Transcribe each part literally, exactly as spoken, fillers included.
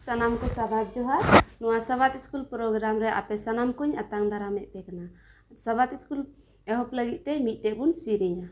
ᱥᱟᱱᱟᱢ ᱠᱚ ᱥᱟᱵᱟᱫ ᱡᱚᱦᱟᱨ᱾ ᱱᱚᱣᱟ ᱥᱟᱵᱟᱫ ᱥᱠᱩᱞ ᱯᱨᱳᱜᱨᱟᱢ ᱨᱮ ᱟᱯᱮ ᱥᱟᱱᱟᱢ ᱠᱚᱧ ᱟᱛᱟᱝ ᱫᱟᱨᱟᱢᱮᱫ ᱯᱮ ᱠᱟᱱᱟ᱾ ᱥᱟᱵᱟᱫ ᱥᱠᱩᱞ ᱮᱦᱚᱵ ᱞᱟᱹᱜᱤᱫ ᱛᱮ ᱢᱤᱫᱴᱮᱡ ᱵᱚᱱ ᱥᱮᱨᱮᱧᱟ᱾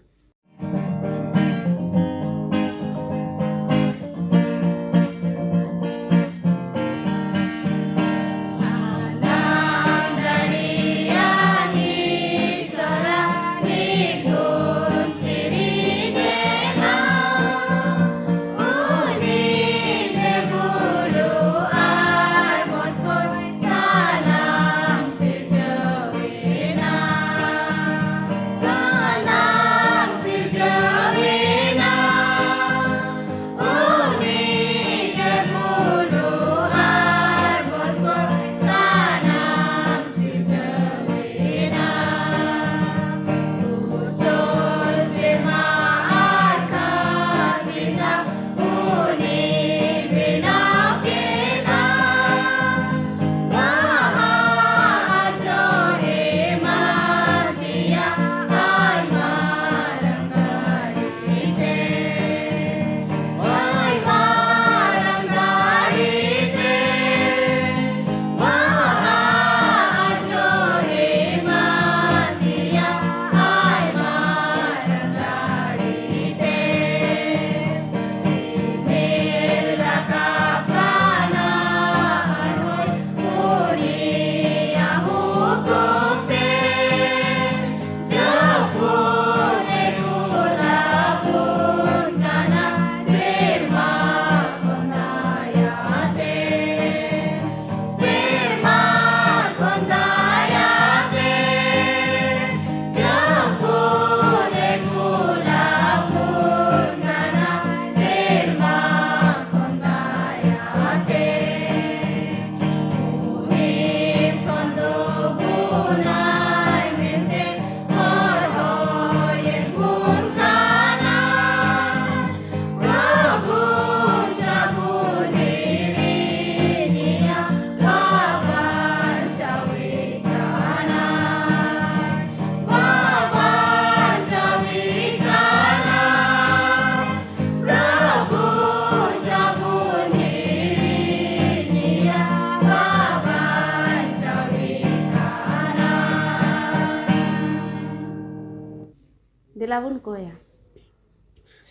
ᱫᱮᱞᱟ ᱵᱚᱱ ᱠᱚᱭᱟ᱾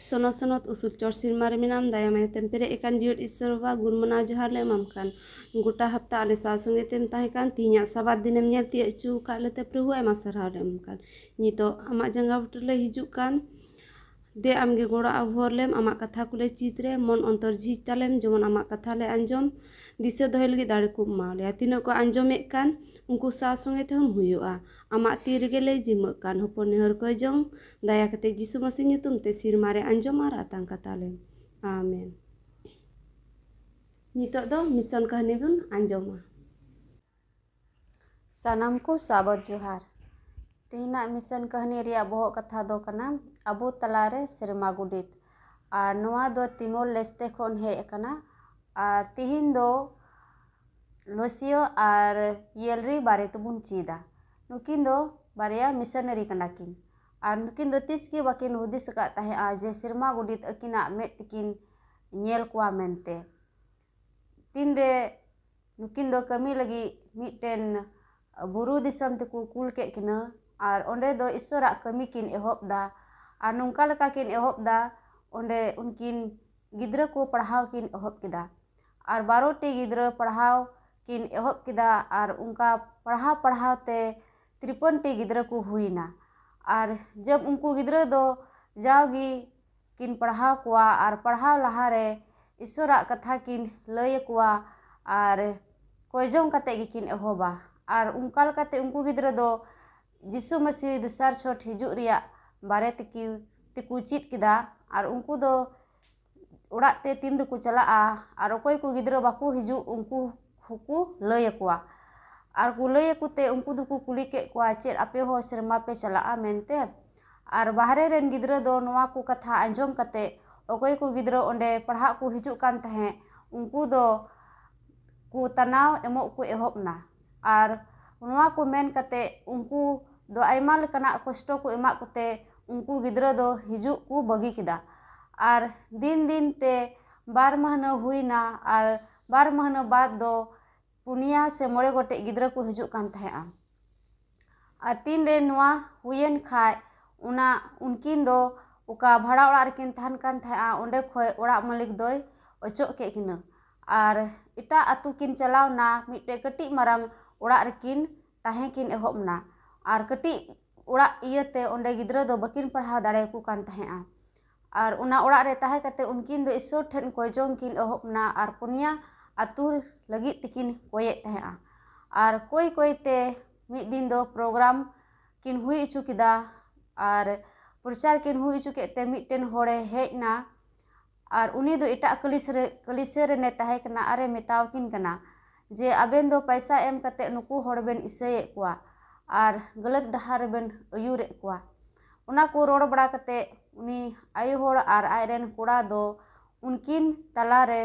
ᱥᱚᱱᱚᱛ ᱥᱚᱱᱚᱛ ᱩᱥᱩᱞ ᱪᱚᱴ ᱥᱤᱨᱢᱟ ᱨᱮ ᱢᱮᱱᱟᱢ, ᱫᱟᱭᱟ ᱢᱟᱭᱟ ᱛᱮᱢ ᱯᱮᱨᱮᱡ ᱟᱠᱟᱱ, ᱡᱤᱭᱟᱹᱲ ᱤᱥᱥᱚᱨ ᱵᱟᱵᱟ, ᱜᱩᱱ ᱢᱟᱱᱟᱣ ᱡᱚᱦᱟᱨ ᱞᱮ ᱮᱢᱟᱢ ᱠᱟᱱ᱾ ᱜᱚᱴᱟ ᱦᱟᱯᱛᱟ ᱟᱞᱮ ᱥᱟᱶ ᱥᱚᱸᱜᱮ ᱛᱮᱢ ᱛᱟᱦᱮᱸ ᱠᱟᱱ, ᱛᱤᱦᱤᱧᱟᱜ ᱥᱟᱵᱟᱛ ᱫᱤᱱᱮᱢ ᱧᱮᱞ ᱛᱤᱭᱟᱹᱜ ᱦᱚᱪᱚ ᱟᱠᱟᱫ ᱞᱮᱛᱮ ᱯᱨᱚᱵᱷᱩ ᱟᱭᱢᱟ ᱥᱟᱨᱦᱟᱣ ᱞᱮ ᱮᱢ ᱠᱟᱱ᱾ ᱱᱤᱛᱚᱜ ᱟᱢᱟᱜ ᱡᱟᱸᱜᱟ ᱵᱩᱴᱟᱹ ᱞᱮ ᱦᱤᱡᱩᱜ ᱠᱟᱱ᱾ ᱫᱮ ᱟᱢᱜᱮ ᱜᱚᱲᱚ ᱟᱵᱷᱚᱨ ᱞᱮᱢ, ᱟᱢᱟᱜ ᱠᱟᱛᱷᱟ ᱠᱚᱞᱮ ᱪᱤᱛ ᱨᱮ, ᱢᱚᱱ ᱚᱱᱛᱚᱨ ᱡᱷᱤᱡ ᱛᱟᱞᱮᱢ, ᱡᱮᱢᱚᱱ ᱟᱢᱟᱜ ᱠᱟᱛᱷᱟ ᱞᱮ ᱟᱸᱡᱚᱢ, ᱫᱤᱥᱟᱹ ᱫᱚᱦᱚᱭ ᱞᱟᱹᱜᱤᱫ ᱫᱟᱲᱮ ᱠᱚ ᱮᱢᱟ ᱞᱮᱭᱟ᱾ ᱛᱤᱱᱟᱹᱜ ᱠᱚ ᱟᱸᱡᱚᱢᱮᱫ ᱠᱟᱱ, ᱩᱱᱠᱩ ᱥᱟᱶ ᱥᱚᱸᱜᱮ ᱛᱮᱦᱚᱸᱢ ᱦᱩᱭᱩᱜᱼᱟ᱾ ᱟᱢᱟᱜ ᱛᱤ ᱨᱮᱜᱮ ᱞᱮ ᱡᱤᱢᱟᱹᱜ ᱠᱟᱱ, ᱦᱚᱯᱚᱱ ᱱᱮᱦᱚᱨ ᱠᱚᱭ ᱡᱚᱝ, ᱫᱟᱭᱟ ᱠᱟᱛᱮ ᱡᱤᱥᱩ ᱢᱟᱹᱥᱤ ᱧᱩᱛᱩᱢ ᱛᱮ ᱥᱤᱨᱢᱟ ᱨᱮ ᱟᱸᱡᱚᱢ ᱟᱨ ᱟᱛᱟᱝ ᱠᱟᱛᱟ ᱞᱮᱢ᱾ ᱟᱢᱮᱱ᱾ ᱱᱤᱛᱚᱜ ᱫᱚ ᱢᱤᱥᱚᱱ ᱠᱟᱹᱦᱱᱤ ᱵᱚᱱ ᱟᱸᱡᱚᱢᱟ᱾ ᱥᱟᱱᱟᱢ ᱠᱚ ᱥᱟᱵᱚᱛ ᱡᱚᱦᱟᱨ᱾ ᱛᱮᱦᱮᱧᱟᱜ ᱢᱤᱥᱚᱱ ᱠᱟᱹᱦᱱᱤ ᱨᱮᱭᱟᱜ ᱵᱚᱦᱚᱜ ᱠᱟᱛᱷᱟ ᱫᱚ ᱠᱟᱱᱟ ᱟᱵᱚ ᱛᱟᱞᱟᱨᱮ ᱥᱮᱨᱢᱟ ᱜᱚᱰᱮᱛ᱾ ᱟᱨ ᱱᱚᱣᱟ ᱫᱚ ᱛᱤᱢᱳᱨ ᱞᱮᱥᱛᱮ ᱠᱷᱚᱱ ᱦᱮᱡ ᱟᱠᱟᱱᱟ᱾ ᱟᱨ ᱛᱮᱦᱮᱧ ᱫᱚ ᱞᱳᱥᱤᱭᱳ ᱟᱨ ᱭᱮᱞᱨᱤ ᱵᱟᱨᱮ ᱛᱮᱵᱚᱱ ᱪᱮᱫᱟ᱾ ᱱᱩᱠᱤᱱ ᱫᱚ ᱵᱟᱨᱭᱟ ᱢᱤᱥᱚᱱᱟᱨᱤ ᱠᱟᱱᱟ ᱠᱤᱱ᱾ ᱟᱨ ᱱᱩᱠᱤᱱ ᱫᱚ ᱛᱤᱥ ᱜᱮ ᱵᱟᱹᱠᱤᱱ ᱦᱩᱫᱤᱥ ᱟᱠᱟᱫ ᱛᱟᱦᱮᱸᱜᱼᱟ ᱡᱮ ᱥᱮᱨᱢᱟ ᱜᱚᱰᱮᱛ ᱟᱹᱠᱤᱱᱟᱜ ᱢᱮᱫ ᱛᱮᱠᱤᱱ ᱧᱮᱞ ᱠᱚᱣᱟ ᱢᱮᱱᱛᱮ᱾ ᱛᱤᱱᱨᱮ ᱱᱩᱠᱤᱱ ᱫᱚ ᱠᱟᱹᱢᱤ ᱞᱟᱹᱜᱤᱫ ᱢᱤᱫᱴᱮᱱ ᱵᱩᱨᱩ ᱫᱤᱥᱚᱢ ᱛᱮᱠᱚ ᱠᱩᱞ ᱠᱮᱫ ᱠᱤᱱᱟᱹ᱾ ᱟᱨ ᱚᱸᱰᱮ ᱫᱚ ᱤᱥᱥᱚᱨᱟᱜ ᱠᱟᱹᱢᱤ ᱠᱤᱱ ᱮᱦᱚᱵ ᱫᱟ᱾ ᱟᱨ ᱱᱚᱝᱠᱟ ᱞᱮᱠᱟ ᱠᱤᱱ ᱮᱦᱚᱵ ᱫᱟ, ᱚᱸᱰᱮ ᱩᱱᱠᱤᱱ ᱜᱤᱫᱽᱨᱟᱹ ᱠᱚ ᱯᱟᱲᱦᱟᱣ ᱠᱤᱱ ᱮᱦᱚᱵ ᱠᱮᱫᱟ᱾ ᱟᱨ ᱵᱟᱨᱚ ᱴᱤ ᱜᱤᱫᱽᱨᱟᱹ ᱯᱟᱲᱦᱟᱣ ᱠᱤᱱ ᱮᱦᱚᱵ ᱠᱮᱫᱟ᱾ ᱟᱨ ᱚᱱᱠᱟ ᱯᱟᱲᱦᱟᱣ ᱯᱟᱲᱦᱟᱣ ᱛᱮ ᱛᱨᱤᱯᱚᱱ ᱴᱤ ᱜᱤᱫᱽᱨᱟᱹ ᱠᱚ ᱦᱩᱭᱱᱟ᱾ ᱟᱨ ᱡᱟᱵ ᱩᱱᱠᱩ ᱜᱤᱫᱽᱨᱟᱹ ᱫᱚ ᱡᱟᱣᱜᱮ ᱠᱤᱱ ᱯᱟᱲᱦᱟᱣ ᱠᱚᱣᱟ ᱟᱨ ᱯᱟᱲᱦᱟᱣ ᱞᱟᱦᱟᱨᱮ ᱤᱥᱥᱚᱨᱟᱜ ᱠᱟᱛᱷᱟ ᱠᱤᱱ ᱞᱟᱹᱭ ᱟᱠᱚᱣᱟ ᱟᱨ ᱠᱚᱭᱡᱚᱝ ᱠᱟᱛᱮ ᱜᱮᱠᱤᱱ ᱮᱦᱚᱵᱟ᱾ ᱟᱨ ᱚᱱᱠᱟ ᱞᱮᱠᱟᱛᱮ ᱩᱱᱠᱩ ᱜᱤᱫᱽᱨᱟᱹ ᱫᱚ ᱡᱤᱥᱩ ᱢᱟᱹᱥᱤ ᱫᱚᱥᱟᱨ ᱪᱷᱚᱴ ᱦᱤᱡᱩᱜ ᱨᱮᱭᱟᱜ ᱵᱟᱨᱮ ᱛᱮᱠᱤ ᱛᱮᱠᱚ ᱪᱮᱫ ᱠᱮᱫᱟ᱾ ᱟᱨ ᱩᱱᱠᱩ ᱫᱚ ᱚᱲᱟᱜ ᱛᱮ ᱛᱤᱱ ᱨᱮᱠᱚ ᱪᱟᱞᱟᱜᱼᱟ ᱟᱨ ᱚᱠᱚᱭ ᱠᱚ ᱜᱤᱫᱽᱨᱟᱹ ᱵᱟᱠᱚ ᱦᱤᱡᱩᱜ, ᱩᱱᱠᱩ ᱦᱚᱸᱠᱚ ᱞᱟᱹᱭ ᱟᱠᱚᱣᱟ᱾ ᱟᱨ ᱠᱚ ᱞᱟᱹᱭ ᱟᱠᱚ ᱛᱮ ᱩᱱᱠᱩ ᱫᱚᱠᱚ ᱠᱩᱞᱤ ᱠᱮᱫ ᱠᱚᱣᱟ, "ᱪᱮᱫ ᱟᱯᱮ ᱦᱚᱸ ᱥᱮᱨᱢᱟ ᱯᱮ ᱪᱟᱞᱟᱜᱼᱟ?" ᱢᱮᱱᱛᱮ᱾ ᱟᱨ ᱵᱟᱦᱨᱮ ᱨᱮᱱ ᱜᱤᱫᱽᱨᱟᱹ ᱫᱚ ᱱᱚᱣᱟ ᱠᱚ ᱠᱟᱛᱷᱟ ᱟᱸᱡᱚᱢ ᱠᱟᱛᱮ ᱚᱠᱚᱭ ᱠᱚ ᱜᱤᱫᱽᱨᱟᱹ ᱚᱸᱰᱮ ᱯᱟᱲᱦᱟᱜ ᱠᱚ ᱦᱤᱡᱩᱜ ᱠᱟᱱ ᱛᱟᱦᱮᱸᱫ, ᱩᱱᱠᱩ ᱫᱚ ᱠᱚ ᱛᱟᱱᱟᱣ ᱮᱢᱚᱜ ᱠᱚ ᱮᱦᱚᱵ ᱮᱱᱟ᱾ ᱟᱨ ᱱᱚᱣᱟ ᱠᱚ ᱢᱮᱱ ᱠᱟᱛᱮ ᱩᱱᱠᱩ ᱫᱚ ᱟᱭᱢᱟ ᱞᱮᱠᱟᱱᱟᱜ ᱠᱚᱥᱴᱚ ᱠᱚ ᱮᱢᱟᱜ ᱠᱚᱛᱮ ᱩᱱᱠᱩ ᱜᱤᱫᱽᱨᱟᱹ ᱫᱚ ᱦᱤᱡᱩᱜ ᱠᱚ ᱵᱟᱹᱜᱤ ᱠᱮᱫᱟ᱾ ᱟᱨ ᱫᱤᱱ ᱫᱤᱱ ᱛᱮ ᱵᱟᱨ ᱢᱟᱹᱦᱱᱟᱹ ᱦᱩᱭᱱᱟ᱾ ᱟᱨ ᱵᱟᱨ ᱢᱟᱹᱦᱱᱟᱹ ᱵᱟᱫᱽ ᱫᱚ ᱯᱩᱱᱭᱟ ᱥᱮ ᱢᱚᱬᱮ ᱜᱚᱴᱮᱡ ᱜᱤᱫᱽᱨᱟᱹ ᱠᱚ ᱦᱤᱡᱩᱜ ᱠᱟᱱ ᱛᱟᱦᱮᱸᱜᱼᱟ᱾ ᱟᱨ ᱛᱤᱱᱨᱮ ᱱᱚᱣᱟ ᱦᱩᱭᱮᱱ ᱠᱷᱟᱡ, ᱚᱱᱟ ᱩᱱᱠᱤᱱ ᱫᱚ ᱚᱠᱟ ᱵᱷᱟᱲᱟ ᱚᱲᱟᱜ ᱨᱮᱠᱤᱱ ᱛᱟᱦᱮᱱ ᱠᱟᱱ ᱛᱟᱦᱮᱸᱫᱼᱟ, ᱚᱸᱰᱮ ᱠᱷᱚᱱ ᱚᱲᱟᱜ ᱢᱟᱹᱞᱤᱠ ᱫᱚᱭ ᱚᱪᱚᱜ ᱠᱮᱫ ᱠᱤᱱᱟᱹ᱾ ᱟᱨ ᱮᱴᱟᱜ ᱟᱹᱛᱩ ᱠᱤᱱ ᱪᱟᱞᱟᱣ ᱮᱱᱟ, ᱢᱤᱫᱴᱮᱡ ᱠᱟᱹᱴᱤᱡ ᱢᱟᱨᱟᱝ ᱚᱲᱟᱜ ᱨᱮᱠᱤᱱ ᱛᱟᱦᱮᱸ ᱠᱤᱱ ᱮᱦᱚᱵ ᱮᱱᱟ᱾ ᱟᱨ ᱠᱟᱹᱴᱤᱡ ᱚᱲᱟᱜ ᱤᱭᱟᱹᱛᱮ ᱚᱸᱰᱮ ᱜᱤᱫᱽᱨᱟᱹ ᱫᱚ ᱵᱟᱹᱠᱤᱱ ᱯᱟᱲᱦᱟᱣ ᱫᱟᱲᱮᱭᱟᱠᱚ ᱠᱟᱱ ᱛᱟᱦᱮᱸᱫᱼᱟ᱾ ᱟᱨ ᱚᱱᱟ ᱚᱲᱟᱜ ᱨᱮ ᱛᱟᱦᱮᱸ ᱠᱟᱛᱮ ᱩᱱᱠᱤᱱ ᱫᱚ ᱤᱥᱥᱚᱨ ᱴᱷᱮᱱ ᱠᱚᱭ ᱡᱚᱝ ᱠᱤᱱ ᱮᱦᱚᱵ ᱮᱱᱟ ᱟᱨ ᱯᱩᱱᱭᱟ ᱟᱹᱛᱩ ᱞᱟᱹᱜᱤᱫ ᱛᱮᱠᱤᱱ ᱠᱚᱭᱮᱫ ᱛᱟᱦᱮᱸᱫᱼᱟ᱾ ᱟᱨ ᱠᱚᱭ ᱠᱚᱭ ᱛᱮ ᱢᱤᱫ ᱫᱤᱱ ᱫᱚ ᱯᱨᱳᱜᱨᱟᱢ ᱠᱤᱱ ᱦᱩᱭ ᱦᱚᱪᱚ ᱠᱮᱫᱟ᱾ ᱟᱨ ᱯᱨᱚᱪᱟᱨ ᱠᱤᱱ ᱦᱩᱭ ᱦᱚᱪᱚ ᱠᱮᱫ ᱛᱮ ᱢᱤᱫᱴᱮᱱ ᱦᱚᱲᱮ ᱦᱮᱡ ᱮᱱᱟ᱾ ᱟᱨ ᱩᱱᱤ ᱫᱚ ᱮᱴᱟᱜ ᱠᱟᱹᱞᱤᱥ ᱨᱮ, ᱠᱟᱹᱞᱤᱥᱟᱹ ᱨᱮᱱᱮ ᱛᱟᱦᱮᱸ ᱠᱟᱱᱟ ᱟᱨᱮ ᱢᱮᱛᱟᱣᱟᱠᱤᱱ ᱠᱟᱱᱟ ᱡᱮ, "ᱟᱵᱮᱱ ᱫᱚ ᱯᱟᱭᱥᱟ ᱮᱢ ᱠᱟᱛᱮ ᱱᱩᱠᱩ ᱦᱚᱲ ᱵᱮᱱ ᱤᱥᱟᱹᱭᱮᱫ ᱠᱚᱣᱟ ᱟᱨ ᱜᱟᱹᱞᱟᱹᱛ ᱰᱟᱦᱟᱨ ᱨᱮᱵᱮᱱ ᱟᱹᱭᱩᱨᱮᱫ ᱠᱚᱣᱟ᱾" ᱚᱱᱟ ᱠᱚ ᱨᱚᱲ ᱵᱟᱲᱟ ᱠᱟᱛᱮ ᱩᱱᱤ ᱟᱭᱳ ᱦᱚᱲ ᱟᱨ ᱟᱡᱨᱮᱱ ᱠᱚᱲᱟ ᱫᱚ ᱩᱱᱠᱤᱱ ᱛᱟᱞᱟᱨᱮ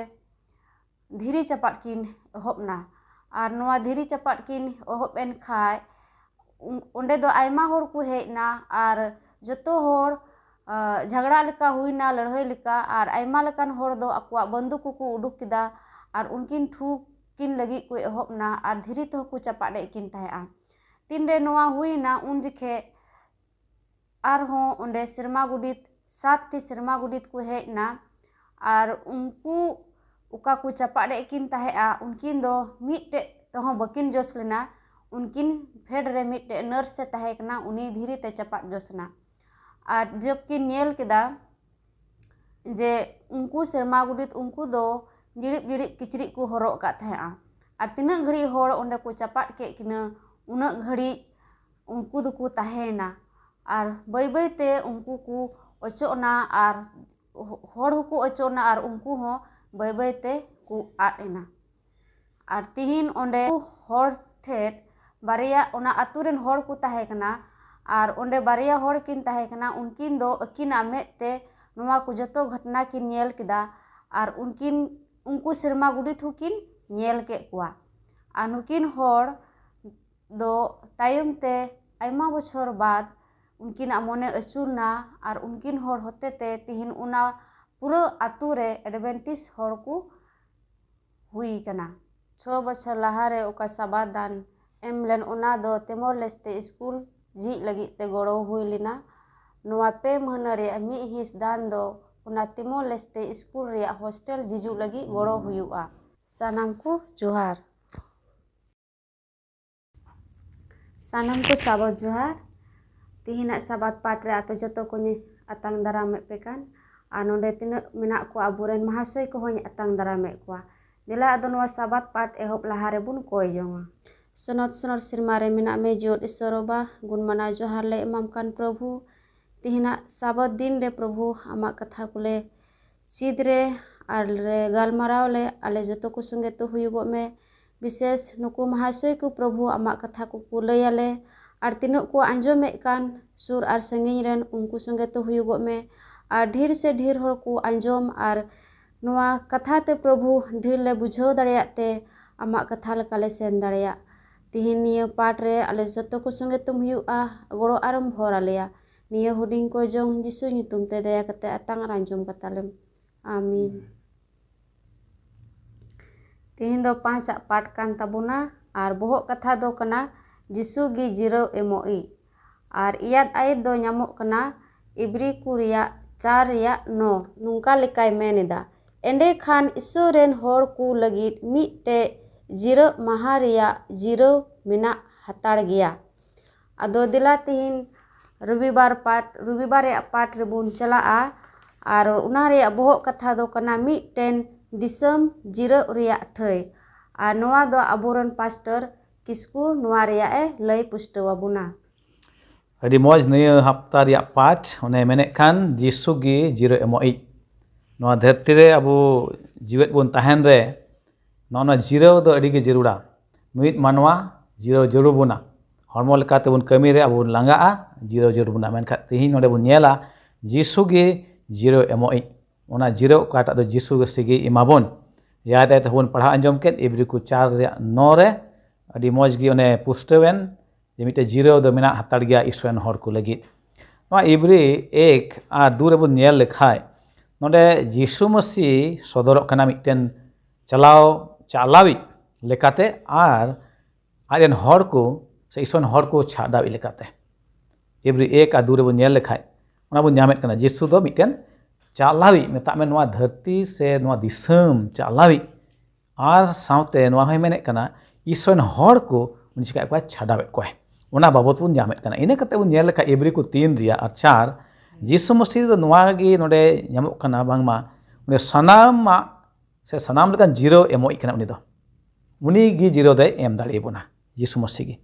ᱫᱷᱤᱨᱤ ᱪᱟᱯᱟᱫ ᱠᱤᱱ ᱮᱦᱚᱵ ᱮᱱᱟ᱾ ᱟᱨ ᱱᱚᱣᱟ ᱫᱷᱤᱨᱤ ᱪᱟᱯᱟᱫ ᱠᱤᱱ ᱮᱦᱚᱵ ᱮᱱ ᱠᱷᱟᱡ, ᱩᱱ-, ᱚᱸᱰᱮ ᱫᱚ ᱟᱭᱢᱟ ᱦᱚᱲ ᱠᱚ ᱦᱮᱡ ᱮᱱᱟ ᱟᱨ ᱡᱚᱛᱚ ᱦᱚᱲ, ᱟ, ᱡᱷᱟᱜᱽᱲᱟ ᱞᱮᱠᱟ ᱦᱩᱭᱱᱟ, ᱞᱟᱹᱲᱦᱟᱹᱭ ᱞᱮᱠᱟ, ᱟᱨ ᱟᱭᱢᱟ ᱞᱮᱠᱟᱱ ᱦᱚᱲ ᱫᱚ ᱟᱠᱚᱣᱟᱜ ᱵᱟᱱᱫᱩᱠ ᱠᱚᱠᱚ ᱩᱰᱩᱠ ᱠᱮᱫᱟ ᱟᱨ ᱩᱱᱠᱤᱱ ᱴᱷᱩᱠ ᱠᱤᱱ ᱞᱟᱹᱜᱤᱫ ᱠᱚ ᱮᱦᱚᱵ ᱮᱱᱟ ᱟᱨ ᱫᱷᱤᱨᱤ ᱛᱮᱦᱚᱸ ᱠᱚ ᱪᱟᱯᱟᱫ ᱮᱫ ᱠᱤᱱ ᱛᱟᱦᱮᱸᱫᱼᱟ᱾ ᱛᱤᱱᱨᱮ ᱱᱚᱣᱟ ᱦᱩᱭᱱᱟ, ᱩᱱ ᱡᱚᱠᱷᱮᱡ ᱟᱨᱦᱚᱸ ᱚᱸᱰᱮ ᱥᱮᱨᱢᱟ ᱜᱚᱰᱮᱛ, ᱥᱟᱛ ᱴᱤ ᱥᱮᱨᱢᱟ ᱜᱚᱰᱮᱛ ᱠᱚ ᱦᱮᱡ ᱮᱱᱟ᱾ ᱟᱨ ᱩᱱᱠᱩ ᱚᱠᱟ ᱠᱚ ᱪᱟᱯᱟᱫ ᱮᱫ ᱠᱤᱱ ᱛᱟᱦᱮᱸᱫᱼᱟ, ᱩᱱᱠᱤᱱ ᱫᱚ ᱢᱤᱫᱴᱮᱡ ᱛᱮᱦᱚᱸ ᱵᱟᱹᱠᱤᱱ ᱡᱚᱥ ᱞᱮᱱᱟ᱾ ᱩᱱᱠᱤᱱ ᱯᱷᱮᱰ ᱨᱮ ᱢᱤᱫᱴᱮᱡ ᱱᱟᱨᱥ ᱮ ᱛᱟᱦᱮᱸ ᱠᱟᱱᱟ, ᱩᱱᱤ ᱫᱷᱤᱨᱤ ᱛᱮ ᱪᱟᱯᱟᱫ ᱡᱚᱥ ᱮᱱᱟ᱾ ᱟᱨ ᱡᱚᱵ ᱠᱤᱱ ᱧᱮᱞ ᱠᱮᱫᱟ ᱡᱮ ᱩᱱᱠᱩ ᱥᱮᱨᱢᱟ ᱜᱚᱰᱮᱛ, ᱩᱱᱠᱩ ᱫᱚ ᱡᱤᱲᱤᱵ ᱡᱤᱲᱤᱵ ᱠᱤᱪᱨᱤᱡ ᱠᱚ ᱦᱚᱨᱚᱜ ᱟᱠᱟᱫ ᱛᱟᱦᱮᱸᱫᱼᱟ᱾ ᱟᱨ ᱛᱤᱱᱟᱹᱜ ᱜᱷᱟᱹᱲᱤᱡ ᱦᱚᱲ ᱚᱸᱰᱮ ᱠᱚ ᱪᱟᱯᱟᱫ ᱠᱮᱫ ᱠᱤᱱᱟᱹ, ᱩᱱᱟᱹᱜ ᱜᱷᱟᱹᱲᱤᱡ ᱩᱱᱠᱩ ᱫᱚᱠᱚ ᱛᱟᱦᱮᱸᱭᱮᱱᱟ᱾ ᱟᱨ ᱵᱟᱹᱭ ᱵᱟᱹᱭ ᱛᱮ ᱩᱱᱠᱩ ᱠᱚ ᱚᱪᱚᱜ ᱮᱱᱟ ᱟᱨ ᱦᱚᱲ ᱦᱚᱸᱠᱚ ᱚᱪᱚᱜ ᱮᱱᱟ ᱟᱨ ᱩᱱᱠᱩ ᱦᱚᱸ ᱵᱟᱹᱭ ᱵᱟᱹᱭ ᱛᱮ ᱠᱚ ᱟᱫ ᱮᱱᱟ᱾ ᱟᱨ ᱛᱤᱦᱤᱧ ᱚᱸᱰᱮ ᱦᱚᱲ ᱴᱷᱮᱱ ᱵᱟᱨᱭᱟ, ᱚᱱᱟ ᱟᱹᱛᱩ ᱨᱮᱱ ᱦᱚᱲ ᱠᱚ ᱛᱟᱦᱮᱸ ᱠᱟᱱᱟ᱾ ᱟᱨ ᱚᱸᱰᱮ ᱵᱟᱨᱭᱟ ᱦᱚᱲ ᱠᱤᱱ ᱛᱟᱦᱮᱸ ᱠᱟᱱᱟ, ᱩᱱᱠᱤᱱ ᱫᱚ ᱟᱹᱠᱤᱱᱟᱜ ᱢᱮᱫ ᱛᱮ ᱱᱚᱣᱟ ᱠᱚ ᱡᱚᱛᱚ ᱜᱷᱚᱴᱱᱟ ᱠᱤᱱ ᱧᱮᱞ ᱠᱮᱫᱟ᱾ ᱟᱨ ᱩᱱᱠᱤᱱ, ᱩᱱᱠᱩ ᱥᱮᱨᱢᱟ ᱜᱚᱰᱮᱛ ᱦᱚᱸᱠᱤᱱ ᱧᱮᱞ ᱠᱮᱫ ᱠᱚᱣᱟ᱾ ᱟᱨ ᱱᱩᱠᱤᱱ ᱦᱚᱲ ᱫᱚ ᱛᱟᱭᱚᱢ ᱛᱮ ᱟᱭᱢᱟ ᱵᱚᱪᱷᱚᱨ ᱵᱟᱫ ᱩᱱᱠᱤᱱᱟᱜ ᱢᱚᱱᱮ ᱟᱹᱪᱩᱨ ᱮᱱᱟ ᱟᱨ ᱩᱱᱠᱤᱱ ᱦᱚᱲ ᱦᱚᱛᱮ ᱛᱮ ᱛᱤᱦᱤᱧ ᱚᱱᱟ ᱯᱩᱨᱟᱹ ᱟᱹᱛᱩ ᱨᱮ ᱮᱰᱵᱷᱮᱱᱴᱤᱥ ᱦᱚᱲ ᱠᱚ ᱦᱩᱭ ᱠᱟᱱᱟ᱾ ᱪᱷᱚ ᱵᱚᱪᱷᱚᱨ ᱞᱟᱦᱟᱨᱮ ᱚᱠᱟ ᱥᱟᱵᱟᱫᱟᱱ ᱮᱢ ᱞᱮᱱ, ᱚᱱᱟ ᱫᱚ ᱛᱮᱢᱚᱨ ᱞᱮᱥᱛᱮ ᱥᱠᱩᱞ ᱡᱷᱤᱡ ᱞᱟᱹᱜᱤᱫ ᱛᱮ ᱜᱚᱲᱚ ᱦᱩᱭ ᱞᱮᱱᱟ᱾ ᱱᱚᱣᱟ ᱯᱮ ᱢᱟᱹᱦᱱᱟᱹ ᱨᱮᱭᱟᱜ ᱢᱤᱫ ᱦᱤᱸᱥ ᱫᱟᱱ ᱫᱚ ᱚᱱᱟ ᱛᱤᱢᱚᱞ ᱞᱮᱥᱛᱮ ᱥᱠᱩᱞ ᱨᱮᱭᱟᱜ ᱦᱳᱥᱴᱮᱞ ᱡᱤᱡᱩᱜ ᱞᱟᱹᱜᱤᱫ ᱜᱚᱲᱚ ᱦᱩᱭᱩᱜᱼᱟ᱾ ᱥᱟᱱᱟᱢ ᱠᱚ ᱡᱚᱦᱟᱨ᱾ ᱥᱟᱱᱟᱢ ᱠᱚ ᱥᱟᱵᱟᱫ ᱡᱚᱦᱟᱨ᱾ ᱛᱤᱦᱤᱧᱟᱜ ᱥᱟᱵᱟᱫ ᱯᱟᱴ ᱨᱮ ᱟᱯᱮ ᱡᱚᱛᱚ ᱠᱚᱧ ᱟᱛᱟᱝ ᱫᱟᱨᱟᱢᱮᱫ ᱯᱮ ᱠᱟᱱ, ᱟᱨ ᱱᱚᱰᱮ ᱛᱤᱱᱟᱹᱜ ᱢᱮᱱᱟᱜ ᱠᱚᱣᱟ ᱟᱵᱚᱨᱮᱱ ᱢᱟᱦᱟᱥᱚᱭ ᱠᱚᱦᱚᱸᱧ ᱟᱛᱟᱝ ᱫᱟᱨᱟᱢᱮᱫ ᱠᱚᱣᱟ᱾ ᱫᱮᱞᱟ ᱟᱫᱚ ᱱᱚᱣᱟ ᱥᱟᱵᱟᱫ ᱯᱟᱴ ᱮᱦᱚᱵ ᱞᱟᱦᱟ ᱨᱮᱵᱚᱱ ᱠᱚᱭ ᱡᱚᱝᱟ᱾ ᱥᱚᱱᱚᱛ ᱥᱚᱱᱚᱛ ᱥᱮᱨᱢᱟ ᱨᱮ ᱢᱮᱱᱟᱜ ᱢᱮ ᱡᱤᱭᱚᱫ ᱤᱥᱚᱨ ᱵᱟᱵᱟ, ᱜᱩᱱ ᱢᱟᱱᱟᱣ ᱡᱚᱦᱟᱨ ᱞᱮ ᱮᱢᱟᱢ ᱠᱟᱱ ᱯᱨᱚᱵᱷᱩ᱾ ᱛᱤᱦᱤᱧᱟᱜ ᱥᱟᱵᱟᱫ ᱫᱤᱱ ᱨᱮ ᱯᱨᱚᱵᱷᱩ ᱟᱢᱟᱜ ᱠᱟᱛᱷᱟ ᱠᱚᱞᱮ ᱪᱮᱫ ᱨᱮ ᱟᱨ ᱞᱮ ᱜᱟᱞᱢᱟᱨᱟᱣ ᱞᱮ ᱟᱞᱮ ᱡᱚᱛᱚ ᱠᱚ ᱥᱚᱸᱜᱮ ᱛᱮ ᱦᱩᱭᱩᱜᱚᱜ ᱢᱮ᱾ ᱵᱤᱥᱮᱥ ᱱᱩᱠᱩ ᱢᱟᱦᱟᱥᱚᱭ ᱠᱚ ᱯᱨᱚᱵᱷᱩ ᱟᱢᱟᱜ ᱠᱟᱛᱷᱟ ᱠᱚᱠᱚ ᱞᱟᱹᱭ ᱟᱞᱮ, ᱟᱨ ᱛᱤᱱᱟᱹᱜ ᱠᱚ ᱟᱸᱡᱚᱢᱮᱫ ᱠᱟᱱ ᱥᱩᱨ ᱟᱨ ᱥᱟᱺᱜᱤᱧ ᱨᱮᱱ ᱩᱱᱠᱩ ᱥᱚᱸᱜᱮ ᱛᱮ ᱦᱩᱭᱩᱜᱚᱜ ᱢᱮ, ᱟᱨ ᱰᱷᱮᱨ ᱥᱮ ᱰᱷᱮᱨ ᱦᱚᱲ ᱠᱚ ᱟᱸᱡᱚᱢ ᱟᱨ ᱱᱚᱣᱟ ᱠᱟᱛᱷᱟ ᱛᱮ ᱯᱨᱚᱵᱷᱩ ᱰᱷᱮᱨ ᱞᱮ ᱵᱩᱡᱷᱟᱹᱣ ᱫᱟᱲᱮᱭᱟᱜ ᱛᱮ ᱟᱢᱟᱜ ᱠᱟᱛᱷᱟ ᱞᱮᱠᱟ ᱞᱮ ᱥᱮᱱ ᱫᱟᱲᱮᱭᱟᱜ᱾ ᱛᱤᱦᱤᱧ ᱱᱤᱭᱟᱹ ᱯᱟᱴ ᱨᱮ ᱟᱞᱮ ᱡᱚᱛᱚ ᱠᱚ ᱥᱚᱸᱜᱮ ᱛᱮᱢ ᱦᱩᱭᱩᱜᱼᱟ, ᱜᱚᱲᱚ ᱟᱨᱮᱢ ᱦᱚᱨ ᱟᱞᱮᱭᱟ᱾ ᱱᱤᱭᱟᱹ ᱦᱩᱰᱤᱧ ᱠᱚ ᱡᱚᱝ ᱡᱤᱥᱩ ᱧᱩᱛᱩᱢ ᱛᱮ ᱫᱟᱭᱟ ᱠᱟᱛᱮ ᱟᱛᱟᱝ ᱟᱨ ᱟᱸᱡᱚᱢ ᱠᱟᱛᱟᱞᱮᱢ᱾ ᱟᱢᱤᱱ᱾ ᱛᱮᱦᱮᱧ ᱫᱚ ᱯᱟᱸᱪ ᱟᱜ ᱯᱟᱴ ᱠᱟᱱ ᱛᱟᱵᱚᱱᱟ ᱟᱨ ᱵᱚᱦᱚᱜ ᱠᱟᱛᱷᱟ ᱫᱚ ᱠᱟᱱᱟ ᱡᱤᱥᱩ ᱜᱮ ᱡᱤᱨᱟᱹᱣ ᱮᱢᱚᱜ ᱤᱡ᱾ ᱟᱨ ᱤᱭᱟᱫ ᱟᱭᱮᱛ ᱫᱚ ᱧᱟᱢᱚᱜ ᱠᱟᱱᱟ ᱤᱵᱨᱤ ᱠᱚ ᱨᱮᱭᱟᱜ ᱪᱟᱨ ᱨᱮᱭᱟᱜ ᱱᱚ᱾ ᱱᱚᱝᱠᱟ ᱞᱮᱠᱟᱭ ᱢᱮᱱ ᱮᱫᱟ, ᱮᱸᱰᱮᱠᱷᱟᱱ ᱤᱥᱚᱨ ᱨᱮᱱ ᱦᱚᱲ ᱠᱚ ᱞᱟᱹᱜᱤᱫ ᱢᱤᱫᱴᱮᱡ ᱡᱤᱨᱟᱹᱜ ᱢᱟᱦᱟ ᱨᱮᱭᱟᱜ ᱡᱤᱨᱟᱹᱣ ᱢᱮᱱᱟᱜ ᱦᱟᱛᱟᱲ ᱜᱮᱭᱟ᱾ ᱟᱫᱚ ᱫᱮᱞᱟ ᱛᱤᱦᱤᱧ ᱨᱚᱵᱤᱵᱟᱨ ᱯᱟᱴ, ᱨᱚᱵᱤᱵᱟᱨ ᱨᱮᱭᱟᱜ ᱯᱟᱴ ᱨᱮᱵᱚᱱ ᱪᱟᱞᱟᱜᱼᱟ᱾ ᱟᱨ ᱚᱱᱟ ᱨᱮᱭᱟᱜ ᱵᱚᱦᱚᱜ ᱠᱟᱛᱷᱟ ᱫᱚ ᱠᱟᱱᱟ ᱢᱤᱫᱴᱮᱱ ᱫᱤᱥᱚᱢ ᱡᱤᱨᱟᱹᱜ ᱨᱮᱭᱟᱜ ᱴᱷᱟᱹᱭ᱾ ᱟᱨ ᱱᱚᱣᱟ ᱫᱚ ᱟᱵᱚᱨᱮᱱ ᱯᱟᱥᱴᱚᱨ ᱠᱤᱥᱠᱩ ᱱᱚᱣᱟ ᱨᱮᱭᱟᱜ ᱮ ᱞᱟᱹᱭ ᱯᱩᱥᱴᱟᱹᱣ ᱟᱵᱚᱱᱟ᱾ ᱟᱹᱰᱤ ᱢᱚᱡᱽ ᱱᱤᱭᱟᱹ ᱦᱟᱯᱛᱟ ᱨᱮᱭᱟᱜ ᱯᱟᱴ, ᱚᱱᱮ ᱢᱮᱱᱮᱫ ᱠᱟᱱ ᱡᱤᱥᱩ ᱜᱮ ᱡᱤᱨᱟᱹ ᱮᱢᱚᱜ ᱤᱡ᱾ ᱱᱚᱣᱟ ᱫᱷᱟᱹᱨᱛᱤ ᱨᱮ ᱟᱵᱚ ᱡᱤᱣᱮᱫ ᱵᱚᱱ ᱛᱟᱦᱮᱱ ᱨᱮ ᱱᱚᱜᱼᱚ ᱱᱚᱣᱟ ᱡᱤᱨᱟᱹᱣ ᱫᱚ ᱟᱹᱰᱤ ᱜᱮ ᱡᱟᱹᱨᱩᱲᱟ᱾ ᱢᱤᱫ ᱢᱟᱱᱣᱟ ᱡᱤᱨᱟᱹᱣ ᱡᱟᱹᱨᱩᱲ ᱵᱚᱱᱟ᱾ ᱦᱚᱲᱢᱚ ᱞᱮᱠᱟᱛᱮ ᱵᱚᱱ ᱠᱟᱹᱢᱤ ᱨᱮ ᱟᱵᱚ ᱵᱚᱱ ᱞᱟᱸᱜᱟᱜᱼᱟ, ᱡᱤᱨᱟᱹᱣ ᱡᱟᱹᱨᱩᱲ ᱵᱚᱱᱟ᱾ ᱢᱮᱱᱠᱷᱟᱱ ᱛᱮᱦᱮᱧ ᱱᱚᱰᱮ ᱵᱚᱱ ᱧᱮᱞᱟ ᱡᱤᱥᱩ ᱜᱮ ᱡᱤᱨᱟᱹᱣ ᱮᱢᱚᱜ ᱤᱡ᱾ ᱚᱱᱟ ᱡᱤᱨᱟᱹᱣ ᱚᱠᱟᱴᱟᱜ ᱫᱚ ᱡᱤᱥᱩ ᱜᱮ ᱥᱤᱜᱤ ᱮᱢᱟ ᱵᱚᱱ᱾ ᱭᱟᱫ ᱟᱭᱮᱛ ᱦᱚᱸᱵᱚᱱ ᱯᱟᱲᱦᱟᱣ ᱟᱸᱡᱚᱢ ᱠᱮᱫ, ᱤᱵᱨᱤ ᱠᱚ ᱪᱟᱨ ᱨᱮᱭᱟᱜ ᱱᱚ ᱨᱮ᱾ ᱟᱹᱰᱤ ᱢᱚᱡᱽ ᱜᱮ ᱚᱱᱮ ᱯᱩᱥᱴᱟᱹᱣᱮᱱ ᱡᱮ ᱢᱤᱫᱴᱮᱡ ᱡᱤᱨᱟᱹᱣ ᱫᱚ ᱢᱮᱱᱟᱜ ᱦᱟᱛᱟᱲ ᱜᱮᱭᱟ ᱤᱥᱨᱟᱭᱮᱞ ᱦᱚᱲ ᱠᱚ ᱞᱟᱹᱜᱤᱫ᱾ ᱱᱚᱣᱟ ᱤᱵᱨᱤ ᱮᱠ ᱟᱨ ᱫᱩ ᱨᱮᱵᱚᱱ ᱧᱮᱞ ᱞᱮᱠᱷᱟᱡ ᱱᱚᱰᱮ ᱡᱤᱥᱩ ᱢᱟᱹᱥᱤ ᱥᱚᱫᱚᱨᱚᱜ ᱠᱟᱱᱟ ᱢᱤᱫᱴᱮᱱ ᱪᱟᱞᱟᱣ ᱪᱟᱞᱟᱣᱤᱡ ᱞᱮᱠᱟᱛᱮ ᱟᱨ ᱟᱡ ᱨᱮᱱ ᱦᱚᱲ ᱠᱚ ᱥᱮ ᱤᱥᱨᱟᱭᱮᱞ ᱦᱚᱲ ᱠᱚ ᱪᱷᱟᱰᱟᱣᱤᱡ ᱞᱮᱠᱟᱛᱮ᱾ ᱤᱵᱨᱤ ᱮᱠ ᱟᱨ ᱫᱩ ᱨᱮᱵᱚᱱ ᱧᱮᱞ ᱞᱮᱠᱷᱟᱡ ᱚᱱᱟ ᱵᱚᱱ ᱧᱟᱢᱮᱫ ᱠᱟᱱᱟ᱾ ᱡᱤᱥᱩ ᱫᱚ ᱢᱤᱫᱴᱮᱱ ᱪᱟᱞᱟᱣᱤᱡ, ᱢᱮᱛᱟᱜ ᱢᱮ ᱱᱚᱣᱟ ᱫᱷᱟᱹᱨᱛᱤ ᱥᱮ ᱱᱚᱣᱟ ᱫᱤᱥᱚᱢ ᱪᱟᱞᱟᱣᱤᱡ, ᱟᱨ ᱥᱟᱶᱛᱮ ᱱᱚᱣᱟ ᱦᱚᱸᱭ ᱢᱮᱱᱮᱫ ᱠᱟᱱᱟ ᱤᱥᱚᱨ ᱨᱮᱱ ᱦᱚᱲ ᱠᱚ ᱩᱱᱤ ᱪᱤᱠᱟᱹᱭᱮᱫ ᱠᱚᱣᱟ, ᱪᱷᱟᱰᱟᱣᱮᱫ ᱠᱚᱣᱟᱭ᱾ ᱚᱱᱟ ᱵᱟᱵᱚᱛ ᱵᱚᱱ ᱧᱟᱢᱮᱫ ᱠᱟᱱᱟ᱾ ᱤᱱᱟᱹ ᱠᱟᱛᱮ ᱵᱚᱱ ᱧᱮᱞ ᱞᱮᱠᱷᱟᱱ ᱤᱵᱨᱤ ᱠᱚ ᱛᱤᱱ ᱨᱮᱭᱟᱜ ᱟᱨ ᱪᱟᱨ, ᱡᱤᱥᱩ ᱢᱟᱹᱥᱤ ᱫᱚ ᱱᱚᱣᱟ ᱜᱮ ᱱᱚᱰᱮ ᱧᱟᱢᱚᱜ ᱠᱟᱱᱟ, ᱵᱟᱝᱢᱟ ᱩᱱᱤ ᱥᱟᱱᱟᱢᱟᱜ ᱥᱮ ᱥᱟᱱᱟᱢ ᱞᱮᱠᱟᱱ ᱡᱤᱨᱟᱹᱣ ᱮᱢᱚᱜ ᱠᱟᱱᱟ ᱩᱱᱤ ᱫᱚ᱾ ᱩᱱᱤ ᱜᱮ ᱡᱤᱨᱟᱹᱣ ᱫᱚᱭ ᱮᱢ ᱫᱟᱲᱮᱭᱟᱵᱚᱱᱟ, ᱡᱤᱥᱩ ᱢᱟᱹᱥᱤ ᱜᱮ᱾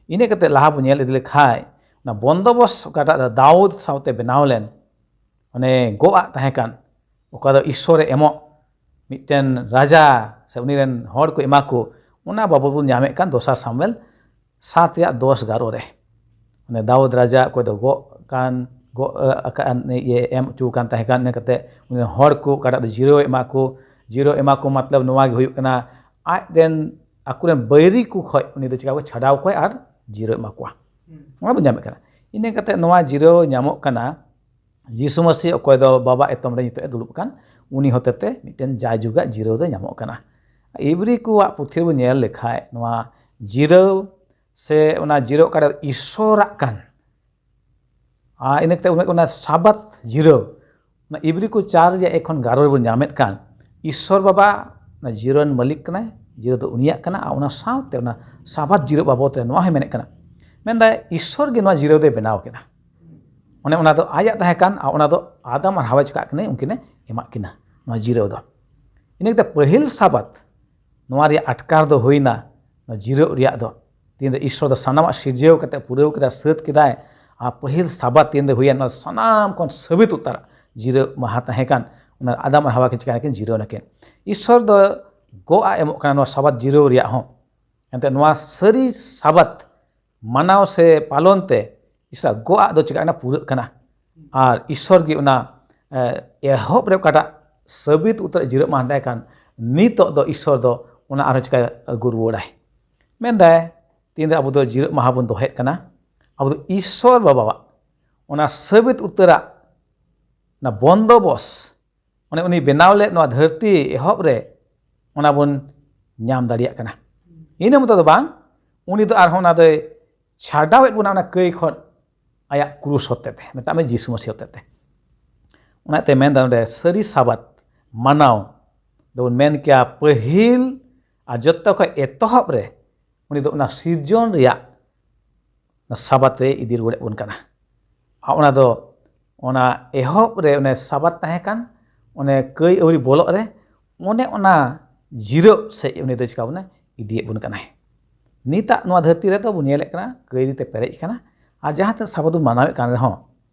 ᱤᱱᱟᱹ ᱠᱟᱛᱮ ᱞᱟᱦᱟ ᱵᱚᱱ ᱧᱮᱞ ᱤᱫᱤ ᱞᱮᱠᱷᱟᱡ, ᱚᱱᱟ ᱵᱚᱱᱫᱚᱵᱚᱥ ᱚᱠᱟᱴᱟᱜ ᱫᱚ ᱫᱟᱣᱩᱫ ᱥᱟᱶᱛᱮ ᱵᱮᱱᱟᱣ ᱞᱮᱱ, ᱚᱱᱮ ᱜᱚᱜ ᱟᱜ ᱛᱟᱦᱮᱸ ᱠᱟᱱ, ᱚᱠᱟ ᱫᱚ ᱤᱥᱚᱨᱮ ᱮᱢᱚᱜ, ᱢᱤᱫᱴᱮᱱ ᱨᱟᱡᱟ ᱥᱮ ᱩᱱᱤ ᱨᱮᱱ ᱦᱚᱲ ᱠᱚ ᱮᱢᱟ ᱠᱚ, ᱚᱱᱟ ᱵᱟᱵᱚᱛ ᱵᱚᱱ ᱧᱟᱢᱮᱫ ᱠᱟᱱ ᱫᱚᱥᱟᱨ ᱥᱟᱢᱩᱭᱮᱞ ᱥᱟᱛ ᱨᱮᱭᱟᱜ ᱫᱚᱥ ᱮᱜᱟᱨᱚ ᱨᱮ᱾ ᱚᱱᱮ ᱫᱟᱣᱩᱫ ᱨᱟᱡᱟ ᱚᱠᱚᱭ ᱫᱚ ᱜᱚᱜ ᱠᱟᱱ, ᱜᱚᱜ, ᱮ, ᱟᱠᱟᱫ, ᱤᱭᱟᱹ, ᱮᱢ ᱦᱚᱪᱚ ᱠᱟᱱ ᱛᱟᱦᱮᱸ ᱠᱟᱱ, ᱤᱱᱟᱹ ᱠᱟᱛᱮ ᱩᱱᱤ ᱨᱮᱱ ᱦᱚᱲ ᱠᱚ ᱚᱠᱟᱴᱟᱜ ᱫᱚ ᱡᱤᱨᱟᱹᱣ ᱮᱢᱟ ᱠᱚ, ᱡᱤᱨᱟᱹᱣ ᱮᱢᱟ ᱠᱚ ᱢᱚᱛᱞᱚᱵ ᱱᱚᱣᱟ ᱜᱮ ᱦᱩᱭᱩᱜ ᱠᱟᱱᱟ, ᱟᱡ ᱨᱮᱱ, ᱟᱠᱚ ᱨᱮᱱ ᱵᱟᱹᱭᱨᱤ ᱠᱚ ᱠᱷᱚᱡ ᱩᱱᱤ ᱫᱚ ᱪᱤᱠᱟ ᱠᱚ ᱪᱷᱟᱰᱟᱣ ᱠᱚᱣᱟᱭ ᱟᱨ ᱡᱤᱨᱟᱹᱣ ᱮᱢᱟ ᱠᱚᱣᱟ᱾ ᱚᱱᱟ ᱵᱚᱱ ᱧᱟᱢᱮᱫ ᱠᱟᱱᱟ᱾ ᱤᱱᱟᱹ ᱠᱟᱛᱮ ᱱᱚᱣᱟ ᱡᱤᱨᱟᱹᱣ ᱧᱟᱢᱚᱜ ᱠᱟᱱᱟ ᱡᱤᱥᱩ ᱢᱟᱹᱥᱤ, ᱚᱠᱚᱭ ᱫᱚ ᱵᱟᱵᱟ ᱮᱛᱚᱢ ᱨᱮ ᱱᱤᱛᱚᱜ ᱮ ᱫᱩᱲᱩᱵ ᱠᱟᱱ, ᱩᱱᱤ ᱦᱚᱛᱮᱛᱮ ᱢᱤᱫᱴᱮᱱ ᱡᱟᱭᱡᱩᱜᱟᱜ ᱡᱤᱨᱟᱹᱣ ᱫᱚ ᱧᱟᱢᱚᱜ ᱠᱟᱱᱟ᱾ ᱤᱵᱨᱤ ᱠᱚᱣᱟᱜ ᱯᱩᱛᱷᱤ ᱨᱮᱵᱚᱱ ᱧᱮᱞ ᱞᱮᱠᱷᱟᱡ, ᱱᱚᱣᱟ ᱡᱤᱨᱟᱹᱣ ᱥᱮ ᱚᱱᱟ ᱡᱤᱨᱟᱹᱣ ᱚᱠᱟᱨᱮ ᱤᱥᱚᱨᱟᱜ ᱠᱟᱱ, ᱟᱨ ᱤᱱᱟᱹ ᱠᱟᱛᱮ ᱚᱱᱟ, ᱚᱱᱟ ᱥᱟᱵᱟᱛ ᱡᱤᱨᱟᱹᱣ, ᱚᱱᱟ ᱤᱵᱨᱤ ᱠᱚ ᱪᱟᱨ ᱨᱮᱭᱟᱜ ᱮᱠ ᱠᱷᱚᱱ ᱮᱜᱟᱨᱚ ᱨᱮᱵᱚᱱ ᱧᱟᱢᱮᱫ ᱠᱟᱱ, ᱤᱥᱚᱨ ᱵᱟᱵᱟ ᱚᱱᱟ ᱡᱤᱨᱟᱹᱣ ᱨᱮᱱ ᱢᱟᱹᱞᱤᱠ ᱠᱟᱱᱟᱭ, ᱡᱤᱨᱟᱹᱣ ᱫᱚ ᱩᱱᱤᱭᱟᱜ ᱠᱟᱱᱟ᱾ ᱟᱨ ᱚᱱᱟ ᱥᱟᱶᱛᱮ ᱚᱱᱟ ᱥᱟᱵᱟᱛ ᱡᱤᱨᱟᱹᱣ ᱵᱟᱵᱚᱛ ᱨᱮ ᱱᱚᱣᱟ ᱦᱚᱸᱭ ᱢᱮᱱᱮᱫ ᱠᱟᱱᱟ, ᱢᱮᱱᱫᱟᱭ ᱤᱥᱚᱨ ᱜᱮ ᱱᱚᱣᱟ ᱡᱤᱨᱟᱹᱣ ᱫᱚᱭ ᱵᱮᱱᱟᱣ ᱠᱮᱫᱟ᱾ ᱚᱱᱮ ᱚᱱᱟ ᱫᱚ ᱟᱭᱟᱜ ᱛᱟᱦᱮᱸ ᱠᱟᱱ, ᱟᱨ ᱚᱱᱟ ᱫᱚ ᱟᱫᱟᱢ ᱟᱨ ᱦᱟᱣᱟ ᱪᱤᱠᱟᱹᱜ ᱠᱤᱱᱟᱹ, ᱩᱱᱠᱤᱱᱮ ᱮᱢᱟᱜ ᱠᱤᱱᱟ ᱱᱚᱣᱟ ᱡᱤᱨᱟᱹᱣ ᱫᱚ᱾ ᱤᱱᱟᱹ ᱠᱟᱛᱮ ᱯᱟᱹᱦᱤᱞ ᱥᱟᱵᱟᱛ, ᱱᱚᱣᱟ ᱨᱮᱭᱟᱜ ᱟᱴᱠᱟᱨ ᱫᱚ ᱦᱩᱭᱱᱟ, ᱱᱚᱣᱟ ᱡᱤᱨᱟᱹᱣ ᱨᱮᱭᱟᱜ ᱫᱚ, ᱛᱤᱱ ᱫᱚ ᱤᱥᱚᱨ ᱫᱚ ᱥᱟᱱᱟᱢᱟᱜ ᱥᱤᱨᱡᱟᱹᱣ ᱠᱟᱛᱮ ᱯᱩᱨᱟᱹᱣ ᱠᱮᱫᱟ, ᱥᱟᱹᱛ ᱠᱮᱫᱟᱭ᱾ ᱟᱨ ᱯᱟᱹᱦᱤᱞ ᱥᱟᱵᱟᱛ ᱛᱤᱱ ᱫᱚ ᱦᱩᱭᱮᱱ, ᱚᱱᱟ ᱥᱟᱱᱟᱢ ᱠᱷᱚᱱ ᱥᱟᱹᱵᱤᱛ ᱩᱛᱟᱹᱨ ᱡᱤᱨᱟᱹᱣ ᱢᱟᱦᱟ ᱛᱟᱦᱮᱸ ᱠᱟᱱ, ᱚᱱᱟ ᱟᱫᱟᱢ ᱟᱨ ᱦᱟᱣᱟ ᱠᱤᱱ ᱪᱤᱠᱟᱹᱭᱱᱟ, ᱠᱤᱱ ᱡᱤᱨᱟᱹᱣ ᱱᱟᱠᱤᱱ᱾ ᱤᱥᱚᱨ ᱫᱚ ᱜᱚᱜ ᱟᱜ ᱮᱢᱚᱜ ᱠᱟᱱᱟ ᱱᱚᱣᱟ ᱥᱟᱵᱟᱛ ᱡᱤᱨᱟᱹᱣ ᱨᱮᱭᱟᱜ ᱦᱚᱸ᱾ ᱮᱱᱛᱮ ᱱᱚᱣᱟ ᱥᱟᱹᱨᱤ ᱥᱟᱵᱟᱛ ᱢᱟᱱᱟᱣ ᱥᱮ ᱯᱟᱞᱚᱱ ᱛᱮ ᱤᱥᱚᱨᱟᱜ ᱜᱚᱜ ᱟᱜ ᱫᱚ ᱪᱤᱠᱟᱹᱜ ᱠᱟᱱᱟ, ᱯᱩᱨᱟᱹᱜ ᱠᱟᱱᱟ᱾ ᱟᱨ ᱤᱥᱚᱨ ᱜᱮ ᱚᱱᱟ, ᱮ, ᱮᱦᱚᱵ ᱨᱮ ᱚᱠᱟᱴᱟᱜ ᱥᱟᱹᱵᱤᱛ ᱩᱛᱟᱹᱨ ᱡᱤᱨᱟᱹᱜ ᱢᱟ ᱛᱟᱦᱮᱸ ᱠᱟᱱ, ᱱᱤᱛᱚᱜ ᱫᱚ ᱤᱥᱚᱨ ᱫᱚ ᱚᱱᱟ ᱟᱨᱦᱚᱸ ᱪᱤᱠᱟᱹ ᱟᱹᱜᱩ ᱨᱩᱣᱟᱹᱲᱟᱭ᱾ ᱢᱮᱱᱫᱟᱭ, ᱛᱤᱱᱨᱮ ᱟᱵᱚ ᱫᱚ ᱡᱤᱨᱟᱹᱜ ᱢᱟᱦᱟ ᱵᱚᱱ ᱫᱚᱦᱚᱭᱮᱫ ᱠᱟᱱᱟ, ᱟᱵᱚ ᱫᱚ ᱤᱥᱚᱨ ᱵᱟᱵᱟᱣᱟᱜ ᱚᱱᱟ ᱥᱟᱹᱵᱤᱛ ᱩᱛᱟᱹᱨᱟᱜ ᱚᱱᱟ ᱵᱚᱱᱫᱚᱵᱚᱥ, ᱚᱱᱮ ᱩᱱᱤ ᱵᱮᱱᱟᱣ ᱞᱮᱫ ᱱᱚᱣᱟ ᱫᱷᱟᱹᱨᱛᱤ ᱮᱦᱚᱵ ᱨᱮ, ᱚᱱᱟ ᱵᱚᱱ ᱧᱟᱢ ᱫᱟᱲᱮᱭᱟᱜ ᱠᱟᱱᱟ᱾ ᱤᱱᱟᱹ ᱢᱚᱛᱚ ᱫᱚ ᱵᱟᱝ, ᱩᱱᱤ ᱫᱚ ᱟᱨᱦᱚᱸ ᱚᱱᱟ ᱫᱚᱭ ᱪᱷᱟᱰᱟᱣᱮᱫ ᱵᱚᱱᱟ ᱚᱱᱟ ᱠᱟᱹᱭ ᱠᱷᱚᱱ᱾ ᱟᱭᱟᱜ ᱠᱨᱩᱥ ᱦᱚᱛᱮᱛᱮ, ᱢᱮᱛᱟᱜ ᱢᱮ ᱡᱤᱥᱩ ᱢᱟᱹᱥᱤ ᱦᱚᱛᱮᱛᱮ᱾ ᱚᱱᱟᱛᱮ ᱢᱮᱱᱫᱟ ᱚᱸᱰᱮ ᱥᱟᱹᱨᱤ ᱥᱟᱵᱟᱛ ᱢᱟᱱᱟᱣ ᱫᱚᱵᱚᱱ ᱢᱮᱱ ᱠᱮᱭᱟ ᱯᱟᱹᱦᱤᱞ ᱟᱨ ᱡᱚᱛᱚ ᱠᱷᱚᱱ ᱮᱛᱚᱦᱚᱵ ᱨᱮ ᱩᱱᱤ ᱫᱚ ᱚᱱᱟ ᱥᱤᱨᱡᱚᱱ ᱨᱮᱭᱟᱜ ᱚᱱᱟ ᱥᱟᱵᱟᱛ ᱨᱮ ᱤᱫᱤ ᱨᱩᱣᱟᱹᱲᱮᱫ ᱵᱚᱱ ᱠᱟᱱᱟ᱾ ᱟᱨ ᱚᱱᱟ ᱫᱚ ᱚᱱᱟ ᱮᱦᱚᱵ ᱨᱮ ᱚᱱᱮ ᱥᱟᱵᱟᱛ ᱛᱟᱦᱮᱸ ᱠᱟᱱ, ᱚᱱᱮ ᱠᱟᱹᱭ ᱟᱹᱣᱨᱤ ᱵᱚᱞᱚᱜ ᱨᱮ ᱚᱱᱮ ᱚᱱᱟ ᱡᱤᱨᱟᱹᱜ ᱥᱮᱫ ᱩᱱᱤ ᱫᱚ ᱪᱤᱠᱟ ᱵᱚᱱᱟ ᱤᱫᱤᱭᱮᱫ ᱵᱚᱱ ᱠᱟᱱᱟᱭ᱾ ᱱᱤᱛᱟᱜ ᱱᱚᱣᱟ ᱫᱷᱟᱹᱨᱛᱤ ᱨᱮᱫᱚ ᱵᱚᱱ ᱧᱮᱞᱮᱫ ᱠᱟᱱᱟ ᱠᱟᱹᱭ ᱛᱮ ᱯᱮᱨᱮᱡ ᱠᱟᱱᱟ, ᱟᱨ ᱡᱟᱦᱟᱸ ᱛᱤᱱᱟᱹᱜ ᱥᱟᱵᱟᱛ ᱵᱚᱱ ᱢᱟᱱᱟᱣᱮᱫ ᱠᱟᱱ ᱨᱮᱦᱚᱸ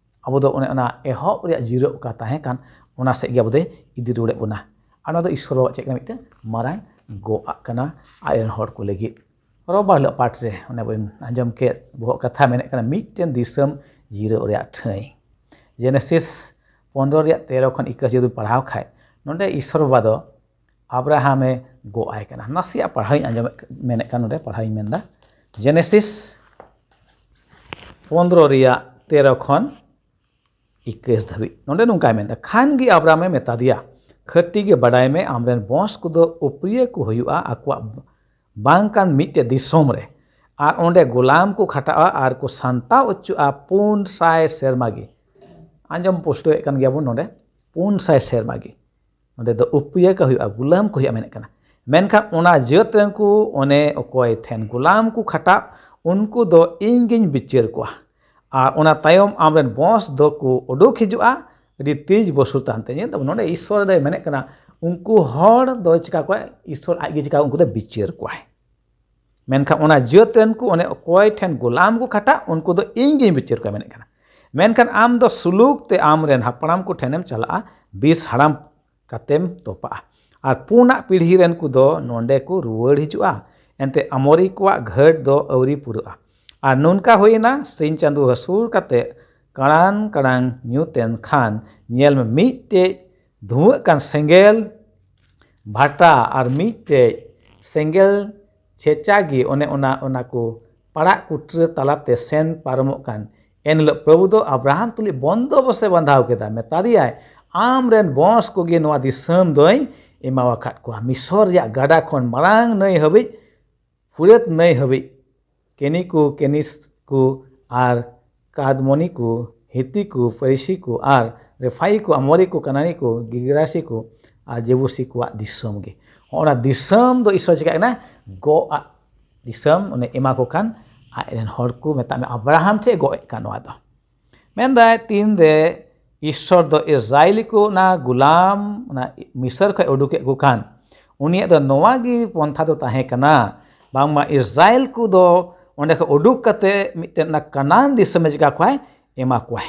ᱟᱵᱚ ᱫᱚ ᱚᱱᱮ ᱚᱱᱟ ᱮᱦᱚᱵ ᱨᱮᱭᱟᱜ ᱡᱤᱨᱟᱹᱜ ᱚᱠᱟ ᱛᱟᱦᱮᱸ ᱠᱟᱱ ᱚᱱᱟ ᱥᱮᱫ ᱜᱮ ᱟᱵᱚ ᱫᱚᱭ ᱤᱫᱤ ᱨᱩᱣᱟᱹᱲᱮᱫ ᱵᱚᱱᱟ᱾ ᱟᱨ ᱱᱚᱣᱟ ᱫᱚ ᱤᱥᱥᱚᱨ ᱵᱟᱵᱟᱣᱟᱜ ᱪᱮᱫ ᱠᱟᱱᱟ, ᱢᱤᱫᱴᱟᱝ ᱢᱟᱨᱟᱝ ᱜᱚᱜ ᱟᱜ ᱠᱟᱱᱟ ᱟᱡ ᱨᱮᱱ ᱦᱚᱲ ᱠᱚ ᱞᱟᱹᱜᱤᱫ᱾ ᱨᱚᱵᱟᱨ ᱦᱤᱞᱳᱜ ᱯᱟᱴ ᱨᱮ ᱚᱱᱮ ᱵᱚᱱ ᱟᱸᱡᱚᱢ ᱠᱮᱫ ᱵᱚᱦᱚᱜ ᱠᱟᱛᱷᱟ ᱢᱮᱱᱮᱫ ᱠᱟᱱᱟ ᱢᱤᱫᱴᱮᱱ ᱫᱤᱥᱚᱢ ᱡᱤᱨᱟᱹᱜ ᱨᱮᱭᱟᱜ ᱴᱷᱟᱹᱭ᱾ ᱡᱮᱱᱮᱥᱤᱥ ᱯᱚᱱᱫᱽᱨᱚ ᱨᱮᱭᱟᱜ ᱛᱮᱨᱚ ᱠᱷᱚᱱ ᱤᱠᱟᱹᱥ ᱡᱩᱫᱤ ᱯᱟᱲᱦᱟᱣ ᱠᱷᱟᱡ ᱱᱚᱰᱮ ᱤᱥᱥᱚᱨ ᱵᱟᱵᱟ ᱫᱚ ᱟᱵᱨᱟᱦᱟᱢᱮ ᱜᱚᱜ ᱟᱭ ᱠᱟᱱᱟ᱾ ᱱᱟᱥᱮᱭᱟᱜ ᱯᱟᱲᱦᱟᱣ ᱤᱧ ᱟᱸᱡᱚᱢᱮᱫ ᱢᱮᱱᱮᱫ ᱠᱟᱱ ᱱᱚᱰᱮ ᱯᱟᱲᱦᱟᱣ ᱤᱧ ᱢᱮᱱᱫᱟ᱾ ᱡᱮᱱᱮᱥᱤᱥ ᱯᱚᱱᱫᱽᱨᱚ ᱨᱮᱭᱟᱜ ᱛᱮᱨᱚ ᱠᱷᱚᱱ ᱤᱠᱟᱹᱥ ᱫᱷᱟᱹᱵᱤᱡ᱾ ᱱᱚᱰᱮ ᱱᱚᱝᱠᱟᱭ ᱢᱮᱱᱫᱟ, ᱠᱷᱟᱱ ᱜᱮ ᱟᱵᱨᱟᱢᱮ ᱢᱮᱛᱟ ᱫᱮᱭᱟ, ᱠᱷᱟᱹᱴᱤ ᱜᱮ ᱵᱟᱰᱟᱭ ᱢᱮ, ᱟᱢᱨᱮᱱ ᱵᱚᱸᱥ ᱠᱚᱫᱚ ᱩᱯᱨᱤᱭᱟᱹ ᱠᱚ ᱦᱩᱭᱩᱜᱼᱟ, ᱟᱠᱚᱣᱟᱜ ᱵᱟᱝ ᱠᱟᱱ ᱢᱤᱫᱴᱮᱡ ᱫᱤᱥᱚᱢ ᱨᱮ, ᱟᱨ ᱚᱸᱰᱮ ᱜᱳᱞᱟᱢ ᱠᱚ ᱠᱷᱟᱴᱟᱜᱼᱟ ᱟᱨ ᱠᱚ ᱥᱟᱱᱛᱟᱣ ᱚᱪᱚᱜᱼᱟ ᱯᱩᱱ ᱥᱟᱭ ᱥᱮᱨᱢᱟ ᱜᱮ᱾ ᱟᱸᱡᱚᱢ ᱯᱩᱥᱴᱟᱹᱣᱮᱫ ᱠᱟᱱ ᱜᱮᱭᱟᱵᱚᱱ ᱱᱚᱰᱮ, ᱯᱩᱱ ᱥᱟᱭ ᱥᱮᱨᱢᱟ ᱜᱮ᱾ ᱱᱚᱰᱮ ᱫᱚ ᱩᱯᱨᱤᱭᱟᱹ ᱠᱚ ᱦᱩᱭᱩᱜᱼᱟ, ᱜᱩᱞᱟᱢ ᱠᱚ ᱦᱩᱭᱩᱜᱼᱟ ᱢᱮᱱᱮᱫ ᱠᱟᱱᱟ᱾ ᱢᱮᱱᱠᱷᱟᱱ ᱚᱱᱟ ᱡᱟᱹᱛ ᱨᱮᱱ ᱠᱚ ᱚᱱᱮ ᱚᱠᱚᱭ ᱴᱷᱮᱱ ᱜᱩᱞᱟᱢ ᱠᱚ ᱠᱷᱟᱴᱟᱜ, ᱩᱱᱠᱩ ᱫᱚ ᱤᱧ ᱜᱤᱧ ᱵᱤᱪᱟᱹᱨ ᱠᱚᱣᱟ᱾ ᱟᱨ ᱚᱱᱟ ᱛᱟᱭᱚᱢ ᱟᱢᱨᱮᱱ ᱵᱚᱸᱥ ᱫᱚᱠᱚ ᱩᱰᱩᱠ ᱦᱤᱡᱩᱜᱼᱟ ᱟᱹᱰᱤ ᱛᱮᱡᱽ ᱵᱚᱥᱩᱨ ᱛᱟᱱᱛᱮ᱾ ᱧᱮᱞ ᱛᱟᱵᱚᱱ ᱱᱚᱰᱮ ᱤᱥᱥᱚᱨ ᱫᱚᱭ ᱢᱮᱱᱮᱫ ᱠᱟᱱᱟ, ᱩᱱᱠᱩ ᱦᱚᱲ ᱫᱚ ᱪᱤᱠᱟ ᱠᱚᱣᱟᱭ? ᱤᱥᱥᱚᱨ ᱟᱡ ᱜᱮ ᱪᱤᱠᱟ ᱩᱱᱠᱩ ᱫᱚ ᱵᱤᱪᱟᱹᱨ ᱠᱚᱣᱟᱭ᱾ ᱢᱮᱱᱠᱷᱟᱱ ᱚᱱᱟ ᱡᱟᱹᱛ ᱨᱮᱱ ᱠᱚ ᱚᱱᱮ ᱚᱠᱚᱭ ᱴᱷᱮᱱ ᱜᱩᱞᱟᱢ ᱠᱚ ᱠᱷᱟᱴᱟᱜ, ᱩᱱᱠᱩ ᱫᱚ ᱤᱧ ᱜᱤᱧ ᱵᱤᱪᱟᱹᱨ ᱠᱚᱣᱟ ᱢᱮᱱᱮᱫ ᱠᱟᱱᱟ᱾ ᱢᱮᱱᱠᱷᱟᱱ ᱟᱢ ᱫᱚ ᱥᱩᱞᱩᱠ ᱛᱮ ᱟᱢᱨᱮᱱ ᱦᱟᱯᱲᱟᱢ ᱠᱚ ᱴᱷᱮᱱᱮᱢ ᱪᱟᱞᱟᱜᱼᱟ, ᱵᱤᱥ ᱦᱟᱲᱟᱢ ᱠᱟᱛᱮᱢ ᱛᱚᱯᱟᱜᱼᱟ᱾ ᱟᱨ ᱯᱩᱱᱟᱜ ᱯᱤᱲᱦᱤ ᱨᱮᱱ ᱠᱚᱫᱚ ᱱᱚᱰᱮ ᱠᱚ ᱨᱩᱣᱟᱹᱲ ᱦᱤᱡᱩᱜᱼᱟ᱾ ᱮᱱᱛᱮ ᱟᱢᱚᱨᱤ ᱠᱚᱣᱟᱜ ᱜᱷᱟᱹᱴ ᱫᱚ ᱟᱹᱣᱨᱤ ᱯᱩᱨᱟᱹᱜᱼᱟ᱾ ᱟᱨ ᱱᱚᱝᱠᱟ ᱦᱩᱭᱮᱱᱟ, ᱥᱤᱧ ᱪᱟᱸᱫᱚ ᱦᱟᱹᱥᱩᱨ ᱠᱟᱛᱮ ᱠᱟᱲᱟᱝ ᱠᱟᱲᱟᱝ ᱧᱩᱛᱮᱱ ᱠᱷᱟᱱ, ᱧᱮᱞ ᱢᱮ, ᱢᱤᱫᱴᱮᱡ ᱫᱷᱩᱣᱟᱹᱜ ᱠᱟᱱ ᱥᱮᱸᱜᱮᱞ ᱵᱷᱟᱴᱟ ᱟᱨ ᱢᱤᱫᱴᱮᱡ ᱥᱮᱸᱜᱮᱞ ᱪᱷᱮᱪᱟ ᱜᱮ ᱚᱱᱮ ᱚᱱᱟ, ᱚᱱᱟ ᱠᱚ ᱯᱟᱲᱟᱜ ᱠᱩᱴᱨᱟᱹ ᱛᱟᱞᱟᱛᱮ ᱥᱮᱱ ᱯᱟᱨᱚᱢᱚᱜ ᱠᱟᱱ᱾ ᱮᱱᱦᱤᱞᱳᱜ ᱯᱨᱚᱵᱷᱩ ᱫᱚ ᱟᱵᱨᱟᱦᱟᱢ ᱛᱩᱞᱩᱡ ᱵᱚᱱᱫᱚᱵᱚᱥᱮ ᱵᱟᱸᱫᱷᱟᱣ ᱠᱮᱫᱟ, ᱢᱮᱛᱟ ᱫᱮᱭᱟᱭ, "ᱟᱢ ᱨᱮᱱ ᱵᱚᱸᱥ ᱠᱚᱜᱮ ᱱᱚᱣᱟ ᱫᱤᱥᱚᱢ ᱫᱚᱧ ᱮᱢᱟᱣᱟᱠᱟᱫ ᱠᱚᱣᱟ, ᱢᱤᱥᱚᱨ ᱨᱮᱭᱟᱜ ᱜᱟᱰᱟ ᱠᱷᱚᱱ ᱢᱟᱨᱟᱝ ᱱᱟᱹᱭ ᱦᱟᱹᱵᱤᱡ, ᱯᱷᱩᱨᱟᱹᱛ ᱱᱟᱹᱭ ᱦᱟᱹᱵᱤᱡ, ᱠᱮᱱᱤᱠᱩ, ᱠᱮᱱᱤᱥᱠᱩ ᱟᱨ ᱠᱟᱫᱢᱚᱱᱤ ᱠᱚ, ᱦᱤᱛᱤ ᱠᱚ, ᱯᱷᱟᱹᱨᱤᱥᱤ ᱠᱚ, ᱟᱨ ᱨᱮᱯᱷᱟᱭᱤ ᱠᱚ, ᱟᱢᱚᱨᱤ ᱠᱚ, ᱠᱟᱱᱟᱱᱤ ᱠᱚ, ᱜᱤᱜᱽᱨᱟᱥᱤ ᱠᱚ, ᱟᱨ ᱡᱮᱵᱩᱥᱤ ᱠᱚᱣᱟᱜ ᱫᱤᱥᱚᱢ ᱜᱮ᱾ ᱦᱚᱸᱜᱼᱚ ᱚᱱᱟ ᱫᱤᱥᱚᱢ ᱫᱚ ᱤᱥᱚᱨ ᱪᱤᱠᱟᱹᱜ ᱠᱟᱱᱟ? ᱜᱚᱜ ᱟᱜ ᱫᱤᱥᱚᱢ ᱚᱱᱮ ᱮᱢᱟ ᱠᱚ ᱠᱟᱱ ᱟᱡ ᱨᱮᱱ ᱦᱚᱲ ᱠᱚ, ᱢᱮᱛᱟᱜ ᱢᱮ ᱟᱵᱨᱟᱦᱟᱢ ᱴᱷᱮᱱ ᱜᱚᱜ ᱮᱫ ᱠᱟᱱ ᱱᱚᱣᱟ ᱫᱚ᱾ ᱢᱮᱱᱫᱟᱭ ᱛᱤᱱᱨᱮ ᱤᱥᱚᱨ ᱫᱚ ᱤᱥᱨᱟᱭᱮᱞᱤ ᱠᱚ ᱚᱱᱟ ᱜᱩᱞᱟᱢ, ᱚᱱᱟ ᱢᱤᱥᱚᱨ ᱠᱷᱚᱱ ᱩᱰᱩᱠᱮᱫ ᱠᱚ ᱠᱷᱟᱱ, ᱩᱱᱤᱭᱟᱜ ᱫᱚ ᱱᱚᱣᱟ ᱜᱮ ᱯᱚᱱᱛᱷᱟ ᱫᱚ ᱛᱟᱦᱮᱸ ᱠᱟᱱᱟ, ᱵᱟᱝᱢᱟ ᱤᱥᱨᱟᱭᱮᱞ ᱠᱚᱫᱚ ᱚᱸᱰᱮ ᱠᱷᱚᱱ ᱩᱰᱩᱠ ᱠᱟᱛᱮ ᱢᱤᱫᱴᱮᱱ ᱚᱱᱟ ᱠᱟᱱᱟᱱ ᱫᱤᱥᱚᱢᱮ ᱪᱤᱠᱟ ᱠᱚᱣᱟᱭ? ᱮᱢᱟ ᱠᱚᱣᱟᱭ᱾